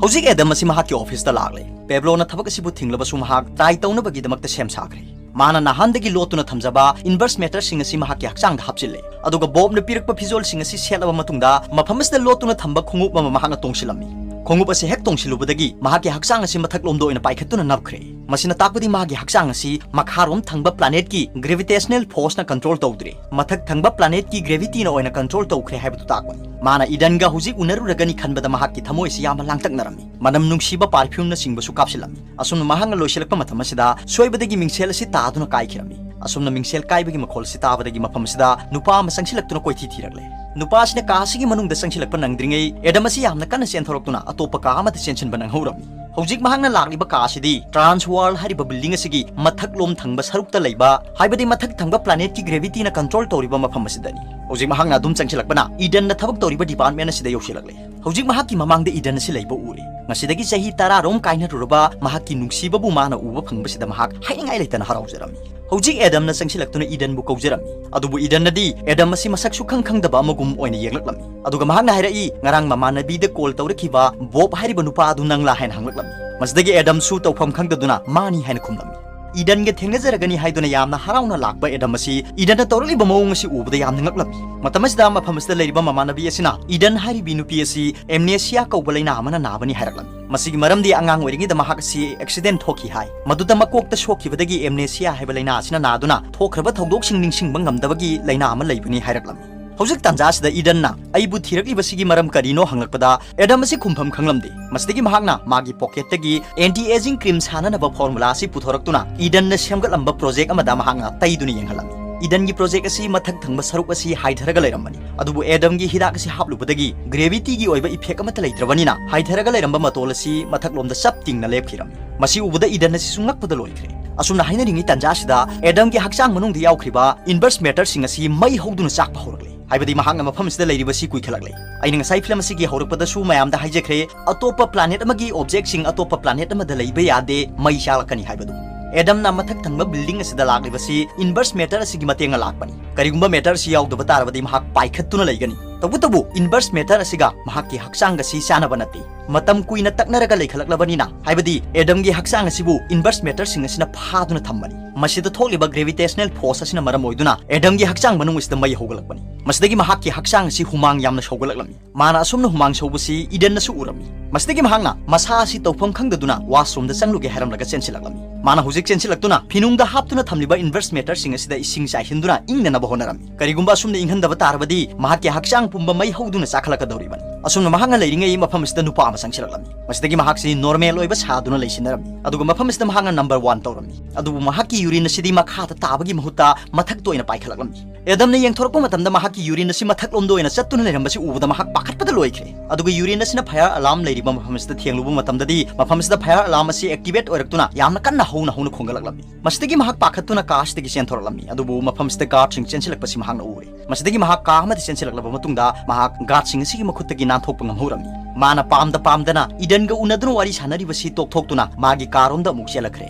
ꯍꯧꯖꯤꯛ ꯑꯦꯗꯝ ꯑꯁꯤ ꯃꯍꯥꯛꯀꯤ officeꯇ ꯂꯥꯛꯂꯦ꯫ ꯄꯦꯕ꯭ꯂꯣꯅ ꯊꯕꯛ ꯑꯁꯤꯕꯨ ꯊꯤꯡꯂꯕꯁꯨ ꯃꯍꯥꯛ try ꯇꯧꯅꯕꯒꯤꯗꯃꯛꯇ ꯁꯦꯝ ꯁꯥꯈ꯭ꯔꯦ꯫ ꯃꯥꯅ ꯅꯍꯥꯟꯗꯒꯤ ꯂꯣꯠꯇꯨꯅ ꯊꯝꯖꯕ inverse matterꯁꯤꯡ ꯑꯁꯤ ꯃꯍꯥꯛꯀꯤ ꯍꯛꯆꯥꯡꯗ ꯍꯥꯞꯆꯤꯜꯂꯦ꯫ ꯑꯗꯨꯒ ꯕꯣꯕꯅ ꯄꯤꯔꯛꯄ ꯐꯤꯖꯣꯜꯁꯤꯡ ꯑꯁꯤ ꯁꯦꯠꯂꯕ ꯃꯇꯨꯡꯗ ꯃꯐꯝ ꯑꯁꯤꯗ ꯂꯣꯠꯇꯨꯅ ꯊꯝꯕ ꯈꯣꯡꯎꯞ ꯑꯃ ꯃꯍꯥꯛꯅ ꯇꯣꯡꯁꯤꯜꯂꯝꯃꯤ꯫ ꯈꯣꯡꯎꯞ ꯑꯁꯤ ꯍꯦꯛ ꯇꯣꯡꯁꯤꯜꯂꯨꯕꯗꯒꯤ ꯃꯍꯥꯛꯀꯤ ꯍꯛꯆꯥꯡ ꯑꯁꯤ ꯃꯊꯛꯂꯣꯝꯗ ꯑꯣꯏꯅ ꯄꯥꯏꯈꯠꯇꯨꯅ ꯅꯞꯈ꯭ꯔꯦ꯫ ꯃꯁꯤꯅ ꯇꯥꯛꯄꯗꯤ ꯃꯥꯒꯤ ꯍꯛꯆꯥꯡ ꯑꯁꯤ ꯃꯈꯥꯔꯣꯝ ꯊꯪꯕ planetꯀꯤ gravitational forceꯅ control ꯇꯧꯗ꯭ꯔꯦ, ꯃꯊꯛ ꯊꯪꯕ planetꯀꯤ gravityꯅ ꯑꯣꯏꯅ control ꯇꯧꯈ꯭ꯔꯦ ꯍꯥꯏꯕꯗꯨ ꯇꯥꯛꯄꯅꯤ꯫ ꯃꯥꯅ ꯏꯗꯟꯒ ꯍꯧꯖꯤꯛ ꯎꯅꯔꯨꯔꯒꯅꯤ ꯈꯟꯕꯗ ꯃꯍꯥꯛꯀꯤ ꯊꯃꯣꯏ ꯑꯁꯤ ꯌꯥꯝꯅ ꯂꯥꯡꯇꯛꯅꯔꯝꯃꯤ꯫ ꯃꯅꯝ ꯅꯨꯡꯁꯤꯕ perfumeꯅꯆꯤꯡꯕꯁꯨ ꯀꯥꯞꯁꯤꯜꯂꯝꯃꯤ꯫ ꯑꯁꯨꯝꯅ ꯃꯍꯥꯛꯅ ꯂꯣꯏꯁꯤꯜꯂꯛꯄ ꯃꯇꯝ ꯑꯁꯤꯗ ꯁꯣꯏꯕꯗꯒꯤ ꯃꯤꯡꯁꯦꯜ ꯑꯁꯤ ꯇꯥꯗꯨꯅ ꯀꯥꯏꯈꯤꯔꯝꯃꯤ꯫ ꯑꯁꯨꯝꯅ ꯃꯤꯡꯁꯦꯜ ꯀꯥꯏꯕꯒꯤ ꯃꯈꯣꯜ ꯑꯁꯤ ꯇꯥꯕꯗꯒꯤ ꯃꯐꯝ ꯑꯁꯤꯗ ꯅꯨꯄꯥ ꯑꯃ ꯆꯪꯁꯤꯜꯂꯛꯇꯨꯅ ꯀꯣꯏꯊꯤ ꯊꯤꯔꯛꯂꯦ꯫ ꯅꯨꯄꯥ ꯑꯁꯤꯅ ꯀꯥ ꯑꯁꯤꯒꯤ ꯃꯅꯨꯡꯗ ꯆꯪꯁꯤꯜꯂꯛꯄ ꯅꯪꯗ꯭ꯔꯤꯉꯩ ꯑꯦꯗꯝ ꯑꯁꯤ ꯌꯥꯝꯅ ꯀꯟꯅ ꯆꯦꯟꯊꯣꯔꯛꯇꯨꯅ ꯑꯇꯣꯞꯄ ꯀꯥ ꯑꯃꯗ ꯆꯦꯟꯁꯤꯟꯕ ꯅꯪꯍꯧꯔꯝꯃꯤ꯫ ꯍꯧꯖꯤꯛ ꯃꯍꯥꯛꯅ ꯂꯥꯛꯂꯤꯕ ꯀꯥ ꯑꯁꯤꯗꯤ Trans World ꯍꯥꯏꯔꯤꯕ building ꯑꯁꯤꯒꯤ ꯃꯊꯛꯂꯣꯝ ꯊꯪꯕ ꯁꯔꯨꯛꯇ ꯂꯩꯕ, ꯍꯥꯏꯕꯗꯤ ꯃꯊꯛ ꯊꯪꯕ planetꯀꯤ gravityꯅ control ꯇꯧꯔꯤꯕ ꯃꯐꯝ ꯑꯁꯤꯗꯅꯤ꯫ ꯍꯧꯖꯤꯛ ꯃꯍꯥꯛꯅ ꯑꯗꯨꯝ ꯆꯪꯁꯤꯜꯂꯛꯄꯅ ꯏꯗꯟꯅ ꯊꯕꯛ ꯇꯧꯔꯤꯕ department ꯑꯁꯤꯗ ꯌꯧꯁꯤꯜꯂꯛꯂꯦ꯫ ꯍꯧꯖꯤꯛ ꯃꯍꯥꯛꯀꯤ ꯃꯃꯥꯡꯗ ꯏꯗꯟ ꯑꯁꯤ ꯂꯩꯕ ꯎꯔꯦ꯫ ꯉꯁꯤꯗꯒꯤ ꯆꯍꯤ ꯇꯔꯥ ꯔꯣꯝ ꯀꯥꯏꯅꯔꯨꯔꯕ ꯃꯍꯥꯛꯀꯤ ꯅꯨꯡꯁꯤꯕꯕꯨ ꯃꯥꯅ ꯎꯕ ꯐꯪꯕꯁꯤꯗ ꯃꯍꯥꯛ ꯍꯥꯏꯅꯤꯡꯉꯥꯏ ꯂꯩꯇꯅ ꯍꯔꯥꯎꯖꯔꯝꯃꯤ꯫ ꯍꯧꯖꯤꯛ ꯑꯦꯗꯝꯅ ꯆꯪꯁꯤꯜꯂꯛꯇꯨꯅ ꯏꯗꯟꯕꯨ ꯀꯧꯖꯔꯝꯃꯤ꯫ ꯑꯗꯨꯕꯨ ꯏꯗꯟꯅꯗꯤ ꯑꯦꯗꯝ ꯑꯁꯤ ꯃꯁꯛ ꯁꯨꯈꯪ ꯈꯪꯗꯕ ꯑꯃꯒꯨꯝ ꯑꯣꯏꯅ ꯌꯦꯡꯂꯛꯂꯝꯃꯤ꯫ ꯑꯗꯨꯒ ꯃꯍꯥꯛꯅ ꯍꯥꯏꯔꯛꯏ, "ꯉꯔꯥꯡ ꯃꯃꯥꯟꯅꯕꯤꯗ call ꯇꯧꯔꯛꯈꯤꯕ ꯕꯣꯕ ꯍꯥꯏꯔꯤꯕ ꯅꯨꯄꯥ ꯑꯗꯨ ꯅꯪꯂꯥ?" ꯍꯥꯏꯅ ꯍꯪꯂꯛꯂꯝꯃꯤ꯫ ꯃꯁꯤꯗꯒꯤ ꯑꯦꯗꯝꯁꯨ ꯇꯧꯐꯝ ꯈꯪꯗꯗꯨꯅ ꯃꯥꯅꯤ ꯍꯥꯏꯅ ꯈꯨꯝꯂꯝꯃꯤ꯫ ꯏꯗꯟꯒ ꯊꯦꯡꯅꯖꯔꯒꯅꯤ ꯍꯥꯏꯗꯨꯅ ꯌꯥꯝꯅ ꯍꯔꯥꯎꯅ ꯂꯥꯛꯄ ꯑꯦꯗꯝ ꯑꯁꯤ ꯏꯗꯟꯅ ꯇꯧꯔꯛꯂꯤꯕ ꯃꯑꯣꯡ ꯑꯁꯤ ꯎꯕꯗ ꯌꯥꯝꯅ ꯉꯛꯂꯝꯃꯤ꯫ ꯃꯇꯝ ꯑꯁꯤꯗ ꯃꯐꯝ ꯑꯁꯤꯗ ꯂꯩꯔꯤꯕ ꯃꯃꯥꯟꯅꯕꯤ ꯑꯁꯤꯅ ꯏꯗꯟ ꯍꯥꯏꯔꯤꯕꯤ ꯅꯨꯄꯤ ꯑꯁꯤ amnesia ꯀꯧꯕ ꯂꯩꯅꯥ ꯑꯃꯅ ꯅꯥꯕꯅꯤ ꯍꯥꯏꯔꯛꯂꯝꯃꯤ꯫ ꯃꯁꯤꯒꯤ ꯃꯔꯝꯗꯤ ꯑꯉꯥꯡ ꯑꯣꯏꯔꯤꯉꯩꯗ ꯃꯍꯥꯛ ꯑꯁꯤ accident ꯊꯣꯛꯈꯤ ꯍꯥꯏ꯫ ꯃꯗꯨꯗ ꯃꯀꯣꯛꯇ ꯁꯣꯛꯈꯤꯕꯗꯒꯤ amnesia ꯍꯥꯏꯕ ꯂꯩꯅꯥ ꯑꯁꯤꯅ ꯅꯥꯗꯨꯅ ꯊꯣꯛꯈ꯭ꯔꯕ ꯊꯧꯗꯣꯛꯁꯤꯡ ꯅꯤꯡꯁꯤꯡꯕ ꯉꯝꯗꯕꯒꯤ ꯂꯩꯅꯥ ꯑꯃ ꯂꯩꯕꯅꯤ ꯍꯥꯏꯔꯛꯂꯝꯃꯤ꯫ ꯍꯧꯖꯤꯛ ꯇꯥꯟꯖꯥ ꯑꯁꯤꯗ ꯏꯗꯟꯅ ꯑꯩꯕꯨ ꯊꯤꯔꯛꯂꯤꯕꯁꯤꯒꯤ ꯃꯔꯝ ꯀꯔꯤꯅꯣ ꯍꯪꯂꯛꯄꯗ ꯑꯦꯗꯝ ꯑꯁꯤ ꯈꯨꯝꯐꯝ ꯈꯪꯂꯝꯗꯦ꯫ ꯃꯁꯤꯗꯒꯤ ꯃꯍꯥꯛꯅ ꯃꯥꯒꯤ pocketꯇꯒꯤ anti aging cream ꯁꯥꯅꯅꯕ formula ꯑꯁꯤ ꯄꯨꯊꯣꯔꯛꯇꯨꯅ ꯏꯗꯟꯅ ꯁꯦꯝꯒꯠꯂꯝꯕ project ꯑꯃꯗ ꯃꯍꯥꯛꯅ ꯇꯩꯗꯨꯅ ꯌꯦꯡꯍꯜꯂꯝꯃꯤ꯫ ꯏꯗꯟꯒꯤ project ꯑꯁꯤ ꯃꯊꯛ ꯊꯪꯕ ꯁꯔꯨꯛ ꯑꯁꯤ ꯍꯥꯏꯊꯔꯒ ꯂꯩꯔꯝꯕꯅꯤ꯫ ꯑꯗꯨꯕꯨ ꯑꯦꯗꯝꯒꯤ ꯍꯤꯗꯥꯛ ꯑꯁꯤ ꯍꯥꯞꯂꯨꯕꯗꯒꯤ gravityꯒꯤ ꯑꯣꯏꯕ effect ꯑꯃꯠꯇ ꯂꯩꯇ꯭ꯔꯕꯅꯤꯅ ꯍꯥꯏꯊꯔꯒ ꯂꯩꯔꯝꯕ ꯃꯇꯣꯜ ꯑꯁꯤ ꯃꯊꯛꯂꯣꯝꯗ ꯆꯞ ꯇꯤꯡꯅ ꯂꯦꯞꯈꯤꯔꯝꯃꯤ꯫ ꯃꯁꯤ ꯎꯕꯗ ꯏꯗꯟ ꯑꯁꯤꯁꯨ ꯉꯛꯄꯗ ꯂꯣꯏꯈ꯭ꯔꯦ꯫ ꯑꯁꯨꯝꯅ ꯍꯥꯏꯅꯔꯤꯉꯩ ꯇꯥꯟꯖꯥ ꯑꯁꯤꯗ ꯑꯦꯗꯝꯒꯤ ꯍꯛꯆꯥꯡ ꯃꯅꯨꯡꯗ ꯌꯥꯎꯈ꯭ꯔꯤꯕ inverse matterꯁꯤꯡ ꯑꯁꯤ ꯃꯩ ꯍꯧꯗꯨꯅ ꯆꯥꯛꯄ ꯍꯧꯔꯛꯂꯦ꯫ ꯍꯥꯏꯕꯗꯤ ꯃꯍꯥꯛꯅ ꯃꯐꯝ ꯑꯁꯤꯗ ꯂꯩꯔꯤꯕꯁꯤ ꯀꯨꯏꯈꯠꯂꯛꯂꯦ꯫ ꯑꯩꯅ ꯉꯁꯥꯏ film ꯑꯁꯤꯒꯤ ꯍꯧꯔꯛꯄꯗꯁꯨ ꯃꯌꯥꯝꯗ ꯍꯥꯏꯖꯈ꯭ꯔꯦ, ꯑꯇꯣꯞꯄ planet ꯑꯃꯒꯤ objectꯁꯤꯡ ꯑꯇꯣꯞꯄ planet ꯑꯃꯗ ꯂꯩꯕ ꯌꯥꯗꯦ, ꯃꯩ ꯆꯥꯛꯂꯛꯀꯅꯤ ꯍꯥꯏꯕꯗꯨ꯫ ꯑꯦꯗꯝꯅ ꯃꯊꯛ ꯊꯪꯕ building ꯑꯁꯤꯗ ꯂꯥꯛꯂꯤꯕꯁꯤ inverse matter ꯑꯁꯤꯒꯤ ꯃꯇꯦꯡꯅ ꯂꯥꯛꯄꯅꯤ꯫ ꯀꯔꯤꯒꯨꯝꯕ matter ꯑꯁꯤ ꯌꯥꯎꯗꯕ ꯇꯥꯔꯕꯗꯤ ꯃꯍꯥꯛ ꯄꯥꯏꯈꯠꯇꯨꯅ ꯂꯩꯒꯅꯤ꯫ ꯇꯧꯕꯇꯕꯨ inverse matter ꯑꯁꯤꯒ ꯃꯍꯥꯛꯀꯤ ꯍꯛꯆꯥꯡꯒ ꯑꯁꯤ ꯆꯥꯟꯅꯕ ꯅꯠꯇꯦ꯫ ꯃꯇꯝ ꯀꯨꯏꯅ ꯇꯛꯅꯔꯒ ꯂꯩꯈꯠꯂꯛꯂꯕꯅꯤꯅ, ꯍꯥꯏꯕꯗꯤ ꯑꯦꯗꯝꯒꯤ ꯍꯛꯆꯥꯡ ꯑꯁꯤꯕꯨ inverse matterꯁꯤꯡ ꯑꯁꯤꯅ ꯐꯥꯗꯨꯅ ꯊꯝꯕꯅꯤ꯫ ꯃꯁꯤꯗ ꯊꯣꯛꯂꯤꯕ gravitational force ꯑꯁꯤꯅ ꯃꯔꯝ ꯑꯣꯏꯗꯨꯅ ꯑꯦꯗꯝꯒꯤ ꯍꯛꯆꯥꯡ ꯃꯅꯨꯡ ꯑꯁꯤꯗ ꯃꯩ ꯍꯧꯒꯠꯂꯛꯄꯅꯤ꯫ ꯃꯁꯤꯗꯒꯤ ꯃꯍꯥꯛꯀꯤ ꯍꯛꯆꯥꯡ ꯑꯁꯤ ꯍꯨꯃꯥꯡ ꯌꯥꯝꯅ ꯁꯧꯒꯠꯂꯛꯂꯝꯃꯤ꯫ ꯃꯥꯅ ꯑꯁꯨꯝꯅ ꯍꯨꯃꯥꯡ ꯁꯧꯕꯁꯤ ꯏꯗꯟꯅꯁꯨ ꯎꯔꯝꯃꯤ꯫ ꯃꯁꯤꯗꯒꯤ ꯃꯍꯥꯛꯅ ꯃꯁꯥ ꯑꯁꯤ ꯇꯧꯐꯝ ꯈꯪꯗꯗꯨꯅ washroomꯗ ꯆꯪꯂꯨꯒꯦ ꯍꯥꯏꯔꯝꯂꯒ ꯆꯦꯟꯁꯤꯜꯂꯛꯂꯝꯃꯤ꯫ ꯃꯥꯅ ꯍꯧꯖꯤꯛ ꯆꯦꯟꯁꯤꯜꯂꯛꯇꯨꯅ ꯐꯤꯅꯨꯡꯗ ꯍꯥꯞꯇꯨꯅ ꯊꯝꯂꯤꯕ inverse matterꯁꯤꯡ ꯑꯁꯤꯗ ꯏꯁꯤꯡ ꯆꯥꯏꯁꯤꯟꯗꯨꯅ ꯏꯪꯅꯅꯕ ꯍꯣꯠꯅꯔꯝꯃꯤ꯫ ꯀꯔꯤꯒꯨꯝꯕ ꯑꯁꯨꯝꯅ ꯏꯪꯍꯟꯗꯕ ꯇꯥꯔꯕꯗꯤ ꯃꯍꯥꯛꯀꯤ ꯍꯛꯆꯥꯡ ꯄꯨꯝꯕ ꯃꯩ ꯍꯧꯗꯨꯅ ꯆꯥꯈꯠꯂꯛꯀꯗꯧꯔꯤꯕꯅꯤ꯫ ꯑꯁꯨꯝꯅ ꯃꯍꯥꯛꯅ ꯂꯩꯔꯤꯉꯩ ꯃꯐꯝ ꯑꯁꯤꯗ ꯅꯨꯄꯥ ꯑꯃ ꯆꯪꯁꯤꯜꯂꯛꯂꯝꯃꯤ꯫ ꯃꯁꯤꯗꯒꯤ ꯃꯍꯥꯛꯁꯤ normal ꯑꯣꯏꯕ ꯁꯥꯗꯨꯅ ꯂꯩꯁꯤꯟꯅꯔꯝꯃꯤ꯫ ꯑꯗꯨꯒ ꯃꯐꯝ ꯑꯁꯤꯗ ꯃꯍꯥꯛꯅ number one ꯇꯧꯔꯝꯃꯤ꯫ ꯑꯗꯨꯕꯨ ꯃꯍꯥꯛꯀꯤ urine ꯑꯁꯤꯗꯤ ꯃꯈꯥꯗ ꯇꯥꯕꯒꯤ ꯃꯍꯨꯠꯇ ꯃꯊꯛꯇ ꯑꯣꯏꯅ ꯄꯥꯏꯈꯠꯂꯛꯂꯝꯃꯤ꯫ ꯑꯦꯗꯝꯅ ꯌꯦꯡꯊꯣꯔꯛꯄ ꯃꯇꯝꯗ ꯃꯍꯥꯛꯀꯤ urine ꯑꯁꯤ ꯃꯊꯛꯂꯣꯝꯗ ꯑꯣꯏꯅ ꯆꯠꯇꯨꯅ ꯂꯩꯔꯝꯕꯁꯤ ꯎꯕꯗ ꯃꯍꯥꯛ ꯄꯥꯈꯠꯄꯗ ꯂꯣꯏꯈ꯭ꯔꯦ꯫ ꯑꯗꯨꯒ urine ꯑꯁꯤꯅ fire alarm ꯂꯩꯔꯤꯕ ꯃꯐꯝ ꯑꯁꯤꯗ ꯊꯦꯡꯂꯨꯕ ꯃꯇꯝꯗꯗꯤ ꯃꯐꯝ ꯑꯁꯤꯗ fire alarm ꯑꯁꯤ activate ꯑꯣꯏꯔꯛꯇꯨꯅ ꯌꯥꯝꯅ ꯀꯟꯅ ꯍꯧꯅ ꯍꯧꯅ ꯈꯣꯡꯒꯠꯂꯛꯂꯝꯃꯤ꯫ ꯃꯁꯤꯗꯒꯤ ꯃꯍꯥꯛ ꯄꯥꯈꯠꯇꯨꯅ ꯀꯥ ꯑꯁꯤꯗꯒꯤ ꯆꯦꯟꯊꯣꯔꯛꯂꯝꯃꯤ꯫ ꯑꯗꯨꯕꯨ ꯃꯐꯝ ꯑꯁꯤꯗ guardꯁꯤꯡ ꯆꯦꯟꯁꯤꯜꯂꯛꯄꯁꯤ ꯃꯍꯥꯛꯅ ꯎꯔꯦ꯫ ꯃꯁꯤꯗꯒꯤ ꯃꯍꯥꯛ ꯀꯥ ꯑꯃꯗ ꯆꯦꯟꯁꯤꯜꯂꯛꯂꯕ ꯃꯇꯨꯡꯗ ꯃꯍꯥꯛ guardꯁꯤꯡ ꯑꯁꯤꯒꯤ ꯃꯈꯨꯠꯇꯒꯤ ꯅꯥꯟꯊꯣꯛꯄ ꯉꯝꯍꯧꯔꯝꯃꯤ꯫ ꯃꯥꯅ ꯄꯥꯝꯗ ꯄꯥꯝꯗꯅ ꯏꯗꯟꯒ ꯎꯅꯗꯨꯅ ꯋꯥꯔꯤ ꯁꯥꯟꯅꯔꯤꯕꯁꯤ ꯇꯣꯛꯊꯣꯛꯇꯨꯅ ꯃꯥꯒꯤ ꯀꯥꯔꯣꯝꯗ ꯑꯃꯨꯛ ꯆꯦꯜꯂꯛꯈ꯭ꯔꯦ꯫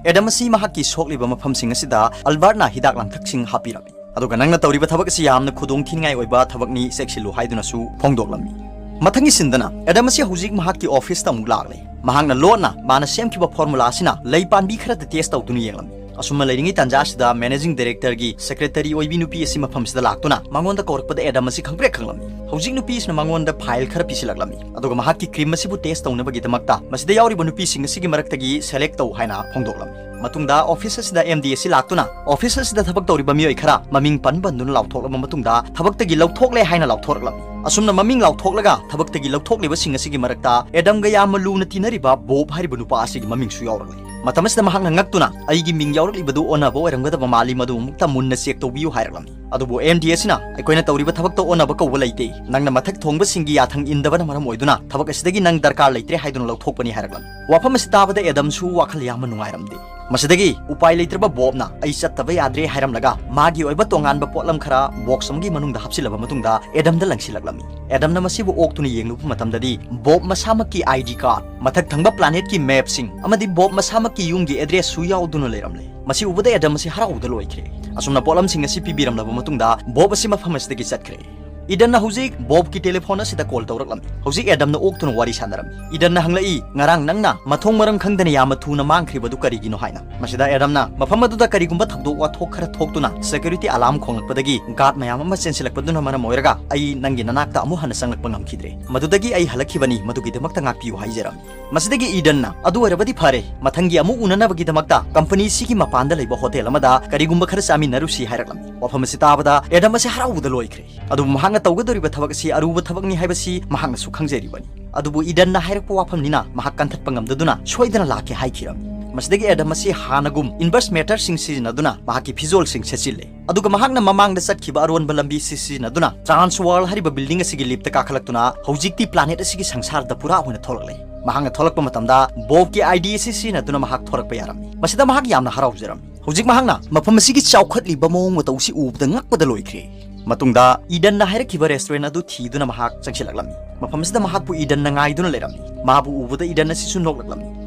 ꯑꯦꯗꯝ ꯑꯁꯤ ꯃꯍꯥꯛꯀꯤ ꯁꯣꯛꯂꯤꯕ ꯃꯐꯝꯁꯤꯡ ꯑꯁꯤꯗ ꯑꯜꯕꯥꯔꯠꯅ ꯍꯤꯗꯥꯛ ꯂꯥꯡꯊꯛꯁꯤꯡ ꯍꯥꯞꯄꯤꯔꯝꯃꯤ꯫ ꯑꯗꯨꯒ ꯅꯪꯅ ꯇꯧꯔꯤꯕ ꯊꯕꯛ ꯑꯁꯤ ꯌꯥꯝꯅ ꯈꯨꯗꯣꯡ ꯊꯤꯅꯤꯡꯉꯥꯏ ꯑꯣꯏꯕ ꯊꯕꯛꯅꯤ, ꯆꯦꯛꯁꯤꯜꯂꯨ ꯍꯥꯏꯗꯨꯅꯁꯨ ꯐꯣꯡꯗꯣꯛꯂꯝꯃꯤ꯫ ꯃꯊꯪꯒꯤ ꯁꯤꯟꯗꯅ ꯑꯦꯗꯝ ꯑꯁꯤ ꯍꯧꯖꯤꯛ ꯃꯍꯥꯛꯀꯤ officeꯇ ꯑꯃꯨꯛ ꯂꯥꯛꯂꯦ꯫ ꯃꯍꯥꯛꯅ ꯂꯣꯟꯅ ꯃꯥꯅ ꯁꯦꯝꯈꯤꯕ formula ꯑꯁꯤꯅ ꯂꯩ ꯄꯥꯟꯕꯤ ꯈꯔꯗ test ꯇꯧꯗꯨꯅ ꯌꯦꯡꯂꯝꯃꯤ꯫ ꯑꯁꯨꯝꯅ ꯂꯩꯔꯤꯉꯩ ꯇꯥꯟꯖꯥ ꯑꯁꯤꯗ managing directorꯒꯤ secretary ꯑꯣꯏꯕꯤ ꯅꯨꯄꯤ ꯑꯁꯤ ꯃꯐꯝꯁꯤꯗ ꯂꯥꯛꯇꯨꯅ ꯃꯉꯣꯟꯗ ꯀꯧꯔꯛꯄꯗ ꯑꯦꯗꯝ ꯑꯁꯤ ꯈꯪꯄ꯭ꯔꯦꯛ ꯈꯪꯂꯝꯃꯤ꯫ ꯍꯧꯖꯤꯛ ꯅꯨꯄꯤ ꯑꯁꯤꯅ ꯃꯉꯣꯟꯗ file ꯈꯔ ꯄꯤꯁꯤꯜꯂꯛꯂꯝꯃꯤ꯫ ꯑꯗꯨꯒ ꯃꯍꯥꯛꯀꯤ cream ꯑꯁꯤꯕꯨ test ꯇꯧꯅꯕꯒꯤꯗꯃꯛꯇ ꯃꯁꯤꯗ ꯌꯥꯎꯔꯤꯕ ꯅꯨꯄꯤꯁꯤꯡ ꯑꯁꯤꯒꯤ ꯃꯔꯛꯇꯒꯤ select ꯇꯧ ꯍꯥꯏꯅ ꯐꯣꯡꯗꯣꯛꯂꯝꯃꯤ꯫ ꯃꯇꯨꯡꯗ office ꯑꯁꯤꯗ MD ꯑꯁꯤ ꯂꯥꯛꯇꯨꯅ office ꯑꯁꯤꯗ ꯊꯕꯛ ꯇꯧꯔꯤꯕ ꯃꯤꯑꯣꯏ ꯈꯔ ꯃꯃꯤꯡ ꯄꯟ ꯄꯟꯗꯨꯅ ꯂꯥꯎꯊꯣꯛꯂꯕ ꯃꯇꯨꯡꯗ ꯊꯕꯛꯇꯒꯤ ꯂꯧꯊꯣꯛꯂꯦ ꯍꯥꯏꯅ ꯂꯥꯎꯊꯣꯔꯛꯂꯝꯃꯤ꯫ ꯑꯁꯨꯝꯅ ꯃꯃꯤꯡ ꯂꯥꯎꯊꯣꯛꯂꯒ ꯊꯕꯛꯇꯒꯤ ꯂꯧꯊꯣꯛꯂꯤꯕꯁꯤꯡ ꯑꯁꯤꯒꯤ ꯃꯔꯛꯇ ꯑꯦꯗꯝꯒ ꯌꯥꯝꯅ ꯂꯨꯅ ꯇꯤꯟꯅꯔꯤꯕ ꯕꯣꯕ ꯍꯥꯏꯔꯤꯕ ꯅꯨꯄꯥ ꯑꯁꯤꯒꯤ ꯃꯃꯤꯡꯁꯨ ꯌꯥꯎꯔꯛꯂꯦ꯫ ꯃꯇꯝ ꯑꯁꯤꯗ ꯃꯍꯥꯛꯅ ꯉꯛꯇꯨꯅ, "ꯑꯩꯒꯤ ꯃꯤꯡ ꯌꯥꯎꯔꯛꯂꯤꯕꯗꯨ ꯑꯣꯟꯅꯕ ꯑꯣꯏꯔꯝꯒꯗꯕ ꯃꯥꯜꯂꯤ, ꯃꯗꯨ ꯑꯃꯨꯛꯇ ꯃꯨꯟꯅ check ꯇꯧꯕꯤꯌꯨ" ꯍꯥꯏꯔꯛꯂꯝꯃꯤ꯫ ꯑꯗꯨꯕꯨ MD ꯑꯁꯤꯅ, "ꯑꯩꯈꯣꯏꯅ ꯇꯧꯔꯤꯕ ꯊꯕꯛꯇ ꯑꯣꯟꯅꯕ ꯀꯧꯕ ꯂꯩꯇꯦ꯫ ꯅꯪꯅ ꯃꯊꯛ ꯊꯣꯡꯕꯁꯤꯡꯒꯤ ꯌꯥꯊꯪ ꯏꯟꯗꯕꯅ ꯃꯔꯝ ꯑꯣꯏꯗꯨꯅ ꯊꯕꯛ ꯑꯁꯤꯗꯒꯤ ꯅꯪ ꯗꯔꯀꯥꯔ ꯂꯩꯇ꯭ꯔꯦ ꯍꯥꯏꯗꯨꯅ ꯂꯧꯊꯣꯛꯄꯅꯤ" ꯍꯥꯏꯔꯛꯂꯝꯃꯤ꯫ ꯋꯥꯐꯝ ꯑꯁꯤ ꯇꯥꯕꯗ ꯑꯦꯗꯝꯁꯨ ꯋꯥꯈꯜ ꯌꯥꯝꯅ ꯅꯨꯡꯉꯥꯏꯔꯝꯗꯦ꯫ ꯃꯁꯤꯗꯒꯤ ꯎꯄꯥꯏ ꯂꯩꯇ꯭ꯔꯕ ꯕꯣꯕꯅ "ꯑꯩ ꯆꯠꯇꯕ ꯌꯥꯗ꯭ꯔꯦ" ꯍꯥꯏꯔꯝꯂꯒ, ꯃꯥꯒꯤ ꯑꯣꯏꯕ ꯇꯣꯉꯥꯟꯕ ꯄꯣꯠꯂꯝ ꯈꯔ ꯕꯣꯛꯁ ꯑꯃꯒꯤ ꯃꯅꯨꯡꯗ ꯍꯥꯞꯆꯤꯜꯂꯕ ꯃꯇꯨꯡꯗ, ꯑꯦꯗꯝꯗ ꯂꯪꯁꯤꯜꯂꯛꯂꯝꯃꯤ꯫ ꯑꯦꯗꯝꯅ ꯃꯁꯤꯕꯨ ꯑꯣꯛꯇꯨꯅ ꯌꯦꯡꯂꯨꯕ ꯃꯇꯝꯗꯗꯤ, ꯕꯣꯕ ꯃꯁꯥꯃꯛꯀꯤ ID card, ꯃꯊꯛ ꯊꯪꯕ planetꯀꯤ mapꯁꯤꯡ ꯑꯃꯗꯤ ꯕꯣꯕ ꯃꯁꯥꯃꯛꯀꯤ ꯌꯨꯝꯒꯤ addressꯁꯨ ꯌꯥꯎꯗꯨꯅ ꯂꯩꯔꯝꯂꯦ꯫ ꯃꯁꯤ ꯎꯕꯗ ꯑꯦꯗꯝ ꯑꯁꯤ ꯍꯔꯥꯎꯕꯗ ꯂꯣꯏꯈ꯭ꯔꯦ꯫ ꯑꯁꯨꯝꯅ ꯄꯣꯠꯂꯝꯁꯤꯡ ꯑꯁꯤ ꯄꯤꯕꯤꯔꯝꯂꯕ ꯃꯇꯨꯡꯗ, ꯕꯣꯕ ꯑꯁꯤ ꯃꯐꯝ ꯑꯁꯤꯗꯒꯤ ꯆꯠꯈ꯭ꯔꯦ꯫ ꯏꯗꯟꯅ ꯍꯧꯖꯤꯛ ꯕꯣꯕꯀꯤ telephone ꯑꯁꯤꯗ call ꯇꯧꯔꯛꯂꯝꯃꯤ꯫ ꯍꯧꯖꯤꯛ ꯑꯦꯗꯝꯅ ꯑꯣꯛꯇꯨꯅ ꯋꯥꯔꯤ ꯁꯥꯟꯅꯔꯝꯃꯤ꯫ ꯏꯗꯟꯅ ꯍꯪꯂꯛꯏ, "ꯉꯔꯥꯡ ꯅꯪꯅ ꯃꯊꯣꯡ ꯃꯔꯝ ꯈꯪꯗꯅ ꯌꯥꯝꯅ ꯊꯨꯅ ꯃꯥꯡꯈ꯭ꯔꯤꯕꯗꯨ ꯀꯔꯤꯒꯤꯅꯣ?" ꯍꯥꯏꯅ꯫ ꯃꯁꯤꯗ ꯑꯦꯗꯝꯅ, "ꯃꯐꯝ ꯑꯗꯨꯗ ꯀꯔꯤꯒꯨꯝꯕ ꯊꯧꯗꯣꯛ ꯋꯥꯊꯣꯛ ꯈꯔ ꯊꯣꯛꯇꯨꯅ security alarm ꯈꯣꯡꯂꯛꯄꯗꯒꯤ guard ꯃꯌꯥꯝ ꯑꯃ ꯆꯦꯟꯁꯤꯜꯂꯛꯄꯗꯨꯅ ꯃꯔꯝ ꯑꯣꯏꯔꯒ ꯑꯩ ꯅꯪꯒꯤ ꯅꯅꯥꯛꯇ ꯑꯃꯨꯛ ꯍꯟꯅ ꯆꯪꯂꯛꯄ ꯉꯝꯈꯤꯗ꯭ꯔꯦ꯫ ꯃꯗꯨꯗꯒꯤ ꯑꯩ ꯍꯜꯂꯛꯈꯤꯕꯅꯤ, ꯃꯗꯨꯒꯤꯗꯃꯛꯇ ꯉꯥꯛꯄꯤꯌꯨ" ꯍꯥꯏꯖꯔꯝꯃꯤ꯫ ꯃꯁꯤꯗꯒꯤ ꯏꯗꯟꯅ, "ꯑꯗꯨ ꯑꯣꯏꯔꯕꯗꯤ ꯐꯔꯦ, ꯃꯊꯪꯒꯤ ꯑꯃꯨꯛ ꯎꯅꯅꯕꯒꯤꯗꯃꯛꯇ company ꯑꯁꯤꯒꯤ ꯃꯄꯥꯟꯗ ꯂꯩꯕ hotel ꯑꯃꯗ ꯀꯔꯤꯒꯨꯝꯕ ꯈꯔ ꯆꯥꯃꯤꯟꯅꯔꯨꯁꯤ" ꯍꯥꯏꯔꯛꯂꯝꯃꯤ꯫ ꯋꯥꯐꯝ ꯑꯁꯤ ꯇꯥꯕꯗ ꯑꯦꯗꯝ ꯑꯁꯤ ꯍꯔꯥꯎꯕꯗ ꯂꯣꯏꯈ꯭ꯔꯦ꯫ ꯑꯗꯨꯕꯨ ꯃꯍꯥꯛꯅ ꯇꯧꯒꯗꯧꯔꯤꯕ ꯊꯕꯛ ꯑꯁꯤ ꯑꯔꯨꯕ ꯊꯕꯛꯅꯤ ꯍꯥꯏꯕꯁꯤ ꯃꯍꯥꯛꯅꯁꯨ ꯈꯪꯖꯔꯤꯕꯅꯤ꯫ ꯑꯗꯨꯕꯨ ꯏꯗꯟꯅ ꯍꯥꯏꯔꯛꯄ ꯋꯥꯐꯝꯅꯤꯅ ꯃꯍꯥꯛ ꯀꯟꯊꯠꯄ ꯉꯝꯗꯗꯨꯅ ꯁꯣꯏꯗꯅ ꯂꯥꯛꯀꯦ ꯍꯥꯏꯈꯤꯔꯝꯃꯤ꯫ ꯃꯁꯤꯗꯒꯤ ꯑꯦꯗꯝ ꯑꯁꯤ ꯍꯥꯟꯅꯒꯨꯝ inverse matterꯁꯤꯡ ꯁꯤꯖꯤꯟꯅꯗꯨꯅ ꯃꯍꯥꯛꯀꯤ ꯐꯤꯖꯣꯜꯁꯤꯡ ꯁꯦꯠꯆꯤꯜꯂꯦ꯫ ꯑꯗꯨꯒ ꯃꯍꯥꯛꯅ ꯃꯃꯥꯡꯗ ꯆꯠꯈꯤꯕ ꯑꯔꯣꯟꯕ ꯂꯝꯕꯤ ꯑꯁꯤ ꯁꯤꯖꯤꯟꯅꯗꯨꯅ Transworld ꯍꯥꯏꯔꯤꯕ building ꯑꯁꯤꯒꯤ liftꯇ ꯀꯥꯈꯠꯂꯛꯇꯨꯅ ꯍꯧꯖꯤꯛꯇꯤ planet ꯑꯁꯤꯒꯤ ꯁꯪꯁꯥꯔꯗ ꯄꯨꯔꯥ ꯑꯣꯏꯅ ꯊꯣꯛꯂꯛꯂꯦ꯫ ꯃꯍꯥꯛꯅ ꯊꯣꯛꯂꯛꯄ ꯃꯇꯝꯗ ꯕꯣꯕꯀꯤ ID ꯑꯁꯤ ꯁꯤꯖꯤꯟꯅꯗꯨꯅ ꯃꯍꯥꯛ ꯊꯣꯔꯛꯄ ꯌꯥꯔꯝꯃꯤ꯫ ꯃꯁꯤꯗ ꯃꯍꯥꯛ ꯌꯥꯝꯅ ꯍꯔꯥꯎꯖꯔꯝꯃꯤ꯫ ꯍꯧꯖꯤꯛ ꯃꯍꯥꯛꯅ ꯃꯐꯝ ꯑꯁꯤꯒꯤ ꯆꯥꯎꯈꯠꯂꯤꯕ ꯃꯑꯣꯡ ꯃꯇꯧ ꯑꯁꯤ ꯎꯕꯗ ꯉꯛꯄꯗ ꯂꯣꯏꯈ꯭ꯔꯦ꯫ ꯃꯇꯨꯡꯗ ꯏꯗꯟꯅ ꯍꯥꯏꯔꯛꯈꯤꯕ restaurant ꯑꯗꯨ ꯊꯤꯗꯨꯅ ꯃꯍꯥꯛ ꯆꯪꯁꯤꯜꯂꯛꯂꯝꯃꯤ꯫ ꯃꯐꯝ ꯑꯁꯤꯗ ꯃꯍꯥꯛꯄꯨ ꯏꯗꯟꯅ ꯉꯥꯏꯗꯨꯅ ꯂꯩꯔꯝꯃꯤ꯫ ꯃꯥꯕꯨ ꯎꯕꯗ ꯏꯗꯟ ꯑꯁꯤꯁꯨ ꯅꯣꯛꯂꯛꯂꯝꯃꯤ꯫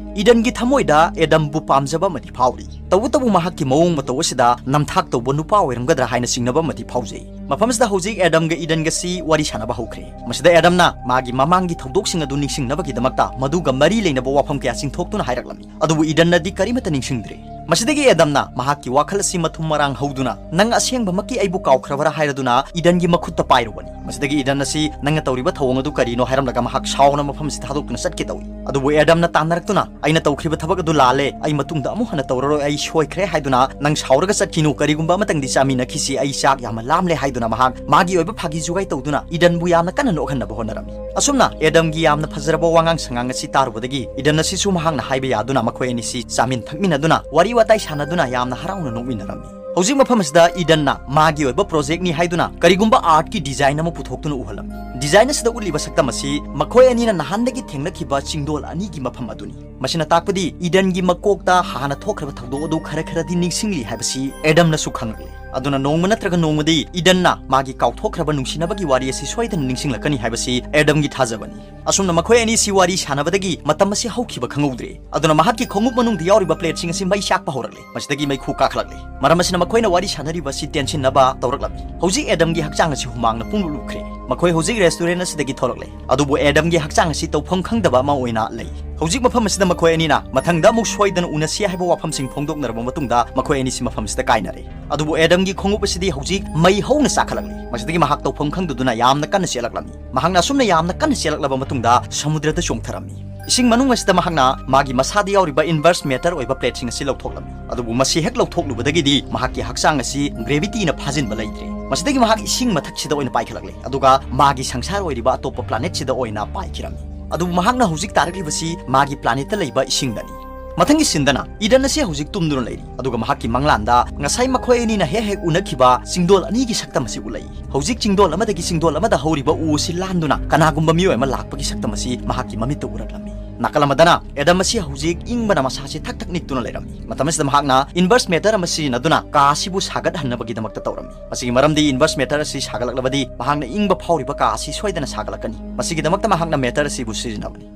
ꯏꯗꯟꯒꯤ ꯊꯃꯣꯏꯗ ꯑꯦꯗꯝꯕꯨ ꯄꯥꯝꯖꯕ ꯑꯃꯗꯤ ꯐꯥꯎꯔꯤ꯫ ꯇꯧꯕꯇꯕꯨ ꯃꯍꯥꯛꯀꯤ ꯃꯑꯣꯡ ꯃꯇꯧ ꯑꯁꯤꯗ ꯅꯝꯊꯥꯛ ꯇꯧꯕ ꯅꯨꯄꯥ ꯑꯣꯏꯔꯝꯒꯗ꯭ꯔꯥ ꯍꯥꯏꯅ ꯆꯤꯡꯅꯕ ꯑꯃꯗꯤ ꯐꯥꯎꯖꯩ꯫ ꯃꯐꯝꯁꯤꯗ ꯍꯧꯖꯤꯛ ꯑꯦꯗꯝꯒ ꯏꯗꯟꯒꯁꯤ ꯋꯥꯔꯤ ꯁꯥꯟꯅꯕ ꯍꯧꯈ꯭ꯔꯦ꯫ ꯃꯁꯤꯗ ꯑꯦꯗꯝꯅ ꯃꯥꯒꯤ ꯃꯃꯥꯡꯒꯤ ꯊꯧꯗꯣꯛꯁꯤꯡ ꯑꯗꯨ ꯅꯤꯡꯁꯤꯡꯅꯕꯒꯤꯗꯃꯛꯇ ꯃꯗꯨꯒ ꯃꯔꯤ ꯂꯩꯅꯕ ꯋꯥꯐꯝ ꯀꯌꯥ ꯆꯤꯡꯊꯣꯛꯇꯨꯅ ꯍꯥꯏꯔꯛꯂꯝꯃꯤ꯫ ꯑꯗꯨꯕꯨ ꯏꯗꯟꯅꯗꯤ ꯀꯔꯤꯃꯠꯇ ꯅꯤꯡꯁꯤꯡꯗ꯭ꯔꯦ꯫ ꯃꯁꯤꯗꯒꯤ ꯑꯦꯗꯝꯅ ꯃꯍꯥꯛꯀꯤ ꯋꯥꯈꯜ ꯑꯁꯤ ꯃꯊꯨꯝ ꯃꯔꯥꯡ ꯍꯧꯗꯨꯅ, "ꯅꯪ ꯑꯁꯦꯡꯕꯃꯛꯀꯤ ꯑꯩꯕꯨ ꯀꯥꯎꯈ꯭ꯔꯕꯔꯥ?" ꯍꯥꯏꯔꯗꯨꯅ ꯏꯗꯟꯒꯤ ꯃꯈꯨꯠꯇ ꯄꯥꯏꯔꯨꯕꯅꯤ꯫ ꯃꯁꯤꯗꯒꯤ ꯏꯗꯟ ꯑꯁꯤ, "ꯅꯪꯅ ꯇꯧꯔꯤꯕ ꯊꯧꯑꯣꯡ ꯑꯗꯨ ꯀꯔꯤꯅꯣ?" ꯍꯥꯏꯔꯝꯂꯒ ꯃꯍꯥꯛ ꯁꯥꯎꯅ ꯃꯐꯝ ꯑꯁꯤ ꯊꯥꯗꯣꯛꯇꯨꯅ ꯆꯠꯀꯦ ꯇꯧꯏ꯫ ꯑꯗꯨꯕꯨ ꯑꯦꯗꯝꯅ ꯇꯥꯟꯅꯔꯛꯇꯨꯅ, "ꯑꯩꯅ ꯇꯧꯈ꯭ꯔꯤꯕ ꯊꯕꯛ ꯑꯗꯨ ꯂꯥꯜꯂꯦ, ꯑꯩ ꯃꯇꯨꯡꯗ ꯑꯃꯨꯛ ꯍꯟꯅ ꯇꯧꯔꯔꯣꯏ, ꯑꯩ ꯁꯣꯏꯈ꯭ꯔꯦ" ꯍꯥꯏꯗꯨꯅ, "ꯅꯪ ꯁꯥꯎꯔꯒ ꯆꯠꯈꯤꯅꯨ, ꯀꯔꯤꯒꯨꯝꯕ ꯑꯃꯇꯪꯗꯤ ꯆꯥꯃꯤꯟꯅꯈꯤꯁꯤ, ꯑꯩ ꯆꯥꯛ ꯌꯥꯝꯅ ꯂꯥꯝꯂꯦ" ꯍꯥꯏꯗꯨꯅ ꯃꯍꯥꯛ ꯃꯥꯒꯤ ꯑꯣꯏꯕ ꯐꯥꯒꯤ ꯖꯨꯒꯥꯏ ꯇꯧꯗꯨꯅ ꯏꯗꯟꯕꯨ ꯌꯥꯝꯅ ꯀꯟꯅ ꯅꯣꯛꯍꯟꯅꯕ ꯍꯣꯠꯅꯔꯝꯃꯤ꯫ ꯑꯁꯨꯝꯅ ꯑꯦꯗꯝꯒꯤ ꯌꯥꯝꯅ ꯐꯖꯔꯕ ꯋꯥꯉꯥꯡ ꯁꯉꯥꯡ ꯑꯁꯤ ꯇꯥꯔꯨꯕꯗꯒꯤ ꯏꯗꯟ ꯑꯁꯤꯁꯨ ꯃꯍꯥꯛꯅ ꯍꯥꯏꯕ ꯌꯥꯗꯨꯅ ꯃꯈꯣꯏ ꯑꯅꯤꯁꯤ ꯆꯥꯃꯤꯟ ꯊꯛꯃꯤꯟꯅꯗꯨꯅ ꯋꯥꯔꯤ ꯋꯥꯇꯥꯏ ꯁꯥꯟꯅꯗꯨꯅ ꯌꯥꯝꯅ ꯍꯔꯥꯎꯅ ꯅꯣꯛꯃꯤꯟꯅꯔꯝꯃꯤ꯫ ꯍꯧꯖꯤꯛ ꯃꯐꯝ ꯑꯁꯤꯗ ꯏꯗꯟꯅ ꯃꯥꯒꯤ ꯑꯣꯏꯕ projectꯅꯤ ꯍꯥꯏꯗꯨꯅ ꯀꯔꯤꯒꯨꯝꯕ artꯀꯤ design ꯑꯃ ꯄꯨꯊꯣꯛꯇꯨꯅ ꯎꯍꯜꯂꯝꯃꯤ꯫ Design ꯑꯁꯤꯗ ꯎꯠꯂꯤꯕ ꯁꯛꯇꯝ ꯑꯁꯤ ꯃꯈꯣꯏ ꯑꯅꯤꯅ ꯅꯍꯥꯟꯗꯒꯤ ꯊꯦꯡꯅꯈꯤꯕ ꯆꯤꯡꯗꯣꯜ ꯑꯅꯤꯒꯤ ꯃꯐꯝ ꯑꯗꯨꯅꯤ꯫ ꯃꯁꯤꯅ ꯇꯥꯛꯄꯗꯤ ꯏꯗꯟꯒꯤ ꯃꯀꯣꯛꯇ ꯍꯥꯟꯅ ꯊꯣꯛꯈ꯭ꯔꯕ ꯊꯧꯗꯣꯛ ꯑꯗꯨ ꯈꯔ ꯈꯔꯗꯤ ꯅꯤꯡꯁꯤꯡꯂꯤ ꯍꯥꯏꯕꯁꯤ ꯑꯦꯗꯝꯅꯁꯨ ꯈꯪꯂꯛꯂꯦ꯫ ꯑꯗꯨꯅ ꯅꯣꯡꯃ ꯅꯠꯇ꯭ꯔꯒ ꯅꯣꯡꯃꯗꯤ ꯏꯗꯟꯅ ꯃꯥꯒꯤ ꯀꯥꯎꯊꯣꯛꯈ꯭ꯔꯕ ꯅꯨꯡꯁꯤꯅꯕꯒꯤ ꯋꯥꯔꯤ ꯑꯁꯤ ꯁꯣꯏꯗꯅ ꯅꯤꯡꯁꯤꯡꯂꯛꯀꯅꯤ ꯍꯥꯏꯕꯁꯤ ꯑꯦꯗꯝꯒꯤ ꯊꯥꯖꯕꯅꯤ꯫ ꯑꯁꯨꯝꯅ ꯃꯈꯣꯏ ꯑꯅꯤꯁꯤ ꯋꯥꯔꯤ ꯁꯥꯟꯅꯕꯗꯒꯤ ꯃꯇꯝ ꯑꯁꯤ ꯍꯧꯈꯤꯕ ꯈꯪꯍꯧꯗ꯭ꯔꯦ꯫ ꯑꯗꯨꯅ ꯃꯍꯥꯛꯀꯤ ꯈꯣꯡꯎꯞ ꯃꯅꯨꯡꯗ ꯌꯥꯎꯔꯤꯕ plate ꯁꯤꯡ ꯑꯁꯤ ꯃꯩ ꯆꯥꯛꯄ ꯍꯧꯔꯛꯂꯦ꯫ ꯃꯁꯤꯗꯒꯤ ꯃꯩꯈꯨ ꯀꯥꯈꯠꯂꯛꯂꯦ꯫ ꯃꯔꯝ ꯑꯁꯤꯅ ꯃꯈꯣꯏꯅ ꯋꯥꯔꯤ ꯁꯥꯟꯅꯔꯤꯕ ꯑꯁꯤ ꯇꯦꯟꯁꯤꯟꯅꯕ ꯇꯧꯔꯛꯂꯝꯃꯤ꯫ ꯍꯧꯖꯤꯛ ꯑꯦꯗꯝꯒꯤ ꯍꯛꯆꯥꯡ ꯑꯁꯤ ꯍꯨꯃꯥꯡꯅ ꯄꯨꯡꯂꯨꯞ ꯂꯨꯞꯈ꯭ꯔꯦ꯫ ꯃꯈꯣꯏ ꯍꯧꯖꯤꯛ restaurant ꯑꯁꯤꯗꯒꯤ ꯊꯣꯛꯂꯛꯂꯦ꯫ ꯑꯗꯨꯕꯨ ꯑꯦꯗꯝꯒꯤ ꯍꯛꯆꯥꯡ ꯑꯁꯤ ꯇꯧꯐꯝ ꯈꯪꯗꯕ ꯑꯃ ꯑꯣꯏꯅ ꯂꯩ꯫ ꯍꯧꯖꯤꯛ ꯃꯐꯝ ꯑꯁꯤꯗ ꯃꯈꯣꯏ ꯑꯅꯤꯅ ꯃꯊꯪꯗ ꯑꯃꯨꯛ ꯁꯣꯏꯗꯅ ꯎꯅꯁꯤ ꯍꯥꯏꯕ ꯋꯥꯐꯝꯁꯤꯡ ꯐꯣꯡꯗꯣꯛꯅꯔꯕ ꯃꯇꯨꯡꯗ ꯃꯈꯣꯏ ꯑꯅꯤꯁꯤ ꯃꯐꯝ ꯑꯁꯤꯗ ꯀꯥꯏꯅꯔꯦ꯫ ꯑꯗꯨꯕꯨ ꯑꯦꯗꯝꯒꯤ ꯈꯣꯡꯎꯞ ꯑꯁꯤꯗꯤ ꯍꯧꯖꯤꯛ ꯃꯩ ꯍꯧꯅ ꯆꯥꯈꯠꯂꯛꯂꯤ꯫ ꯃꯁꯤꯗꯒꯤ ꯃꯍꯥꯛ ꯇꯧꯐꯝ ꯈꯪꯗꯗꯨꯅ ꯌꯥꯝꯅ ꯀꯟꯅ ꯆꯦꯜꯂꯛꯂꯝꯃꯤ꯫ ꯃꯍꯥꯛꯅ ꯑꯁꯨꯝꯅ ꯌꯥꯝꯅ ꯀꯟꯅ ꯆꯦꯜꯂꯛꯂꯕ ꯃꯇꯨꯡꯗ ꯁꯃꯨꯗ꯭ꯔꯗ ꯆꯣꯡꯊꯔꯝꯃꯤ꯫ ꯏꯁꯤꯡ ꯃꯅꯨꯡ ꯑꯁꯤꯗ ꯃꯍꯥꯛꯅ ꯃꯥꯒꯤ ꯃꯁꯥꯗ ꯌꯥꯎꯔꯤꯕ inverse matter ꯑꯣꯏꯕ plate ꯁꯤꯡ ꯑꯁꯤ ꯂꯧꯊꯣꯛꯂꯝꯃꯤ꯫ ꯑꯗꯨꯕꯨ ꯃꯁꯤ ꯍꯦꯛ ꯂꯧꯊꯣꯛꯂꯨꯕꯗꯒꯤꯗꯤ ꯃꯍꯥꯛꯀꯤ ꯍꯛꯆꯥꯡ ꯑꯁꯤ gravity ꯅ ꯐꯥꯖꯤꯟꯕ ꯂꯩꯇ꯭ꯔꯦ꯫ ꯃꯁꯤꯗꯒꯤ ꯃꯍꯥꯛ ꯏꯁꯤꯡ ꯃꯊꯛꯁꯤꯗ ꯑꯣꯏꯅ ꯄꯥꯏꯈꯠꯂꯛꯂꯦ, ꯑꯗꯨꯒ ꯃꯥꯒꯤ ꯁꯪꯁꯥꯔ ꯑꯣꯏꯔꯤꯕ ꯑꯇꯣꯞꯄ planet ꯁꯤꯗ ꯑꯣꯏꯅ ꯄꯥꯏꯈꯤꯔꯝꯃꯤ꯫ ꯑꯗꯨꯕꯨ ꯃꯍꯥꯛꯅ ꯍꯧꯖꯤꯛ ꯇꯥꯔꯛꯂꯤꯕꯁꯤ ꯃꯥꯒꯤ planet ꯇ ꯂꯩꯕ ꯏꯁꯤꯡꯗꯅꯤ꯫ ꯃꯊꯪꯒꯤ scene ꯗꯅ ꯏꯗꯟ ꯑꯁꯤ ꯍꯧꯖꯤꯛ ꯇꯨꯝꯗꯨꯅ ꯂꯩꯔꯤ, ꯑꯗꯨꯒ ꯃꯍꯥꯛꯀꯤ ꯃꯪꯂꯥꯟꯗ ꯉꯁꯥꯏ ꯃꯈꯣꯏ ꯑꯅꯤꯅ ꯍꯦꯛ ꯍꯦꯛ ꯎꯅꯈꯤꯕ ꯆꯤꯡꯗꯣꯜ ꯑꯅꯤꯒꯤ ꯁꯛꯇꯝ ꯑꯁꯤ ꯎꯠꯂꯛꯏ꯫ ꯍꯧꯖꯤꯛ ꯆꯤꯡꯗꯣꯜ ꯑꯃꯗꯒꯤ ꯆꯤꯡꯗꯣꯜ ꯑꯃꯗ ꯍꯧꯔꯤꯕ ꯎ ꯑꯁꯤ ꯂꯥꯟꯗꯨꯅ ꯀꯅꯥꯒꯨꯝꯕ ꯃꯤꯑꯣꯏ ꯑꯃ ꯂꯥꯛꯄꯒꯤ ꯁꯛꯇꯝ ꯑꯁꯤ ꯃꯍꯥꯛꯀꯤ ꯃꯃꯤꯠꯇ ꯎꯔꯛꯂꯝꯃꯤ꯫ ꯅꯥꯀꯜ ꯑꯃꯗꯅ ꯑꯦꯗꯝ ꯑꯁꯤ ꯍꯧꯖꯤꯛ ꯏꯪꯕꯅ ꯃꯁꯥꯁꯤ ꯊꯛ ꯊꯛ ꯅꯤꯛꯇꯨꯅ ꯂꯩꯔꯝꯃꯤ꯫ ꯃꯇꯝ ꯑꯁꯤꯗ ꯃꯍꯥꯛꯅ inverse matter ꯑꯃ ꯁꯤꯖꯤꯟꯅꯗꯨꯅ ꯀꯥ ꯑꯁꯤꯕꯨ ꯁꯥꯒꯠꯍꯟꯅꯕꯒꯤꯗꯃꯛꯇ ꯇꯧꯔꯝꯃꯤ꯫ ꯃꯁꯤꯒꯤ ꯃꯔꯝꯗꯤ inverse matter ꯑꯁꯤ ꯁꯥꯒꯠꯂꯛꯂꯕꯗꯤ ꯃꯍꯥꯛꯅ ꯏꯪꯕ ꯐꯥꯎꯔꯤꯕ ꯀꯥ ꯑꯁꯤ ꯁꯣꯏꯗꯅ ꯁꯥꯒꯠꯂꯛꯀꯅꯤ꯫ ꯃꯁꯤꯒꯤꯗꯃꯛꯇ ꯃꯍꯥꯛꯅ matter ꯑꯁꯤꯕꯨ ꯁꯤꯖꯤꯟꯅꯕꯅꯤ꯫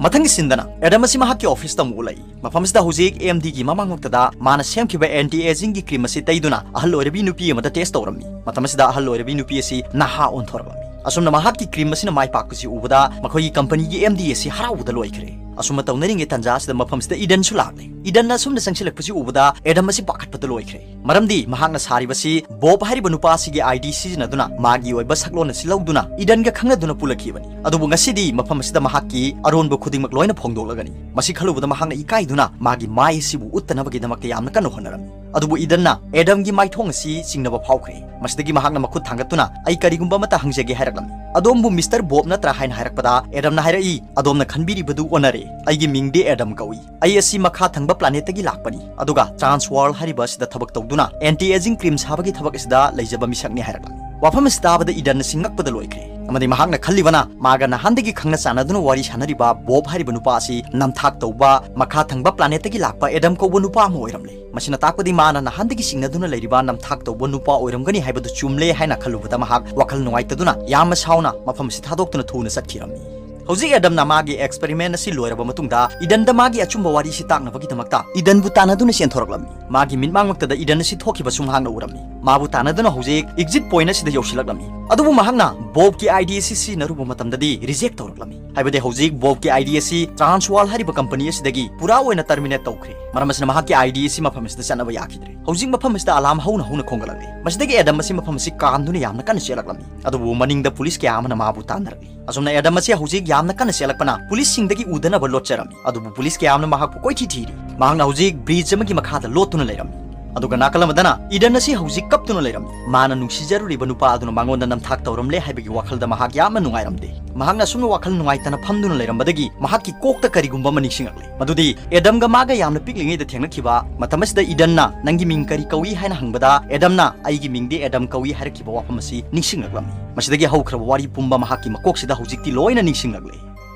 ꯃꯊꯪꯒꯤ scene ꯗꯅ ꯑꯦꯗꯝ ꯑꯁꯤ ꯃꯍꯥꯛꯀꯤ office ꯇ ꯑꯃꯨꯛ ꯎꯠꯂꯛꯏ꯫ ꯃꯐꯝ ꯑꯁꯤꯗ ꯍꯧꯖꯤꯛ ꯑꯦꯝ ꯗꯤ ꯒꯤ ꯃꯃꯥꯡꯃꯛꯇꯗ ꯃꯥꯅ ꯁꯦꯝꯈꯤꯕ anti aging ꯒꯤ cream ꯑꯁꯤ ꯇꯩꯗꯨꯅ ꯑꯍꯜ ꯑꯣꯏꯔꯕꯤ ꯅꯨꯄꯤ ꯑꯃꯗ test ꯇꯧꯔꯝꯃꯤ꯫ ꯃꯇꯝ ꯑꯁꯤꯗ ꯑꯍꯜ ꯑꯣꯏꯔꯕꯤ ꯅꯨꯄꯤ ꯑꯁꯤ ꯅꯍꯥ ꯑꯣꯟꯊꯣꯔꯛꯂꯝꯃꯤ꯫ ꯑꯁꯨꯝꯅ ꯃꯍꯥꯛꯀꯤ cream ꯑꯁꯤꯅ ꯃꯥꯏ ꯄꯥꯛꯄꯁꯤ ꯎꯕꯗ ꯃꯈꯣꯏꯒꯤ company ꯒꯤ ꯑꯦꯝ ꯗꯤ ꯑꯁꯤ ꯍꯔꯥꯎꯕꯗ ꯂꯣꯏꯈ꯭ꯔꯦ꯫ ꯑꯁꯨꯝꯅ ꯇꯧꯅꯔꯤꯉꯩ ꯇꯥꯟꯖꯥ ꯑꯁꯤꯗ ꯃꯐꯝꯁꯤꯗ ꯏꯗꯟꯁꯨ ꯂꯥꯛꯂꯦ꯫ ꯏꯗꯟꯅ ꯑꯁꯨꯝꯅ ꯆꯪꯁꯤꯜꯂꯛꯄꯁꯤ ꯎꯕꯗ ꯑꯦꯗꯝ ꯑꯁꯤ ꯄꯥꯈꯠꯄꯗ ꯂꯣꯏꯈ꯭ꯔꯦ꯫ ꯃꯔꯝꯗꯤ ꯃꯍꯥꯛꯅ ꯁꯥꯔꯤꯕꯁꯤ ꯕꯣꯕ ꯍꯥꯏꯔꯤꯕ ꯅꯨꯄꯥ ꯑꯁꯤꯒꯤ ID ꯁꯤꯖꯤꯟꯅꯗꯨꯅ ꯃꯥꯒꯤ ꯑꯣꯏꯕ ꯁꯛꯂꯣꯟ ꯑꯁꯤ ꯂꯧꯗꯨꯅ ꯏꯗꯟꯒ ꯈꯪꯅꯗꯨꯅ ꯄꯨꯜꯂꯛꯈꯤꯕꯅꯤ꯫ ꯑꯗꯨꯕꯨ ꯉꯁꯤꯗꯤ ꯃꯐꯝ ꯑꯁꯤꯗ ꯃꯍꯥꯛꯀꯤ ꯑꯔꯣꯟꯕ ꯈꯨꯗꯤꯡꯃꯛ ꯂꯣꯏꯅ ꯐꯣꯡꯗꯣꯛꯂꯒꯅꯤ꯫ ꯃꯁꯤ ꯈꯜꯂꯨꯕꯗ ꯃꯍꯥꯛꯅ ꯏꯀꯥꯏꯗꯨꯅ ꯃꯥꯒꯤ ꯃꯥꯏ ꯑꯁꯤꯕꯨ ꯎꯠꯇꯅꯕꯒꯤꯗꯃꯛꯇ ꯌꯥꯝꯅ ꯀꯟꯅ ꯍꯣꯠꯅꯔꯝꯃꯤ꯫ ꯑꯗꯨꯕꯨ ꯏꯗꯟꯅ ꯑꯦꯗꯝꯒꯤ ꯃꯥꯏꯊꯣꯡ ꯑꯁꯤ ꯆꯤꯡꯅꯕ ꯐꯥꯎꯈ꯭ꯔꯦ꯫ ꯃꯁꯤꯗꯒꯤ ꯃꯍꯥꯛꯅ ꯃꯈꯨꯠ ꯊꯥꯡꯒꯠꯇꯨꯅ, "ꯑꯩ ꯀꯔꯤꯒꯨꯝꯕ ꯑꯃꯠꯇ ꯍꯪꯖꯒꯦ" ꯍꯥꯏꯔꯛꯂꯝꯃꯤ꯫ "ꯑꯗꯣꯝꯕꯨ ꯃꯤꯁꯇꯔ ꯕꯣꯕ ꯅꯠꯇ꯭ꯔꯥ?" ꯍꯥꯏꯅ ꯍꯥꯏꯔꯛꯄꯗ ꯑꯦꯗꯝꯅ ꯍꯥꯏꯔꯛꯏ, "ꯑꯗꯣꯝꯅ ꯈꯟꯕꯤꯔꯤꯕꯗꯨ ꯑꯣꯟꯅꯔꯦ꯫ ꯑꯩꯒꯤ ꯃꯤꯡꯗꯤ ꯑꯦꯗꯝ ꯀꯧꯏ꯫ ꯑꯩ ꯑꯁꯤ ꯃꯈꯥ ꯊꯪꯕ planet ꯇꯒꯤ ꯂꯥꯛꯄꯅꯤ, ꯑꯗꯨꯒ Trans World ꯍꯥꯏꯔꯤꯕ ꯑꯁꯤꯗ ꯊꯕꯛ ꯇꯧꯗꯨꯅ anti aging cream ꯁꯥꯕꯒꯤ ꯊꯕꯛ ꯑꯁꯤꯗ ꯂꯩꯖꯕ ꯃꯤꯁꯛꯅꯤ" ꯍꯥꯏꯔꯛꯂꯝꯃꯤ꯫ ꯋꯥꯐꯝ ꯑꯁꯤ ꯇꯥꯕꯗ ꯏꯗꯟ ꯑꯁꯤ ꯉꯛꯄꯗ ꯂꯣꯏꯈ꯭ꯔꯦ, ꯑꯃꯗꯤ ꯃꯍꯥꯛꯅ ꯈꯜꯂꯤꯕꯅ ꯃꯥꯒ ꯅꯍꯥꯟꯗꯒꯤ ꯈꯪꯅ ꯆꯥꯟꯅꯗꯨꯅ ꯋꯥꯔꯤ ꯁꯥꯟꯅꯔꯤꯕ ꯕꯣꯕ ꯍꯥꯏꯔꯤꯕ ꯅꯨꯄꯥ ꯑꯁꯤ ꯅꯝꯊꯥꯛ ꯇꯧꯕ, ꯃꯈꯥ ꯊꯪꯕ planetꯇꯒꯤ ꯂꯥꯛꯄ ꯑꯦꯗꯝ ꯀꯧꯕ ꯅꯨꯄꯥ ꯑꯃ ꯑꯣꯏꯔꯝꯂꯦ꯫ ꯃꯁꯤꯅ ꯇꯥꯛꯄꯗꯤ ꯃꯥꯅ ꯅꯍꯥꯟꯗꯒꯤ ꯆꯤꯡꯅꯗꯨꯅ ꯂꯩꯔꯤꯕ ꯅꯝꯊꯥꯛ ꯇꯧꯕ ꯅꯨꯄꯥ ꯑꯣꯏꯔꯝꯒꯅꯤ ꯍꯥꯏꯕꯗꯨ ꯆꯨꯝꯂꯦ ꯍꯥꯏꯅ ꯈꯜꯂꯨꯕꯗ ꯃꯍꯥꯛ ꯋꯥꯈꯜ ꯅꯨꯡꯉꯥꯏꯇꯗꯨꯅ ꯌꯥꯝꯅ ꯁꯥꯎꯅ ꯃꯐꯝ ꯑꯁꯤ ꯊꯥꯗꯣꯛꯇꯨꯅ ꯊꯨꯅ ꯆꯠꯈꯤꯔꯝꯃꯤ꯫ ꯍꯧꯖꯤꯛ ꯑꯦꯗꯝꯅ ꯃꯥꯒꯤ experiment ꯑꯁꯤ ꯂꯣꯏꯔꯕ ꯃꯇꯨꯡꯗ ꯏꯗꯟꯗ ꯃꯥꯒꯤ ꯑꯆꯨꯝꯕ ꯋꯥꯔꯤ ꯑꯁꯤ ꯇꯥꯛꯅꯕꯒꯤꯗꯃꯛꯇ ꯏꯗꯟꯕꯨ ꯇꯥꯟꯅꯗꯨꯅ ꯆꯦꯟꯊꯣꯔꯛꯂꯝꯃꯤ꯫ ꯃꯥꯒꯤ ꯃꯤꯠꯃꯥꯡꯃꯛꯇꯗ ꯏꯗꯟ ꯑꯁꯤ ꯊꯣꯛꯈꯤꯕꯁꯨ ꯃꯍꯥꯛꯅ ꯎꯔꯝꯃꯤ꯫ ꯃꯥꯕꯨ ꯇꯥꯟꯅꯗꯨꯅ ꯍꯧꯖꯤꯛ exit point ꯑꯁꯤꯗ ꯌꯧꯁꯤꯜꯂꯛꯂꯝꯃꯤ꯫ ꯑꯗꯨꯕꯨ ꯃꯍꯥꯛꯅ ꯕꯣꯕꯀꯤ ID ꯑꯁꯤ ꯁꯤꯖꯤꯟꯅꯔꯨꯕ ꯃꯇꯝꯗꯗꯤ reject ꯇꯧꯔꯛꯂꯝꯃꯤ꯫ ꯍꯥꯏꯕꯗꯤ ꯍꯧꯖꯤꯛ ꯕꯣꯕꯀꯤ ID ꯑꯁꯤ Transworld ꯍꯥꯏꯔꯤꯕ company ꯑꯁꯤꯗꯒꯤ ꯄꯨꯔꯥ ꯑꯣꯏꯅ terminate ꯇꯧꯈ꯭ꯔꯦ꯫ ꯃꯔꯝ ꯑꯁꯤꯅ ꯃꯍꯥꯛꯀꯤ ID ꯑꯁꯤ ꯃꯐꯝ ꯑꯁꯤꯗ ꯆꯠꯅꯕ ꯌꯥꯈꯤꯗ꯭ꯔꯦ꯫ ꯍꯧꯖꯤꯛ ꯃꯐꯝ ꯑꯁꯤꯗ alarm ꯍꯧꯅ ꯍꯧꯅ ꯈꯣꯡꯒꯠꯂꯛꯂꯦ꯫ ꯃꯁꯤꯗꯒꯤ ꯑꯦꯗꯝ ꯑꯁꯤ ꯃꯐꯝ ꯑꯁꯤ ꯀꯥꯟꯗꯨꯅ ꯌꯥꯝꯅ ꯀꯟꯅ ꯆꯦꯜꯂꯛꯂꯝꯃꯤ꯫ ꯑꯗꯨꯕꯨ ꯃꯅꯤꯡꯗ ꯄꯨꯂꯤꯁ ꯀꯌꯥ ꯑꯃꯅ ꯃꯥꯕꯨ ꯇꯥꯟꯅꯔꯛꯂꯤ꯫ ꯑꯁꯨꯝꯅ ꯑꯦꯗꯝ ꯑꯁꯤ ꯍꯧꯖꯤꯛ ꯌꯥꯝꯅ ꯀꯟꯅ ꯆꯦꯜꯂꯛꯄꯅ ꯄꯨꯂꯤꯁꯁꯤꯡꯗꯒꯤ ꯎꯗꯅꯕ ꯂꯣꯠꯆꯔꯝꯃꯤ꯫ ꯑꯗꯨꯕꯨ ꯄꯨꯂꯤꯁ ꯀꯌꯥ ꯑꯃꯅ ꯃꯍꯥꯛꯄꯨ ꯀꯣꯏꯊꯤ ꯊꯤꯔꯤ꯫ ꯃꯍꯥꯛꯅ ꯍꯧꯖꯤꯛ bridge ꯑꯃꯒꯤ ꯃꯈꯥꯗ ꯂꯣꯠꯇꯨꯅ ꯂꯩꯔꯝꯃꯤ꯫ ꯑꯗꯨꯒ ꯅꯥꯀꯜ ꯑꯃꯗꯅ ꯏꯗꯟ ꯑꯁꯤ ꯍꯧꯖꯤꯛ ꯀꯞꯇꯨꯅ ꯂꯩꯔꯝꯃꯤ꯫ ꯃꯥꯅ ꯅꯨꯡꯁꯤꯖꯔꯨꯔꯤꯕ ꯅꯨꯄꯥ ꯑꯗꯨꯅ ꯃꯉꯣꯟꯗ ꯅꯝꯊꯥꯛ ꯇꯧꯔꯝꯂꯦ ꯍꯥꯏꯕꯒꯤ ꯋꯥꯈꯜꯗ ꯃꯍꯥꯛ ꯌꯥꯝꯅ ꯅꯨꯡꯉꯥꯏꯔꯝꯗꯦ꯫ ꯃꯍꯥꯛꯅ ꯑꯁꯨꯝꯅ ꯋꯥꯈꯜ ꯅꯨꯡꯉꯥꯏꯇꯅ ꯐꯝꯗꯨꯅ ꯂꯩꯔꯝꯕꯗꯒꯤ ꯃꯍꯥꯛꯀꯤ ꯀꯣꯛꯇ ꯀꯔꯤꯒꯨꯝꯕ ꯑꯃ ꯅꯤꯡꯁꯤꯡꯂꯛꯂꯦ꯫ ꯃꯗꯨꯗꯤ ꯑꯦꯗꯝꯒ ꯃꯥꯒ ꯌꯥꯝꯅ ꯄꯤꯛꯂꯤꯉꯩꯗ ꯊꯦꯡꯅꯈꯤꯕ ꯃꯇꯝ ꯑꯁꯤꯗ ꯏꯗꯟꯅ "ꯅꯪꯒꯤ ꯃꯤꯡ ꯀꯔꯤ ꯀꯧꯏ?" ꯍꯥꯏꯅ ꯍꯪꯕꯗ ꯑꯦꯗꯝꯅ "ꯑꯩꯒꯤ ꯃꯤꯡꯗꯤ ꯑꯦꯗꯝ ꯀꯧꯏ" ꯍꯥꯏꯔꯛꯈꯤꯕ ꯋꯥꯐꯝ ꯑꯁꯤ ꯅꯤꯡꯁꯤꯡꯂꯛꯂꯝꯃꯤ꯫ ꯃꯁꯤꯗꯒꯤ ꯍꯧꯈ꯭ꯔꯕ ꯋꯥꯔꯤ ꯄꯨꯝꯕ ꯃꯍꯥꯛꯀꯤ ꯃꯀꯣꯛꯁꯤꯗ ꯍꯧꯖꯤꯛꯇꯤ ꯂꯣꯏꯅ ꯅꯤꯡꯁꯤꯡꯂꯛꯂꯦ꯫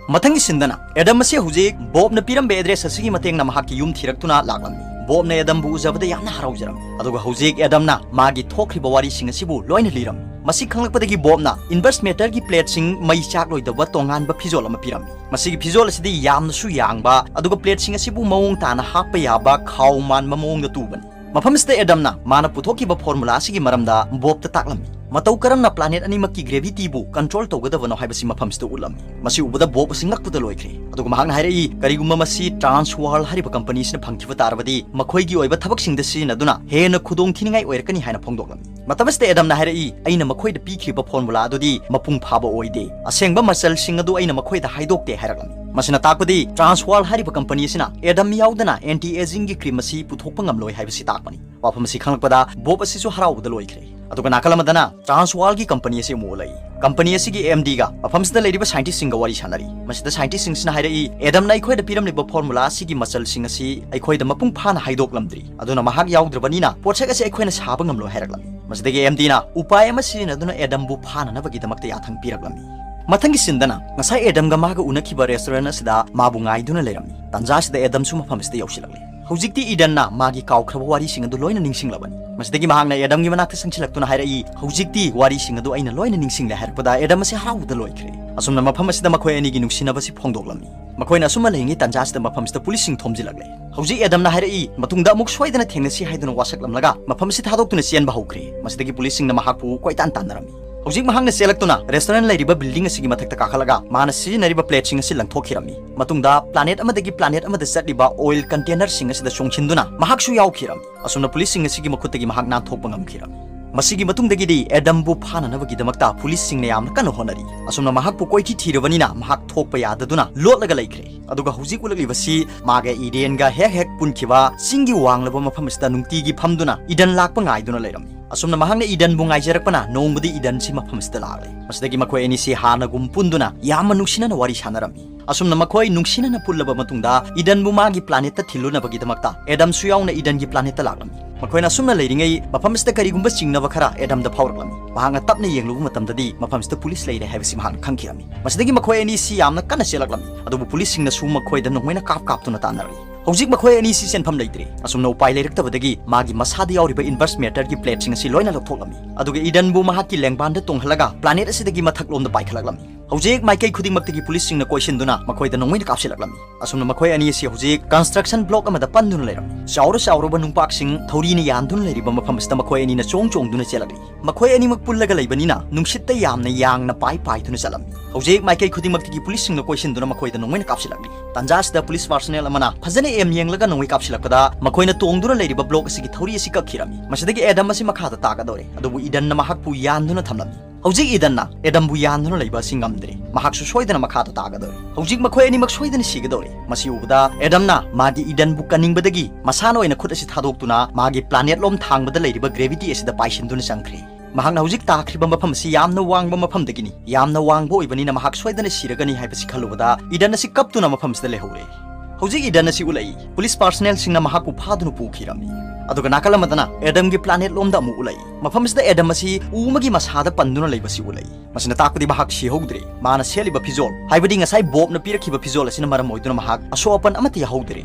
ꯃꯊꯪꯒꯤ ꯁꯤꯟꯗꯅ ꯑꯦꯗꯝ ꯑꯁꯤ ꯍꯧꯖꯤꯛ ꯕꯣꯕꯅ ꯄꯤꯔꯝꯕ address ꯑꯁꯤꯒꯤ ꯃꯇꯦꯡꯅ ꯃꯍꯥꯛꯀꯤ ꯌꯨꯝ ꯊꯤꯔꯛꯇꯨꯅ ꯂꯥꯛꯂꯝꯃꯤ꯫ ꯕꯣꯕꯅ ꯑꯦꯗꯝꯕꯨ ꯎꯖꯕꯗ ꯌꯥꯝꯅ ꯍꯔꯥꯎꯖꯔꯝꯃꯤ꯫ ꯑꯗꯨꯒ ꯍꯧꯖꯤꯛ ꯑꯦꯗꯝꯅ ꯃꯥꯒꯤ ꯊꯣꯛꯈ꯭ꯔꯤꯕ ꯋꯥꯔꯤꯁꯤꯡ ꯑꯁꯤꯕꯨ ꯂꯣꯏꯅ ꯂꯤꯔꯝꯃꯤ꯫ ꯃꯁꯤ ꯈꯪꯂꯛꯄꯗꯒꯤ ꯕꯣꯕꯅ inverse matterꯒꯤ plateꯁꯤꯡ ꯃꯩ ꯆꯥꯛꯂꯣꯏꯗꯕ ꯇꯣꯉꯥꯟꯕ ꯐꯤꯖꯣꯜ ꯑꯃ ꯄꯤꯔꯝꯃꯤ꯫ ꯃꯁꯤꯒꯤ ꯐꯤꯖꯣꯜ ꯑꯁꯤꯗꯤ ꯌꯥꯝꯅꯁꯨ ꯌꯥꯡꯕ, ꯑꯗꯨꯒ plateꯁꯤꯡ ꯑꯁꯤꯕꯨ ꯃꯑꯣꯡ ꯇꯥꯅ ꯍꯥꯞꯄ ꯌꯥꯕ ꯈꯥꯎ ꯃꯥꯟꯕ ꯃꯑꯣꯡꯗ ꯇꯨꯕꯅꯤ꯫ ꯃꯐꯝꯁꯤꯗ ꯑꯦꯗꯝꯅ ꯃꯥꯅ ꯄꯨꯊꯣꯛꯈꯤꯕ formula ꯑꯁꯤꯒꯤ ꯃꯔꯝꯗ ꯕꯣꯕꯇ ꯇꯥꯛꯂꯝꯃꯤ꯫ ꯃꯇꯧ ꯀꯔꯝꯅ planet ꯑꯅꯤꯃꯛꯀꯤ gravityꯕꯨ control ꯇꯧꯒꯗꯕꯅꯣ ꯍꯥꯏꯕꯁꯤ ꯃꯐꯝꯁꯤꯗ ꯎꯠꯂꯝꯃꯤ꯫ ꯃꯁꯤ ꯎꯕꯗ ꯕꯣꯕ ꯑꯁꯤ ꯉꯛꯄꯗ ꯂꯣꯏꯈ꯭ꯔꯦ꯫ ꯑꯗꯨꯒ ꯃꯍꯥꯛꯅ ꯍꯥꯏꯔꯛꯏ, "ꯀꯔꯤꯒꯨꯝꯕ ꯃꯁꯤ Transworld ꯍꯥꯏꯔꯤꯕ company ꯑꯁꯤꯅ ꯐꯪꯈꯤꯕ ꯇꯥꯔꯕꯗꯤ ꯃꯈꯣꯏꯒꯤ ꯑꯣꯏꯕ ꯊꯕꯛꯁꯤꯡꯗ ꯁꯤꯖꯤꯟꯅꯗꯨꯅ ꯍꯦꯟꯅ ꯈꯨꯗꯣꯡꯊꯤꯅꯤꯡꯉꯥꯏ ꯑꯣꯏꯔꯛꯀꯅꯤ" ꯍꯥꯏꯅ ꯐꯣꯡꯗꯣꯛꯂꯝꯃꯤ꯫ ꯃꯇꯝ ꯑꯁꯤꯗ ꯑꯦꯗꯝꯅ ꯍꯥꯏꯔꯛꯏ, "ꯑꯩꯅ ꯃꯈꯣꯏꯗ ꯄꯤꯈ꯭ꯔꯤꯕ formula ꯑꯗꯨꯗꯤ ꯃꯄꯨꯡ ꯐꯥꯕ ꯑꯣꯏꯗꯦ꯫ ꯑꯁꯦꯡꯕ ꯃꯆꯜꯁꯤꯡ ꯑꯗꯨ ꯑꯩꯅ ꯃꯈꯣꯏꯗ ꯍꯥꯏꯗꯣꯛꯇꯦ" ꯍꯥꯏꯔꯛꯂꯝꯃꯤ꯫ ꯃꯁꯤꯅ ꯇꯥꯛꯄꯗꯤ Transworld ꯍꯥꯏꯔꯤꯕ company ꯑꯁꯤꯅ ꯑꯦꯗꯝ ꯌꯥꯎꯗꯅ anti agingꯒꯤ cream ꯑꯁꯤ ꯄꯨꯊꯣꯛꯄ ꯉꯝꯂꯣꯏ ꯍꯥꯏꯕꯁꯤ ꯇꯥꯛꯄꯅꯤ꯫ ꯋꯥꯐꯝ ꯑꯁꯤ ꯈꯪꯂꯛꯄꯗ ꯕꯣꯕ ꯑꯁꯤꯁꯨ ꯍꯔꯥꯎꯕꯗ ꯂꯣꯏꯈ꯭ꯔꯦ꯫ ꯑꯗꯨꯒ ꯅꯥꯀꯜ ꯑꯃꯗꯅ Transworldꯒꯤ company ꯑꯁꯤ ꯑꯃꯨꯛ ꯎꯠꯂꯛꯏ꯫ Company ꯑꯁꯤꯒꯤ MDꯒ ꯃꯐꯝꯁꯤꯗ ꯂꯩꯔꯤꯕ scientistꯁꯤꯡꯒ ꯋꯥꯔꯤ ꯁꯥꯟꯅꯔꯤ꯫ ꯃꯁꯤꯗ scientistꯁꯤꯡꯁꯤꯅ ꯍꯥꯏꯔꯛꯏ, "ꯑꯦꯗꯝꯅ ꯑꯩꯈꯣꯏꯗ ꯄꯤꯔꯝꯂꯤꯕ formula ꯑꯁꯤꯒꯤ ꯃꯆꯜꯁꯤꯡ ꯑꯁꯤ ꯑꯩꯈꯣꯏꯗ ꯃꯄꯨꯡ ꯐꯥꯅ ꯍꯥꯏꯗꯣꯛꯂꯝꯗ꯭ꯔꯤ꯫ ꯑꯗꯨꯅ ꯃꯍꯥꯛ ꯌꯥꯎꯗ꯭ꯔꯕꯅꯤꯅ ꯄꯣꯠꯁꯛ ꯑꯁꯤ ꯑꯩꯈꯣꯏꯅ ꯁꯥꯕ ꯉꯝꯂꯣꯏ" ꯍꯥꯏꯔꯛꯂꯝꯃꯤ꯫ ꯃꯁꯤꯗꯒꯤ ꯑꯦꯝ ꯗꯤꯅ ꯎꯄꯥꯏ ꯑꯃ ꯁꯤꯖꯤꯟꯅꯗꯨꯅ ꯑꯦꯗꯝꯕꯨ ꯐꯥꯅꯅꯕꯒꯤꯗꯃꯛꯇ ꯌꯥꯊꯪ ꯄꯤꯔꯛꯂꯝꯃꯤ꯫ ꯃꯊꯪꯒꯤ ꯁꯤꯟꯗꯅ ꯉꯁꯥꯏ ꯑꯦꯗꯝꯒ ꯃꯥꯒ ꯎꯅꯈꯤꯕ ꯔꯦꯁꯇꯨꯔꯦꯟ ꯑꯁꯤꯗ ꯃꯥꯕꯨ ꯉꯥꯏꯗꯨꯅ ꯂꯩꯔꯝꯃꯤ꯫ ꯇꯥꯟꯖꯥ ꯑꯁꯤꯗ ꯑꯦꯗꯝꯁꯨ ꯃꯐꯝ ꯑꯁꯤꯗ ꯌꯧꯁꯤꯜꯂꯛꯂꯦ꯫ ꯍꯧꯖꯤꯛꯇꯤ ꯏꯗꯟꯅ ꯃꯥꯒꯤ ꯀꯥꯎꯈ꯭ꯔꯕ ꯋꯥꯔꯤꯁꯤꯡ ꯑꯗꯨ ꯂꯣꯏꯅ ꯅꯤꯡꯁꯤꯡꯂꯕꯅꯤ꯫ ꯃꯁꯤꯗꯒꯤ ꯃꯍꯥꯛꯅ ꯑꯦꯗꯝꯒꯤ ꯃꯅꯥꯛꯇ ꯆꯪꯁꯤꯜꯂꯛꯇꯨꯅ ꯍꯥꯏꯔꯛꯏ, "ꯍꯧꯖꯤꯛꯇꯤ ꯋꯥꯔꯤꯁꯤꯡ ꯑꯗꯨ ꯑꯩꯅ ꯂꯣꯏꯅ ꯅꯤꯡꯁꯤꯡꯂꯦ" ꯍꯥꯏꯔꯛꯄꯗ ꯑꯦꯗꯝ ꯑꯁꯤ ꯍꯔꯥꯎꯕꯗ ꯂꯣꯏꯈ꯭ꯔꯦ꯫ ꯑꯁꯨꯝꯅ ꯃꯐꯝ ꯑꯁꯤꯗ ꯃꯈꯣꯏ ꯑꯅꯤꯒꯤ ꯅꯨꯡꯁꯤꯅꯕꯁꯤ ꯐꯣꯡꯗꯣꯛꯂꯝꯃꯤ꯫ ꯃꯈꯣꯏꯅ ꯑꯁꯨꯝꯅ ꯂꯩꯔꯤꯉꯩ ꯇꯥꯟꯖꯥ ꯑꯁꯤꯗ ꯃꯐꯝꯁꯤꯗ ꯄꯨꯂꯤꯁꯁꯤꯡ ꯊꯣꯝꯖꯤꯜꯂꯛꯂꯦ꯫ ꯍꯧꯖꯤꯛ ꯑꯦꯗꯝꯅ ꯍꯥꯏꯔꯛꯏ, "ꯃꯇꯨꯡꯗ ꯑꯃꯨꯛ ꯁꯣꯏꯗꯅ ꯊꯦꯡꯅꯁꯤ" ꯍꯥꯏꯗꯨꯅ ꯋꯥꯁꯛꯂꯝꯂꯒ ꯃꯐꯝ ꯑꯁꯤ ꯊꯥꯗꯣꯛꯇꯨꯅ ꯆꯦꯟꯕ ꯍꯧꯈ꯭ꯔꯦ꯫ ꯃꯁꯤꯗꯒꯤ ꯄꯨꯂꯤꯁꯁꯤꯡꯅ ꯃꯍꯥꯛꯄꯨ ꯀꯣꯏꯇꯥꯟ ꯇꯥꯟꯅꯔꯝꯃꯤ꯫ ꯍꯧꯖꯤꯛ ꯃꯍꯥꯛꯅ ꯆꯦꯜꯂꯛꯇꯨꯅ ꯔꯦꯁꯇꯨꯔꯦꯟ ꯂꯩꯔꯤꯕ ꯕꯤꯜꯗꯤꯡ ꯑꯁꯤꯒꯤ ꯃꯊꯛꯇ ꯀꯥꯈꯠꯂꯒ ꯃꯥꯅ ꯁꯤꯖꯤꯟꯅꯔꯤꯕ ꯄ꯭ꯂꯦꯠꯁꯤꯡ ꯑꯁꯤ ꯂꯪꯊꯣꯛꯈꯤꯔꯝꯃꯤ꯫ ꯃꯇꯨꯡꯗ ꯄ꯭ꯂꯥꯅꯦꯠ ꯑꯃꯗꯒꯤ ꯄ꯭ꯂꯥꯅꯦꯠ ꯑꯃꯗ ꯆꯠꯂꯤꯕ ꯑꯣꯏꯜ ꯀꯟꯇꯦꯅꯔꯁꯤꯡ ꯑꯁꯤꯗ ꯆꯣꯡꯁꯤꯟꯗꯨꯅ ꯃꯍꯥꯛꯁꯨ ꯌꯥꯎꯈꯤꯔꯝꯃꯤ꯫ ꯑꯁꯨꯝꯅ ꯄꯨꯂꯤꯁꯁꯤꯡ ꯑꯁꯤꯒꯤ ꯃꯈꯨꯠꯇꯒꯤ ꯃꯍꯥꯛ ꯅꯥꯟꯊꯣꯛꯄ ꯉꯝꯈꯤꯔꯝꯃꯤ꯫ ꯃꯁꯤꯒꯤ ꯃꯇꯨꯡꯗꯒꯤꯗꯤ ꯑꯦꯗꯝꯕꯨ ꯐꯥꯅꯅꯕꯒꯤꯗꯃꯛꯇ ꯄꯨꯂꯤꯁꯁꯤꯡꯅ ꯌꯥꯝꯅ ꯀꯟꯅ ꯍꯣꯠꯅꯔꯤ꯫ ꯑꯁꯨꯝꯅ ꯃꯍꯥꯛꯄꯨ ꯀꯣꯏꯊꯤ ꯊꯤꯔꯕꯅꯤꯅ ꯃꯍꯥꯛ ꯊꯣꯛꯄ ꯌꯥꯗꯗꯨꯅ ꯂꯣꯠꯂꯒ ꯂꯩꯈ꯭ꯔꯦ꯫ ꯑꯗꯨꯒ ꯍꯧꯖꯤꯛ ꯎꯠꯂꯛꯂꯤꯕꯁꯤ ꯃꯥꯒ ꯏꯗꯦꯟꯒ ꯍꯦꯛ ꯍꯦꯛ ꯄꯨꯟꯈꯤꯕ ꯆꯤꯡꯒꯤ ꯋꯥꯡꯂꯕ ꯃꯐꯝ ꯑꯁꯤꯗ ꯅꯨꯡꯇꯤꯒꯤ ꯐꯝꯗꯨꯅ ꯏꯗꯟ ꯂꯥꯛꯄ ꯉꯥꯏꯗꯨꯅ ꯂꯩꯔꯝꯃꯤ꯫ ꯑꯁꯨꯝꯅ ꯃꯍꯥꯛꯅ ꯏꯗꯟꯕꯨ ꯉꯥꯏꯖꯔꯛꯄꯅ ꯅꯣꯡꯃꯗꯤ ꯏꯗꯟꯁꯤ ꯃꯐꯝ ꯑꯁꯤꯗ ꯂꯥꯛꯂꯦ꯫ ꯃꯁꯤꯗꯒꯤ ꯃꯈꯣꯏ ꯑꯅꯤꯁꯤ ꯍꯥꯟꯅꯒꯨꯝ ꯄꯨꯟꯗꯨꯅ ꯌꯥꯝꯅ ꯅꯨꯡꯁꯤꯅꯅ ꯋꯥꯔꯤ ꯁꯥꯟꯅꯔꯝꯃꯤ꯫ ꯑꯁꯨꯝꯅ ꯃꯈꯣꯏ ꯅꯨꯡꯁꯤꯅꯅ ꯄꯨꯜꯂꯕ ꯃꯇꯨꯡꯗ ꯏꯗꯟꯕꯨ ꯃꯥꯒꯤ ꯄ꯭ꯂꯥꯅꯦꯠꯇ ꯊꯤꯜꯂꯨꯅꯕꯒꯤꯗꯃꯛꯇ ꯑꯦꯗꯝꯁꯨ ꯌꯥꯎꯅ ꯏꯗꯟꯒꯤ ꯄ꯭ꯂꯥꯅꯦꯠꯇ ꯂꯥꯛꯂꯝꯃꯤ꯫ ꯃꯈꯣꯏꯅ ꯑꯁꯨꯝꯅ ꯂꯩꯔꯤꯉꯩ ꯃꯐꯝ ꯑꯁꯤꯗ ꯀꯔꯤꯒꯨꯝꯕ ꯆꯤꯡꯅꯕ ꯈꯔ ꯑꯦꯗꯝꯗ ꯐꯥꯎꯔꯛꯂꯝꯃꯤ꯫ ꯃꯍꯥꯛꯅ ꯇꯞꯅ ꯌꯦꯡꯂꯨꯕ ꯃꯇꯝꯗꯗꯤ ꯃꯐꯝ ꯑꯁꯤꯗ ꯄꯨꯂꯤꯁ ꯂꯩꯔꯦ ꯍꯥꯏꯕꯁꯤ ꯃꯍꯥꯛꯅ ꯈꯪꯈꯤꯔꯝꯃꯤ꯫ ꯃꯁꯤꯗꯒꯤ ꯃꯈꯣꯏ ꯑꯅꯤꯁꯤ ꯌꯥꯝꯅ ꯀꯟꯅ ꯆꯦꯜꯂꯛꯂꯝꯃꯤ꯫ ꯑꯗꯨꯕꯨ ꯄꯨꯂꯤꯁꯁꯤꯡꯅꯁꯨ ꯃꯈꯣꯏꯗ ꯅꯣꯡꯃꯩꯅ ꯀꯥꯞ ꯀꯥꯞꯇꯨꯅ ꯇꯥꯟꯅꯔꯛꯏ꯫ ꯍꯧꯖꯤꯛ ꯃꯈꯣꯏ ꯑꯅꯤꯁꯤ ꯆꯦꯟꯐꯝ ꯂꯩꯇ꯭ꯔꯦ꯫ ꯑꯁꯨꯝꯅ ꯎꯄꯥꯏ ꯂꯩꯔꯛꯇꯕꯗꯒꯤ ꯃꯥꯒꯤ ꯃꯁꯥꯗ ꯌꯥꯎꯔꯤꯕ ꯏꯟꯚꯔꯁ ꯃꯦꯇꯔꯒꯤ ꯄ꯭ꯂꯦꯠꯁꯤꯡ ꯑꯁꯤ ꯂꯣꯏꯅ ꯂꯧꯊꯣꯛꯂꯝꯃꯤ꯫ ꯑꯗꯨꯒ ꯏꯗꯟꯕꯨ ꯃꯍꯥꯛꯀꯤ ꯂꯦꯡꯕꯥꯟꯗ ꯇꯣꯡꯍꯜꯂꯒ ꯄ꯭ꯂꯥꯅꯦꯠ ꯑꯁꯤꯗꯒꯤ ꯃꯊꯛꯂꯣꯝꯗ ꯄꯥꯏꯈꯠꯂꯛꯂꯝꯃꯤ꯫ ꯍꯧꯖꯤꯛ ꯃꯥꯏꯀꯩ ꯈꯨꯗꯤꯡꯃꯛꯇꯒꯤ ꯄꯨꯂꯤꯁꯁꯤꯡꯅ ꯀꯣꯏꯁꯤꯟꯗꯨꯅ ꯃꯈꯣꯏꯗ ꯅꯣꯡꯃꯩꯅ ꯀꯥꯞꯁꯤꯜꯂꯛꯂꯝꯃꯤ꯫ ꯑꯁꯨꯝꯅ ꯃꯈꯣꯏ ꯑꯅꯤ ꯑꯁꯤ ꯍꯧꯖꯤꯛ ꯀꯟꯁꯇ꯭ꯔꯛꯁꯟ ꯕ꯭ꯂꯣꯛ ꯑꯃꯗ ꯄꯟꯗꯨꯅ ꯂꯩꯔꯝꯃꯤ꯫ ꯆꯥꯎꯔ ꯆꯥꯎꯔꯕ ꯅꯨꯡꯄꯥꯛꯁꯤꯡ ꯊꯧꯔꯤꯅ ꯌꯥꯟꯗꯨꯅ ꯂꯩꯔꯤꯕ ꯃꯐꯝ ꯑꯁꯤꯗ ꯃꯈꯣꯏ ꯑꯅꯤꯅ ꯆꯣꯡ ꯆꯣꯡꯗꯨꯅ ꯆꯦꯜꯂꯛꯂꯤ꯫ ꯃꯈꯣꯏ ꯑꯅꯤꯃꯛ ꯄꯨꯜꯂꯒ ꯂꯩꯕꯅꯤꯅ ꯅꯨꯡꯁꯤꯠꯇ ꯌꯥꯝꯅ ꯌꯥꯡꯅ ꯄꯥꯏ ꯄꯥꯏꯗꯨꯅ ꯆꯠꯂꯝꯃꯤ꯫ ꯍꯧꯖꯤꯛ ꯃꯥꯏꯀꯩ ꯈꯨꯗꯤꯡꯃꯛꯇꯒꯤ ꯄꯨꯂꯤꯁꯁꯤꯡꯅ ꯀꯣꯏꯁꯤꯟꯗꯨꯅ ꯃꯈꯣꯏꯗ ꯅꯣꯡꯃꯩꯅ ꯀꯥꯞꯁꯤꯜꯂꯛꯂꯤ꯫ ꯇꯥꯟꯖꯥ ꯑꯁꯤꯗ ꯄꯨꯂꯤꯁ ꯄꯥꯔꯁꯣꯅꯦꯜ ꯑꯃꯅ ꯐꯖꯅ ꯑꯦꯝ ꯌꯦꯡꯂꯒ ꯅꯣꯡꯃꯩ ꯀꯥꯞꯁꯤꯜꯂꯛꯄꯗ ꯃꯈꯣꯏꯅ ꯇꯣꯡꯗꯨꯅ ꯂꯩꯔꯤꯕ ꯕ꯭ꯂꯣꯛ ꯑꯁꯤꯒꯤ ꯊꯧꯔꯤ ꯑꯁꯤ ꯀꯛꯈꯤꯔꯝꯃꯤ꯫ ꯃꯁꯤꯗꯒꯤ ꯑꯦꯗꯝ ꯑꯁꯤ ꯃꯈꯥꯗ ꯇꯥꯒꯗꯧꯔꯦ, ꯑꯗꯨꯕꯨ ꯏꯗꯟꯅ ꯃꯍꯥꯛꯄꯨ ꯌꯥꯟꯗꯨꯅ ꯊꯝꯂꯝꯃꯤ꯫ ꯍꯧꯖꯤꯛ ꯏꯗꯟꯅ ꯑꯦꯗꯝꯕꯨ ꯌꯥꯟꯗꯨꯅ ꯂꯩꯕ ꯑꯁꯤ ꯉꯝꯗ꯭ꯔꯦ꯫ ꯃꯍꯥꯛꯁꯨ ꯁꯣꯏꯗꯅ ꯃꯈꯥꯗ ꯇꯥꯒꯗꯧꯔꯦ꯫ ꯍꯧꯖꯤꯛ ꯃꯈꯣꯏ ꯑꯅꯤꯃꯛ ꯁꯣꯏꯗꯅ ꯁꯤꯒꯗꯧꯔꯦ꯫ ꯃꯁꯤ ꯎꯕꯗ ꯑꯦꯗꯝꯅ ꯃꯥꯒꯤ ꯏꯗꯟꯕꯨ ꯀꯟꯅꯤꯡꯕꯗꯒꯤ ꯃꯁꯥꯅ ꯑꯣꯏꯅ ꯈꯨꯠ ꯑꯁꯤ ꯊꯥꯗꯣꯛꯇꯨꯅ ꯃꯥꯒꯤ ꯄ꯭ꯂꯥꯅꯦꯠ ꯂꯣꯝ ꯊꯥꯡꯕꯗ ꯂꯩꯔꯤꯕ ꯒ꯭ꯔꯦꯚꯤꯇꯤ ꯑꯁꯤꯗ ꯄꯥꯏꯁꯤꯟꯗꯨꯅ ꯆꯪꯈ꯭ꯔꯦ꯫ ꯃꯍꯥꯛꯅ ꯍꯧꯖꯤꯛ ꯇꯥꯈ꯭ꯔꯤꯕ ꯃꯐꯝ ꯑꯁꯤ ꯌꯥꯝꯅ ꯋꯥꯡꯕ ꯃꯐꯝꯗꯒꯤꯅꯤ꯫ ꯌꯥꯝꯅ ꯋꯥꯡꯕ ꯑꯣꯏꯕꯅꯤꯅ ꯃꯍꯥꯛ ꯁꯣꯏꯗꯅ ꯁꯤꯔꯒꯅꯤ ꯍꯥꯏꯕꯁꯤ ꯈꯜꯂꯨꯕꯗ ꯏꯗꯟ ꯑꯁꯤ ꯀꯞꯇꯨꯅ ꯃꯐꯝ ꯑꯁꯤꯗ ꯂꯩꯍꯧꯔꯦ꯫ ꯍꯧꯖꯤꯛ ꯏꯗꯟ ꯑꯁꯤ ꯎꯠꯂꯛꯏ꯫ ꯄꯨꯂꯤꯁ ꯄꯥꯔꯁꯅꯦꯜꯁꯤꯡꯅ ꯃꯍꯥꯛꯄꯨ ꯐꯥꯗꯨꯅ ꯄꯨꯈꯤꯔꯝꯃꯤ꯫ ꯑꯗꯨꯒ ꯅꯥꯀꯜ ꯑꯃꯗꯅ ꯑꯦꯗꯝꯒꯤ ꯄ꯭ꯂꯥꯅꯦꯠ ꯂꯣꯝꯗ ꯑꯃꯨꯛ ꯎꯠꯂꯛꯏ꯫ ꯃꯐꯝꯁꯤꯗ ꯑꯦꯗꯝ ꯑꯁꯤ ꯎ ꯑꯃꯒꯤ ꯃꯁꯥꯗ ꯄꯟꯗꯨꯅ ꯂꯩꯕꯁꯤ ꯎꯠꯂꯛꯏ꯫ ꯃꯁꯤꯅ ꯇꯥꯛꯄꯗꯤ ꯃꯍꯥꯛ ꯁꯤꯍꯧꯗ꯭ꯔꯦ꯫ ꯃꯥꯅ ꯁꯦꯠꯂꯤꯕ ꯐꯤꯖꯣꯜ, ꯍꯥꯏꯕꯗꯤ ꯉꯁꯥꯏ ꯕꯣꯕꯅ ꯄꯤꯔꯛꯈꯤꯕ ꯐꯤꯖꯣꯜ ꯑꯁꯤꯅ ꯃꯔꯝ ꯑꯣꯏꯗꯨꯅ ꯃꯍꯥꯛ ꯑꯁꯣꯛ ꯑꯄꯟ ꯑꯃꯠꯇ ꯌꯥꯍꯧꯗ꯭ꯔꯦ꯫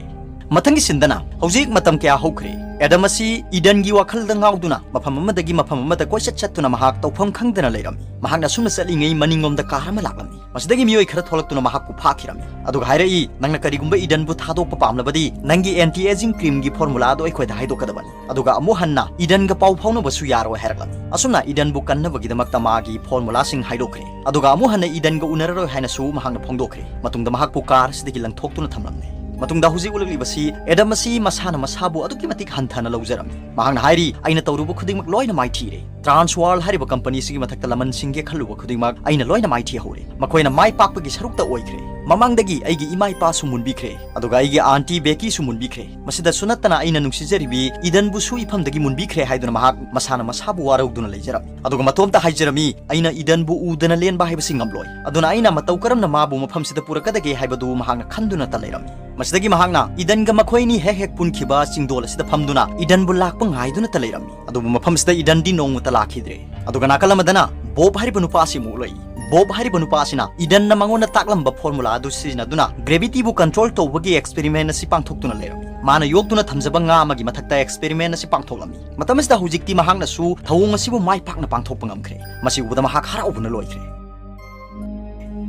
ꯃꯊꯪꯒꯤ ꯁꯤꯟꯗꯅ ꯍꯧꯖꯤꯛ ꯃꯇꯝ ꯀꯌꯥ ꯍꯧꯈ꯭ꯔꯦ꯫ ꯑꯦꯗꯝ ꯑꯁꯤ ꯏꯗꯟꯒꯤ ꯋꯥꯈꯜꯗ ꯉꯥꯎꯗꯨꯅ ꯃꯐꯝ ꯑꯃꯗꯒꯤ ꯃꯐꯝ ꯑꯃꯗ ꯀꯣꯏꯆꯠ ꯆꯠꯇꯨꯅ ꯃꯍꯥꯛ ꯇꯧꯐꯝ ꯈꯪꯗꯅ ꯂꯩꯔꯝꯃꯤ꯫ ꯃꯍꯥꯛꯅ ꯑꯁꯨꯝꯅ ꯆꯠꯂꯤꯉꯩ ꯃꯅꯤꯡꯂꯣꯝꯗ ꯀꯥꯔ ꯑꯃ ꯂꯥꯛꯂꯝꯃꯤ꯫ ꯃꯁꯤꯗꯒꯤ ꯃꯤꯑꯣꯏ ꯈꯔ ꯊꯣꯛꯂꯛꯇꯨꯅ ꯃꯍꯥꯛꯄꯨ ꯐꯥꯈꯤꯔꯝꯃꯤ꯫ ꯑꯗꯨꯒ ꯍꯥꯏꯔꯛꯏ, "ꯅꯪꯅ ꯀꯔꯤꯒꯨꯝꯕ ꯏꯗꯟꯕꯨ ꯊꯥꯗꯣꯛꯄ ꯄꯥꯝꯂꯕꯗꯤ ꯅꯪꯒꯤ ꯑꯦꯟꯇꯤ ꯑꯦꯖꯤꯡ ꯀ꯭ꯔꯤꯝꯒꯤ ꯐꯣꯔꯃꯨꯂꯥ ꯑꯗꯨ ꯑꯩꯈꯣꯏꯗ ꯍꯥꯏꯗꯣꯛꯀꯗꯕꯅꯤ꯫ ꯑꯗꯨꯒ ꯑꯃꯨꯛ ꯍꯟꯅ ꯏꯗꯟꯒ ꯄꯥꯎ ꯐꯥꯎꯅꯕꯁꯨ ꯌꯥꯔꯣꯏ" ꯍꯥꯏꯔꯛꯂꯝꯃꯤ꯫ ꯑꯁꯨꯝꯅ ꯏꯗꯟꯕꯨ ꯀꯟꯅꯕꯒꯤꯗꯃꯛꯇ ꯃꯥꯒꯤ ꯐꯣꯔꯃꯨꯂꯥꯁꯤꯡ ꯍꯥꯏꯗꯣꯛꯈ꯭ꯔꯦ꯫ ꯑꯗꯨꯒ ꯑꯃꯨꯛ ꯍꯟꯅ ꯏꯗꯟꯒ ꯎꯅꯔꯔꯣꯏ ꯍꯥꯏꯅꯁꯨ ꯃꯍꯥꯛꯅ ꯐꯣꯡꯗꯣꯛꯈ꯭ꯔꯦ꯫ ꯃꯇꯨꯡꯗ ꯃꯍꯥꯛꯄꯨ ꯀꯥꯔ ꯑꯁꯤꯗꯒꯤ ꯂꯪꯊꯣꯛꯇꯨꯅ ꯊꯝꯂꯝꯂꯦ꯫ ꯃꯇꯨꯡꯗ ꯍꯧꯖꯤꯛ ꯎꯠꯂꯛꯂꯤꯕꯁꯤ ꯑꯦꯗꯝ ꯑꯁꯤ ꯃꯁꯥꯅ ꯃꯁꯥꯕꯨ ꯑꯗꯨꯛꯀꯤ ꯃꯇꯤꯛ ꯍꯟꯊꯅ ꯂꯧꯖꯔꯝꯃꯤ꯫ ꯃꯍꯥꯛꯅ ꯍꯥꯏꯔꯤ, "ꯑꯩꯅ ꯇꯧꯔꯨꯕ ꯈꯨꯗꯤꯡꯃꯛ ꯂꯣꯏꯅ ꯃꯥꯏꯊꯤꯔꯦ꯫ ꯇ꯭ꯔꯥꯟꯁ ꯋꯥꯔꯜ ꯍꯥꯏꯔꯤꯕ ꯀꯝꯄꯅꯤꯁꯤꯒꯤ ꯃꯊꯛꯇ ꯂꯃꯟ ꯁꯤꯡꯒꯦ ꯈꯜꯂꯨꯕ ꯈꯨꯗꯤꯡꯃꯛ ꯑꯩꯅ ꯂꯣꯏꯅ ꯃꯥꯏꯊꯤꯍꯧꯔꯦ꯫ ꯃꯈꯣꯏꯅ ꯃꯥꯏ ꯄꯥꯛꯄꯒꯤ ꯁꯔꯨꯛꯇ ꯑꯣꯏꯈ꯭ꯔꯦ꯫ ꯃꯃꯥꯡꯗꯒꯤ ꯑꯩꯒꯤ ꯏꯃꯥ ꯏꯄꯥꯁꯨ ꯃꯨꯟꯕꯤꯈ꯭ꯔꯦ, ꯑꯗꯨꯒ ꯑꯩꯒꯤ ꯑꯥꯟꯇꯤ ꯕꯦꯀꯤꯁꯨ ꯃꯨꯟꯕꯤꯈ꯭ꯔꯦ꯫ ꯃꯁꯤꯗꯁꯨ ꯅꯠꯇꯅ ꯑꯩꯅ ꯅꯨꯡꯁꯤꯖꯔꯤꯕꯤ ꯏꯗꯟꯕꯨꯁꯨ ꯏꯐꯝꯗꯒꯤ ꯃꯨꯟꯕꯤꯈ꯭ꯔꯦ" ꯍꯥꯏꯗꯨꯅ ꯃꯍꯥꯛ ꯃꯁꯥꯅ ꯃꯁꯥꯕꯨ ꯋꯥꯔꯧꯗꯨꯅ ꯂꯩꯖꯔꯝꯃꯤ꯫ ꯑꯗꯨꯒ ꯃꯇꯣꯝꯇ ꯍꯥꯏꯖꯔꯝꯃꯤ, "ꯑꯩꯅ ꯏꯗꯟꯕꯨ ꯎꯗꯅ ꯂꯦꯟꯕ ꯍꯥꯏꯕꯁꯤ ꯉꯝꯂꯣꯏ꯫ ꯑꯗꯨꯅ ꯑꯩꯅ ꯃꯇꯧ ꯀꯔꯝꯅ ꯃꯥꯕꯨ ꯃꯐꯝꯁꯤꯗ ꯄꯨꯔꯛꯀꯗꯒꯦ?" ꯍꯥꯏꯕꯗꯨ ꯃꯍꯥꯛꯅ ꯈꯟꯗꯨꯅꯇ ꯂꯩꯔꯝꯃꯤ꯫ ꯃꯁꯤꯗꯒꯤ ꯃꯍꯥꯛꯅ ꯏꯗꯟꯒ ꯃꯈꯣꯏ ꯑꯅꯤ ꯍꯦꯛ ꯍꯦꯛ ꯄꯨꯟꯈꯤꯕ ꯆꯤꯡꯗꯣꯜ ꯑꯁꯤꯗ ꯐꯝꯗꯨꯅ ꯏꯗꯟꯕꯨ ꯂꯥꯛꯄ ꯉꯥꯏꯗꯨꯅꯇ ꯂꯩꯔꯝꯃꯤ꯫ ꯑꯗꯨꯕꯨ ꯃꯐꯝꯁꯤꯗ ꯏꯗꯟꯗꯤ ꯅꯣꯡꯃꯇ ꯂꯥꯛꯈꯤꯗ꯭ꯔꯦ꯫ ꯑꯗꯨꯒ ꯅꯥꯀꯜ ꯑꯃꯗꯅ ꯕꯣꯕ ꯍꯥꯏꯔꯤꯕ ꯅꯨꯄꯥ ꯑꯁꯤ ꯑꯃꯨꯛ ꯎꯠꯂꯛꯏ꯫ ꯕꯣꯕ ꯍꯥꯏꯔꯤꯕ ꯅꯨꯄꯥ ꯑꯁꯤꯅ ꯏꯗꯟꯅ ꯃꯉꯣꯟꯗ ꯇꯥꯛꯂꯝꯕ ꯐꯣꯔꯃꯨꯂꯥ ꯑꯗꯨ ꯁꯤꯖꯤꯟꯅꯗꯨꯅ ꯒ꯭ꯔꯦꯚꯤꯇꯤꯕꯨ ꯀꯟꯇ꯭ꯔꯣꯜ ꯇꯧꯕꯒꯤ ꯑꯦꯛꯁꯄꯦꯔꯤꯃꯦꯟ ꯑꯁꯤ ꯄꯥꯡꯊꯣꯛꯇꯨꯅ ꯂꯩꯔꯝꯃꯤ꯫ ꯃꯥꯅ ꯌꯣꯛꯇꯨꯅ ꯊꯝꯖꯕ ꯉꯥ ꯑꯃꯒꯤ ꯃꯊꯛꯇ ꯑꯦꯛꯁꯄꯦꯔꯤꯃꯦꯟ ꯑꯁꯤ ꯄꯥꯡꯊꯣꯛꯂꯝꯃꯤ꯫ ꯃꯇꯝ ꯑꯁꯤꯗ ꯍꯧꯖꯤꯛꯇꯤ ꯃꯍꯥꯛꯅꯁꯨ ꯊꯧꯑꯣꯡ ꯑꯁꯤꯕꯨ ꯃꯥꯏ ꯄꯥꯛꯅ ꯄꯥꯡꯊꯣꯛꯄ ꯉꯝꯈ꯭ꯔꯦ꯫ ꯃꯁꯤ ꯎꯕꯗ ꯃꯍꯥꯛ ꯍꯔꯥꯎꯕꯅ ꯂꯣꯏꯈ꯭ꯔꯦ꯫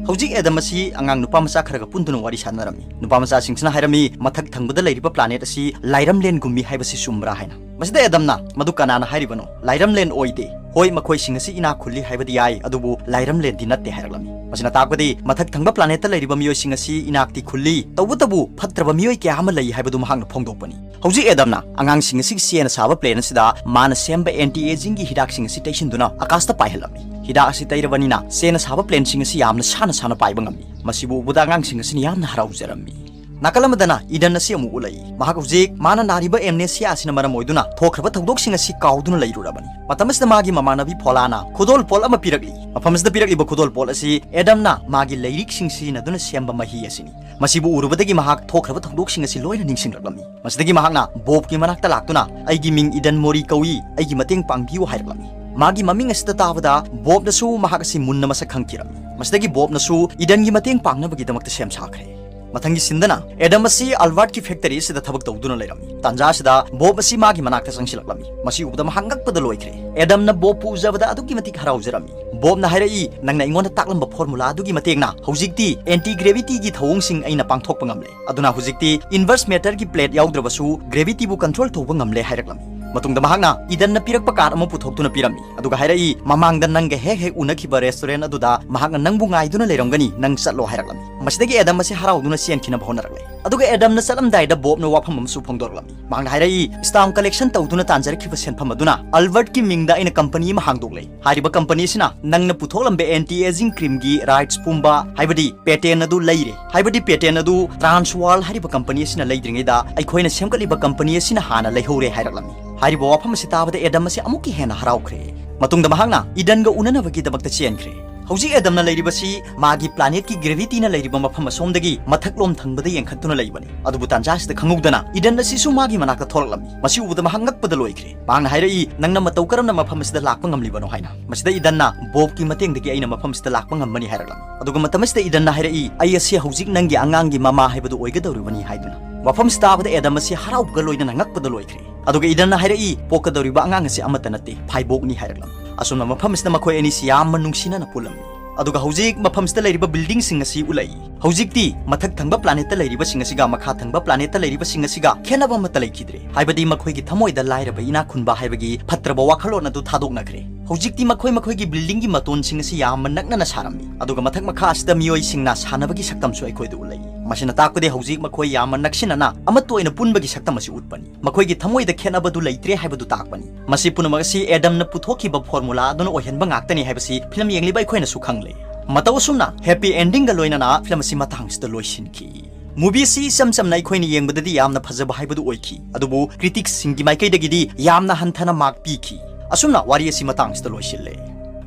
ꯍꯧꯖꯤꯛ ꯑꯦꯗꯝ ꯑꯁꯤ ꯑꯉꯥꯡ ꯅꯨꯄꯥ ꯃꯆꯥ ꯈꯔꯒ ꯄꯨꯟꯗꯨꯅ ꯋꯥꯔꯤ ꯁꯥꯟꯅꯔꯝꯃꯤ꯫ ꯅꯨꯄꯥ ꯃꯆꯥꯁꯤꯡꯁꯤꯅ ꯍꯥꯏꯔꯝꯃꯤ, "ꯃꯊꯛ ꯊꯪꯕꯗ ꯂꯩꯔꯤꯕ ꯄ꯭ꯂꯥꯅꯦꯠ ꯑꯁꯤ ꯂꯥꯏꯔꯝꯂꯦꯟꯒꯨꯝꯃꯤ ꯍꯥꯏꯕꯁꯤ ꯆꯨꯝꯕ꯭ꯔꯥ?" ꯍꯥꯏꯅ꯫ ꯃꯁꯤꯗ ꯑꯦꯗꯝꯅ, "ꯃꯗꯨ ꯀꯅꯥꯅ ꯍꯥꯏꯔꯤꯕꯅꯣ? ꯂꯥꯏꯔꯝꯂꯦꯟ ꯑꯣꯏꯗꯦ꯫ ꯍꯣꯏ, ꯃꯈꯣꯏꯁꯤꯡ ꯑꯁꯤ ꯏꯅꯥꯛ ꯈꯨꯜꯂꯤ ꯍꯥꯏꯕꯗꯤ ꯌꯥꯏ, ꯑꯗꯨꯕꯨ ꯂꯥꯏꯔꯝꯂꯦꯟꯗꯤ ꯅꯠꯇꯦ" ꯍꯥꯏꯔꯛꯂꯝꯃꯤ꯫ ꯃꯁꯤꯅ ꯇꯥꯛꯄꯗꯤ ꯃꯊꯛ ꯊꯪꯕ ꯄ꯭ꯂꯥꯅꯦꯠꯇ ꯂꯩꯔꯤꯕ ꯃꯤꯑꯣꯏꯁꯤꯡ ꯑꯁꯤ ꯏꯅꯥꯛꯇꯤ ꯈꯨꯜꯂꯤ, ꯇꯧꯕꯇꯕꯨ ꯐꯠꯇ꯭ꯔꯕ ꯃꯤꯑꯣꯏ ꯀꯌꯥ ꯑꯃ ꯂꯩ ꯍꯥꯏꯕꯗꯨ ꯃꯍꯥꯛꯅ ꯐꯣꯡꯗꯣꯛꯄꯅꯤ꯫ ꯍꯧꯖꯤꯛ ꯑꯦꯗꯝꯅ ꯑꯉꯥꯡꯁꯤꯡ ꯑꯁꯤꯒꯤ ꯆꯦꯅ ꯁꯥꯕ ꯄ꯭ꯂꯦꯟ ꯑꯁꯤꯗ ꯃꯥꯅ ꯁꯦꯝꯕ ꯑꯦꯟꯇꯤ ꯑꯦꯖꯤꯡꯒꯤ ꯍꯤꯗꯥꯛꯁꯤꯡ ꯑꯁꯤ ꯇꯩꯁꯤꯟꯗꯨꯅ ꯑꯀꯥꯁꯇ ꯄꯥꯏꯍꯜꯂꯝꯃꯤ꯫ ꯍꯤꯗꯥꯛ ꯑꯁꯤ ꯇꯩꯔꯕꯅꯤꯅ ꯆꯦꯅ ꯁꯥꯕ ꯄ꯭ꯂꯦꯟꯁꯤꯡ ꯑꯁꯤ ꯌꯥꯝꯅ ꯁꯥꯅ ꯁꯥꯅ ꯄꯥꯏꯕ ꯉꯝꯃꯤ꯫ ꯃꯁꯤꯕꯨ ꯎꯕꯗ ꯑꯉꯥꯡꯁꯤꯡ ꯑꯁꯤꯅ ꯌꯥꯝꯅ ꯍꯔꯥꯎꯖꯔꯝꯃꯤ꯫ ꯅꯥꯀꯜ ꯑꯃꯗꯅ ꯏꯗꯟ ꯑꯁꯤ ꯑꯃꯨꯛ ꯎꯠꯂꯛꯏ꯫ ꯃꯍꯥꯛ ꯍꯧꯖꯤꯛ ꯃꯥꯅ ꯅꯥꯔꯤꯕ ꯑꯦꯝꯅꯦꯁꯤꯌꯥ ꯑꯁꯤꯅ ꯃꯔꯝ ꯑꯣꯏꯗꯨꯅ ꯊꯣꯛꯈ꯭ꯔꯕ ꯊꯧꯗꯣꯛꯁꯤꯡ ꯑꯁꯤ ꯀꯥꯎꯗꯨꯅ ꯂꯩꯔꯨꯔꯕꯅꯤ꯫ ꯃꯇꯝ ꯑꯁꯤꯗ ꯃꯥꯒꯤ ꯃꯃꯥꯟꯅꯕꯤ ꯐꯣꯂꯥꯅ ꯈꯨꯗꯣꯜ ꯄꯣꯠ ꯑꯃ ꯄꯤꯔꯛꯂꯤ꯫ ꯃꯐꯝ ꯑꯁꯤꯗ ꯄꯤꯔꯛꯂꯤꯕ ꯈꯨꯗꯣꯜ ꯄꯣꯠ ꯑꯁꯤ ꯑꯦꯗꯝꯅ ꯃꯥꯒꯤ ꯂꯩꯔꯤꯛꯁꯤꯡ ꯁꯤꯖꯤꯟꯅꯗꯨꯅ ꯁꯦꯝꯕ ꯃꯍꯤ ꯑꯁꯤꯅꯤ꯫ ꯃꯁꯤꯕꯨ ꯎꯔꯨꯕꯗꯒꯤ ꯃꯍꯥꯛ ꯊꯣꯛꯈ꯭ꯔꯕ ꯊꯧꯗꯣꯛꯁꯤꯡ ꯑꯁꯤ ꯂꯣꯏꯅ ꯅꯤꯡꯁꯤꯡꯂꯛꯂꯝꯃꯤ꯫ ꯃꯁꯤꯗꯒꯤ ꯃꯍꯥꯛꯅ ꯕꯣꯕꯀꯤ ꯃꯅꯥꯛꯇ ꯂꯥꯛꯇꯨꯅ, "ꯑꯩꯒꯤ ꯃꯤꯡ ꯏꯗꯟ ꯃꯣꯔꯤ ꯀꯧꯏ, ꯑꯩꯒꯤ ꯃꯇꯦꯡ ꯄꯥꯡꯕꯤꯌꯨ" ꯍꯥꯏꯔꯛꯂꯝꯃꯤ꯫ ꯃꯥꯒꯤ ꯃꯃꯤꯡ ꯑꯁꯤꯗ ꯇꯥꯕꯗ ꯕꯣꯕꯅꯁꯨ ꯃꯍꯥꯛ ꯑꯁꯤ ꯃꯨꯟꯅ ꯃꯁꯛ ꯈꯪꯈꯤꯔꯝꯃꯤ꯫ ꯃꯁꯤꯗꯒꯤ ꯕꯣꯕꯅꯁꯨ ꯏꯗꯟꯒꯤ ꯃꯇꯦꯡ ꯄꯥꯡꯅꯕꯒꯤꯗꯃꯛꯇ ꯁꯦꯝ ꯁꯥꯈ꯭ꯔꯦ꯫ ꯃꯊꯪꯒꯤ ꯁꯤꯟꯗꯅ ꯑꯦꯗꯝ ꯑꯁꯤ ꯑꯜꯕꯥꯔꯠꯀꯤ ꯐꯦꯛꯇꯔꯤ ꯑꯁꯤꯗ ꯊꯕꯛ ꯇꯧꯗꯨꯅ ꯂꯩꯔꯝꯃꯤ꯫ ꯇꯥꯟꯖꯥ ꯑꯁꯤꯗ ꯕꯣꯕ ꯑꯁꯤ ꯃꯥꯒꯤ ꯃꯅꯥꯛꯇ ꯆꯪꯁꯤꯜꯂꯛꯂꯝꯃꯤ꯫ ꯃꯁꯤ ꯎꯕꯗ ꯃꯍꯥꯛ ꯉꯛꯄꯗ ꯂꯣꯏꯈ꯭ꯔꯦ꯫ ꯑꯦꯗꯝꯅ ꯕꯣꯕꯄꯨ ꯎꯖꯕꯗ ꯑꯗꯨꯛꯀꯤ ꯃꯇꯤꯛ ꯍꯔꯥꯎꯖꯔꯝꯃꯤ꯫ ꯕꯣꯕꯅ ꯍꯥꯏꯔꯛꯏ, "ꯅꯪꯅ ꯑꯩꯉꯣꯟꯗ ꯇꯥꯛꯂꯝꯕ ꯐꯣꯔꯃꯨꯂꯥ ꯑꯗꯨꯒꯤ ꯃꯇꯦꯡꯅ ꯍꯧꯖꯤꯛꯇꯤ ꯑꯦꯟꯇꯤ ꯒ꯭ꯔꯦꯚꯤꯇꯤꯒꯤ ꯊꯧꯑꯣꯡꯁꯤꯡ ꯑꯩꯅ ꯄꯥꯡꯊꯣꯛꯄ ꯉꯝꯂꯦ꯫ ꯑꯗꯨꯅ ꯍꯧꯖꯤꯛꯇꯤ ꯏꯟꯚꯔꯁ ꯃꯦꯇꯔꯒꯤ ꯄ꯭ꯂꯦꯠ ꯌꯥꯎꯗ꯭ꯔꯕꯁꯨ ꯒ꯭ꯔꯦꯚꯤꯇꯤꯕꯨ ꯀꯟꯇ꯭ꯔꯣꯜ ꯇꯧꯕ ꯉꯝꯂꯦ" ꯍꯥꯏꯔꯛꯂꯝꯃꯤ꯫ ꯃꯇꯨꯡꯗ ꯃꯍꯥꯛꯅ ꯏꯗꯟꯅ ꯄꯤꯔꯛꯄ ꯀꯥꯔꯗ ꯑꯃ ꯄꯨꯊꯣꯛꯇꯨꯅ ꯄꯤꯔꯝꯃꯤ꯫ ꯑꯗꯨꯒ ꯍꯥꯏꯔꯛꯏ, "ꯃꯃꯥꯡꯗ ꯅꯪꯒ ꯍꯦꯛ ꯍꯦꯛ ꯎꯅꯈꯤꯕ ꯔꯦꯁꯇꯨꯔꯦꯟ ꯑꯗꯨꯗ ꯃꯍꯥꯛꯅ ꯅꯪꯕꯨ ꯉꯥꯏꯗꯨꯅ ꯂꯩꯔꯝꯒꯅꯤ, ꯅꯪ ꯆꯠꯂꯣ" ꯍꯥꯏꯔꯛꯂꯝꯃꯤ꯫ ꯃꯁꯤꯗꯒꯤ ꯑꯦꯗꯝ ꯑꯁꯤ ꯍꯔꯥꯎꯗꯨꯅ ꯆꯦꯟꯈꯤꯅꯕ ꯍꯣꯠꯅꯔꯛꯂꯦ꯫ ꯑꯗꯨꯒ ꯑꯦꯗꯝꯅ ꯆꯠꯂꯝꯗꯥꯏꯗ ꯕꯣꯕꯅ ꯋꯥꯐꯝ ꯑꯃꯁꯨ ꯐꯣꯡꯗꯣꯔꯛꯂꯝꯃꯤ꯫ ꯃꯍꯥꯛꯅ ꯍꯥꯏꯔꯛꯏ, "ꯁ꯭ꯇꯥꯝ ꯀꯂꯦꯛꯁꯟ ꯇꯧꯗꯨꯅ ꯇꯥꯟꯖꯔꯛꯈꯤꯕ ꯁꯦꯟꯐꯝ ꯑꯗꯨꯅ ꯑꯜꯕꯔꯠꯀꯤ ꯃꯤꯡꯗ ꯑꯩꯅ ꯀꯝꯄꯅꯤ ꯑꯃ ꯍꯥꯡꯗꯣꯛꯂꯦ꯫ ꯍꯥꯏꯔꯤꯕ ꯀꯝꯄꯅꯤ ꯑꯁꯤꯅ ꯅꯪꯅ ꯄꯨꯊꯣꯛꯂꯝꯕ ꯑꯦꯟꯇꯤ ꯑꯦꯖꯤꯡ ꯀ꯭ꯔꯤꯝꯒꯤ ꯔꯥꯏꯠꯁ ꯄꯨꯝꯕ, ꯍꯥꯏꯕꯗꯤ ꯄꯦꯇꯦꯟ ꯑꯗꯨ ꯂꯩꯔꯦ꯫ ꯍꯥꯏꯕꯗꯤ ꯄꯦꯇꯦꯟ ꯑꯗꯨ ꯇ꯭ꯔꯥꯟꯁ ꯋꯥꯔꯜ ꯍꯥꯏꯔꯤꯕ ꯀꯝꯄꯅꯤ ꯑꯁꯤꯅ ꯂꯩꯗ꯭ꯔꯤꯉꯩꯗ ꯑꯩꯈꯣꯏꯅ ꯁꯦꯝꯒꯠꯂꯤꯕ ꯀꯝꯄꯅꯤ ꯑꯁꯤꯅ ꯍꯥꯟꯅ ꯂꯩꯍꯧꯔꯦ" ꯍꯥꯏꯔꯛꯂꯝꯃꯤ꯫ ꯍꯥꯏꯔꯤꯕ ꯋꯥꯐꯝ ꯑꯁꯤ ꯇꯥꯕꯗ ꯑꯦꯗꯝ ꯑꯁꯤ ꯑꯃꯨꯛꯀ ꯍꯦꯟꯅ ꯍꯔꯥꯎꯈ꯭ꯔꯦ꯫ ꯃꯇꯨꯡꯗ ꯃꯍꯥꯛꯅ ꯏꯗꯟꯒ ꯎꯅꯅꯕꯒꯤꯗꯃꯛꯇ ꯆꯦꯟꯈ꯭ꯔꯦ꯫ ꯍꯧꯖꯤꯛ ꯑꯦꯗꯝꯅ ꯂꯩꯔꯤꯕꯁꯤ ꯃꯥꯒꯤ ꯄ꯭ꯂꯥꯅꯦꯠꯀꯤ ꯒ꯭ꯔꯦꯚꯤꯇꯤꯅ ꯂꯩꯔꯤꯕ ꯃꯐꯝ ꯑꯁꯣꯝꯗꯒꯤ ꯃꯊꯛꯂꯣꯝ ꯊꯪꯕꯗ ꯌꯦꯡꯈꯠꯇꯨꯅ ꯂꯩꯕꯅꯤ꯫ ꯑꯗꯨꯕꯨ ꯇꯥꯟꯖꯥ ꯑꯁꯤꯗ ꯈꯪꯍꯧꯗꯅ ꯏꯗꯟ ꯑꯁꯤꯁꯨ ꯃꯥꯒꯤ ꯃꯅꯥꯛꯇ ꯊꯣꯔꯛꯂꯝꯃꯤ꯫ ꯃꯁꯤ ꯎꯕꯗ ꯃꯍꯥꯛ ꯉꯛꯄꯗ ꯂꯣꯏꯈ꯭ꯔꯦ꯫ ꯃꯍꯥꯛꯅ ꯍꯥꯏꯔꯛꯏ, "ꯅꯪꯅ ꯃꯇꯧ ꯀꯔꯝꯅ ꯃꯐꯝ ꯑꯁꯤꯗ ꯂꯥꯛꯄ ꯉꯝꯂꯤꯕꯅꯣ?" ꯍꯥꯏꯅ꯫ ꯃꯁꯤꯗ ꯏꯗꯟꯅ, "ꯕꯣꯕꯀꯤ ꯃꯇꯦꯡꯗꯒꯤ ꯑꯩꯅ ꯃꯐꯝ ꯑꯁꯤꯗ ꯂꯥꯛꯄ ꯉꯝꯕꯅꯤ" ꯍꯥꯏꯔꯛꯂꯝꯃꯤ꯫ ꯑꯗꯨꯒ ꯃꯇꯝ ꯑꯁꯤꯗ ꯏꯗꯟꯅ ꯍꯥꯏꯔꯛꯏ, "ꯑꯩ ꯑꯁꯤ ꯍꯧꯖꯤꯛ ꯅꯪꯒꯤ ꯑꯉꯥꯡꯒꯤ ꯃꯃꯥ ꯍꯥꯏꯕꯗꯨ ꯑꯣꯏꯒꯗꯧꯔꯤꯕꯅꯤ" ꯍꯥꯏꯗꯨꯅ꯫ ꯋꯥꯐꯝꯁꯤ ꯇꯥꯕꯗ ꯑꯦꯗꯝ ꯑꯁꯤ ꯍꯔꯥꯎꯕꯒ ꯂꯣꯏꯅꯅ ꯉꯛꯄꯗ ꯂꯣꯏꯈ꯭ꯔꯦ꯫ ꯑꯗꯨꯒ ꯏꯗꯟꯅ ꯍꯥꯏꯔꯛꯏ, "ꯄꯣꯛꯀꯗꯧꯔꯤꯕ ꯑꯉꯥꯡ ꯑꯁꯤ ꯑꯃꯠꯇ ꯅꯠꯇꯦ, ꯐꯥꯏꯕꯣꯛꯅꯤ" ꯍꯥꯏꯔꯛꯂꯝꯃꯤ꯫ ꯑꯁꯨꯝꯅ ꯃꯐꯝ ꯑꯁꯤꯗ ꯃꯈꯣꯏ ꯑꯅꯤꯁꯤ ꯌꯥꯝꯅ ꯅꯨꯡꯁꯤꯅꯅ ꯄꯨꯜꯂꯝꯃꯤ꯫ ꯑꯗꯨꯒ ꯍꯧꯖꯤꯛ ꯃꯐꯝꯁꯤꯗ ꯂꯩꯔꯤꯕ ꯕꯤꯜꯗꯤꯡꯁꯤꯡ ꯑꯁꯤ ꯎꯠꯂꯛꯏ꯫ ꯍꯧꯖꯤꯛꯇꯤ ꯃꯊꯛ ꯊꯪꯕ ꯄ꯭ꯂꯥꯅꯦꯠꯇ ꯂꯩꯔꯤꯕꯁꯤꯡ ꯑꯁꯤꯒ ꯃꯈꯥ ꯊꯪꯕ ꯄ꯭ꯂꯥꯅꯦꯠꯇ ꯂꯩꯔꯤꯕꯁꯤꯡ ꯑꯁꯤꯒ ꯈꯦꯠꯅꯕ ꯑꯃꯠꯇ ꯂꯩꯈꯤꯗ꯭ꯔꯦ꯫ ꯍꯥꯏꯕꯗꯤ ꯃꯈꯣꯏꯒꯤ ꯊꯃꯣꯏꯗ ꯂꯥꯏꯔꯕ ꯏꯅꯥꯛ ꯈꯨꯟꯕ ꯍꯥꯏꯕꯒꯤ ꯐꯠꯇ꯭ꯔꯕ ꯋꯥꯈꯜꯂꯣꯟ ꯑꯗꯨ ꯊꯥꯗꯣꯛꯅꯈ꯭ꯔꯦ꯫ ꯍꯧꯖꯤꯛꯇꯤ ꯃꯈꯣꯏ ꯃꯈꯣꯏꯒꯤ ꯕꯤꯜꯗꯤꯡꯒꯤ ꯃꯇꯣꯟꯁꯤꯡ ꯑꯁꯤ ꯌꯥꯝꯅ ꯅꯛꯅꯅ ꯁꯥꯔꯝꯃꯤ꯫ ꯑꯗꯨꯒ ꯃꯊꯛ ꯃꯈꯥ ꯑꯁꯤꯗ ꯃꯤꯑꯣꯏꯁꯤꯡꯅ ꯁꯥꯟꯅꯕꯒꯤ ꯁꯛꯇꯝꯁꯨ ꯑꯩꯈꯣꯏꯗ ꯎꯠꯂꯛꯏ꯫ ꯃꯁꯤꯅ ꯇꯥꯛꯄꯗꯤ ꯍꯧꯖꯤꯛ ꯃꯈꯣꯏ ꯌꯥꯝꯅ ꯅꯛꯁꯤꯟꯅꯅ ꯑꯃꯠꯇ ꯑꯣꯏꯅ ꯄꯨꯟꯕꯒꯤ ꯁꯛꯇꯝ ꯑꯁꯤ ꯎꯠꯄꯅꯤ꯫ ꯃꯈꯣꯏꯒꯤ ꯊꯃꯣꯏꯗ ꯈꯦꯠꯅꯕꯗꯨ ꯂꯩꯇ꯭ꯔꯦ ꯍꯥꯏꯕꯗꯨ ꯇꯥꯛꯄꯅꯤ꯫ ꯃꯁꯤ ꯄꯨꯝꯅꯃꯛ ꯑꯁꯤ ꯑꯦꯗꯝꯅ ꯄꯨꯊꯣꯛꯈꯤꯕ ꯐꯣꯔꯃꯨꯂꯥ ꯑꯗꯨꯅ ꯑꯣꯏꯍꯟꯕ ꯉꯥꯛꯇꯅꯤ ꯍꯥꯏꯕꯁꯤ ꯐꯤꯂꯝ ꯌꯦꯡꯂꯤꯕ ꯑꯩꯈꯣꯏꯅꯁꯨ ꯈꯪꯂꯦ꯫ ꯃꯇꯧ ꯑꯁꯨꯝꯅ ꯍꯦꯄꯤ ꯑꯦꯟꯗꯤꯡꯒ ꯂꯣꯏꯅꯅ ꯐꯤꯂꯝ ꯑꯁꯤ ꯃꯇꯥꯡꯁꯤꯗ ꯂꯣꯏꯁꯤꯟꯈꯤ꯫ Movie ꯑꯁꯤ ꯏꯆꯝ ꯆꯝꯅ ꯑꯩꯈꯣꯏꯅ ꯌꯦꯡꯕꯗꯗꯤ ꯌꯥꯝꯅ ꯐꯖꯕ ꯍꯥꯏꯕꯗꯨ ꯑꯣꯏꯈꯤ, ꯑꯗꯨꯕꯨ critics ꯁꯤꯡꯒꯤ ꯃꯥꯏꯀꯩꯗꯒꯤꯗꯤ ꯌꯥꯝꯅ ꯍꯟꯊꯅ mark ꯄꯤꯈꯤ꯫ ꯑꯁꯨꯝꯅ ꯋꯥꯔꯤ ꯑꯁꯤ ꯃꯇꯥꯡꯁꯤꯗ ꯂꯣꯏꯁꯤꯜꯂꯦ꯫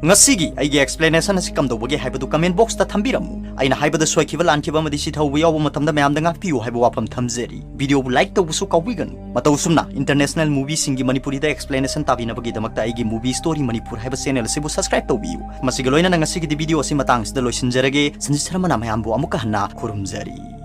ꯉꯁꯤꯒꯤ ꯑꯩꯒꯤ explanation ꯑꯁꯤ ꯀꯝꯗꯧꯕꯒꯦ ꯍꯥꯏꯕꯗꯨ comment box ꯇ ꯊꯝꯕꯤꯔꯝꯃꯨ꯫ ꯑꯩꯅ ꯍꯥꯏꯕꯗ ꯁꯣꯏꯈꯤꯕ ꯂꯥꯟꯈꯤꯕ ꯑꯃꯗꯤ ꯁꯤꯊꯧꯕ ꯌꯥꯎꯕ ꯃꯇꯝꯗ ꯃꯌꯥꯝꯗ ꯉꯥꯛꯄꯤꯌꯨ ꯍꯥꯏꯕ ꯋꯥꯐꯝ ꯊꯝꯖꯔꯤ꯫ Video ꯕꯨ like ꯇꯧꯕꯁꯨ ꯀꯥꯎꯕꯤꯒꯅꯨ꯫ ꯃꯇꯧ ꯑꯁꯨꯝꯅ international movie ꯁꯤꯡꯒꯤ ꯃꯅꯤꯄꯨꯔꯤꯗ explanation ꯇꯥꯕꯤꯅꯕꯒꯤꯗꯃꯛꯇ ꯑꯩꯒꯤ Movie Story Manipur ꯍꯥꯏꯕ channel ꯑꯁꯤꯕꯨ subscribe ꯇꯧꯕꯤꯌꯨ꯫ ꯃꯁꯤꯒ ꯂꯣꯏꯅꯅ ꯉꯁꯤꯒꯤꯗꯤ video ꯑꯁꯤ ꯃꯇꯥꯡꯁꯤꯗ ꯂꯣꯏꯁꯤꯟꯖꯔꯒꯦ꯫ ꯁꯟꯖꯤꯠ ꯁꯔꯃꯅ ꯃꯌꯥꯝꯕꯨ ꯑꯃꯨꯛꯀ ꯍꯟꯅ ꯈꯨꯔꯨꯝꯖꯔꯤ꯫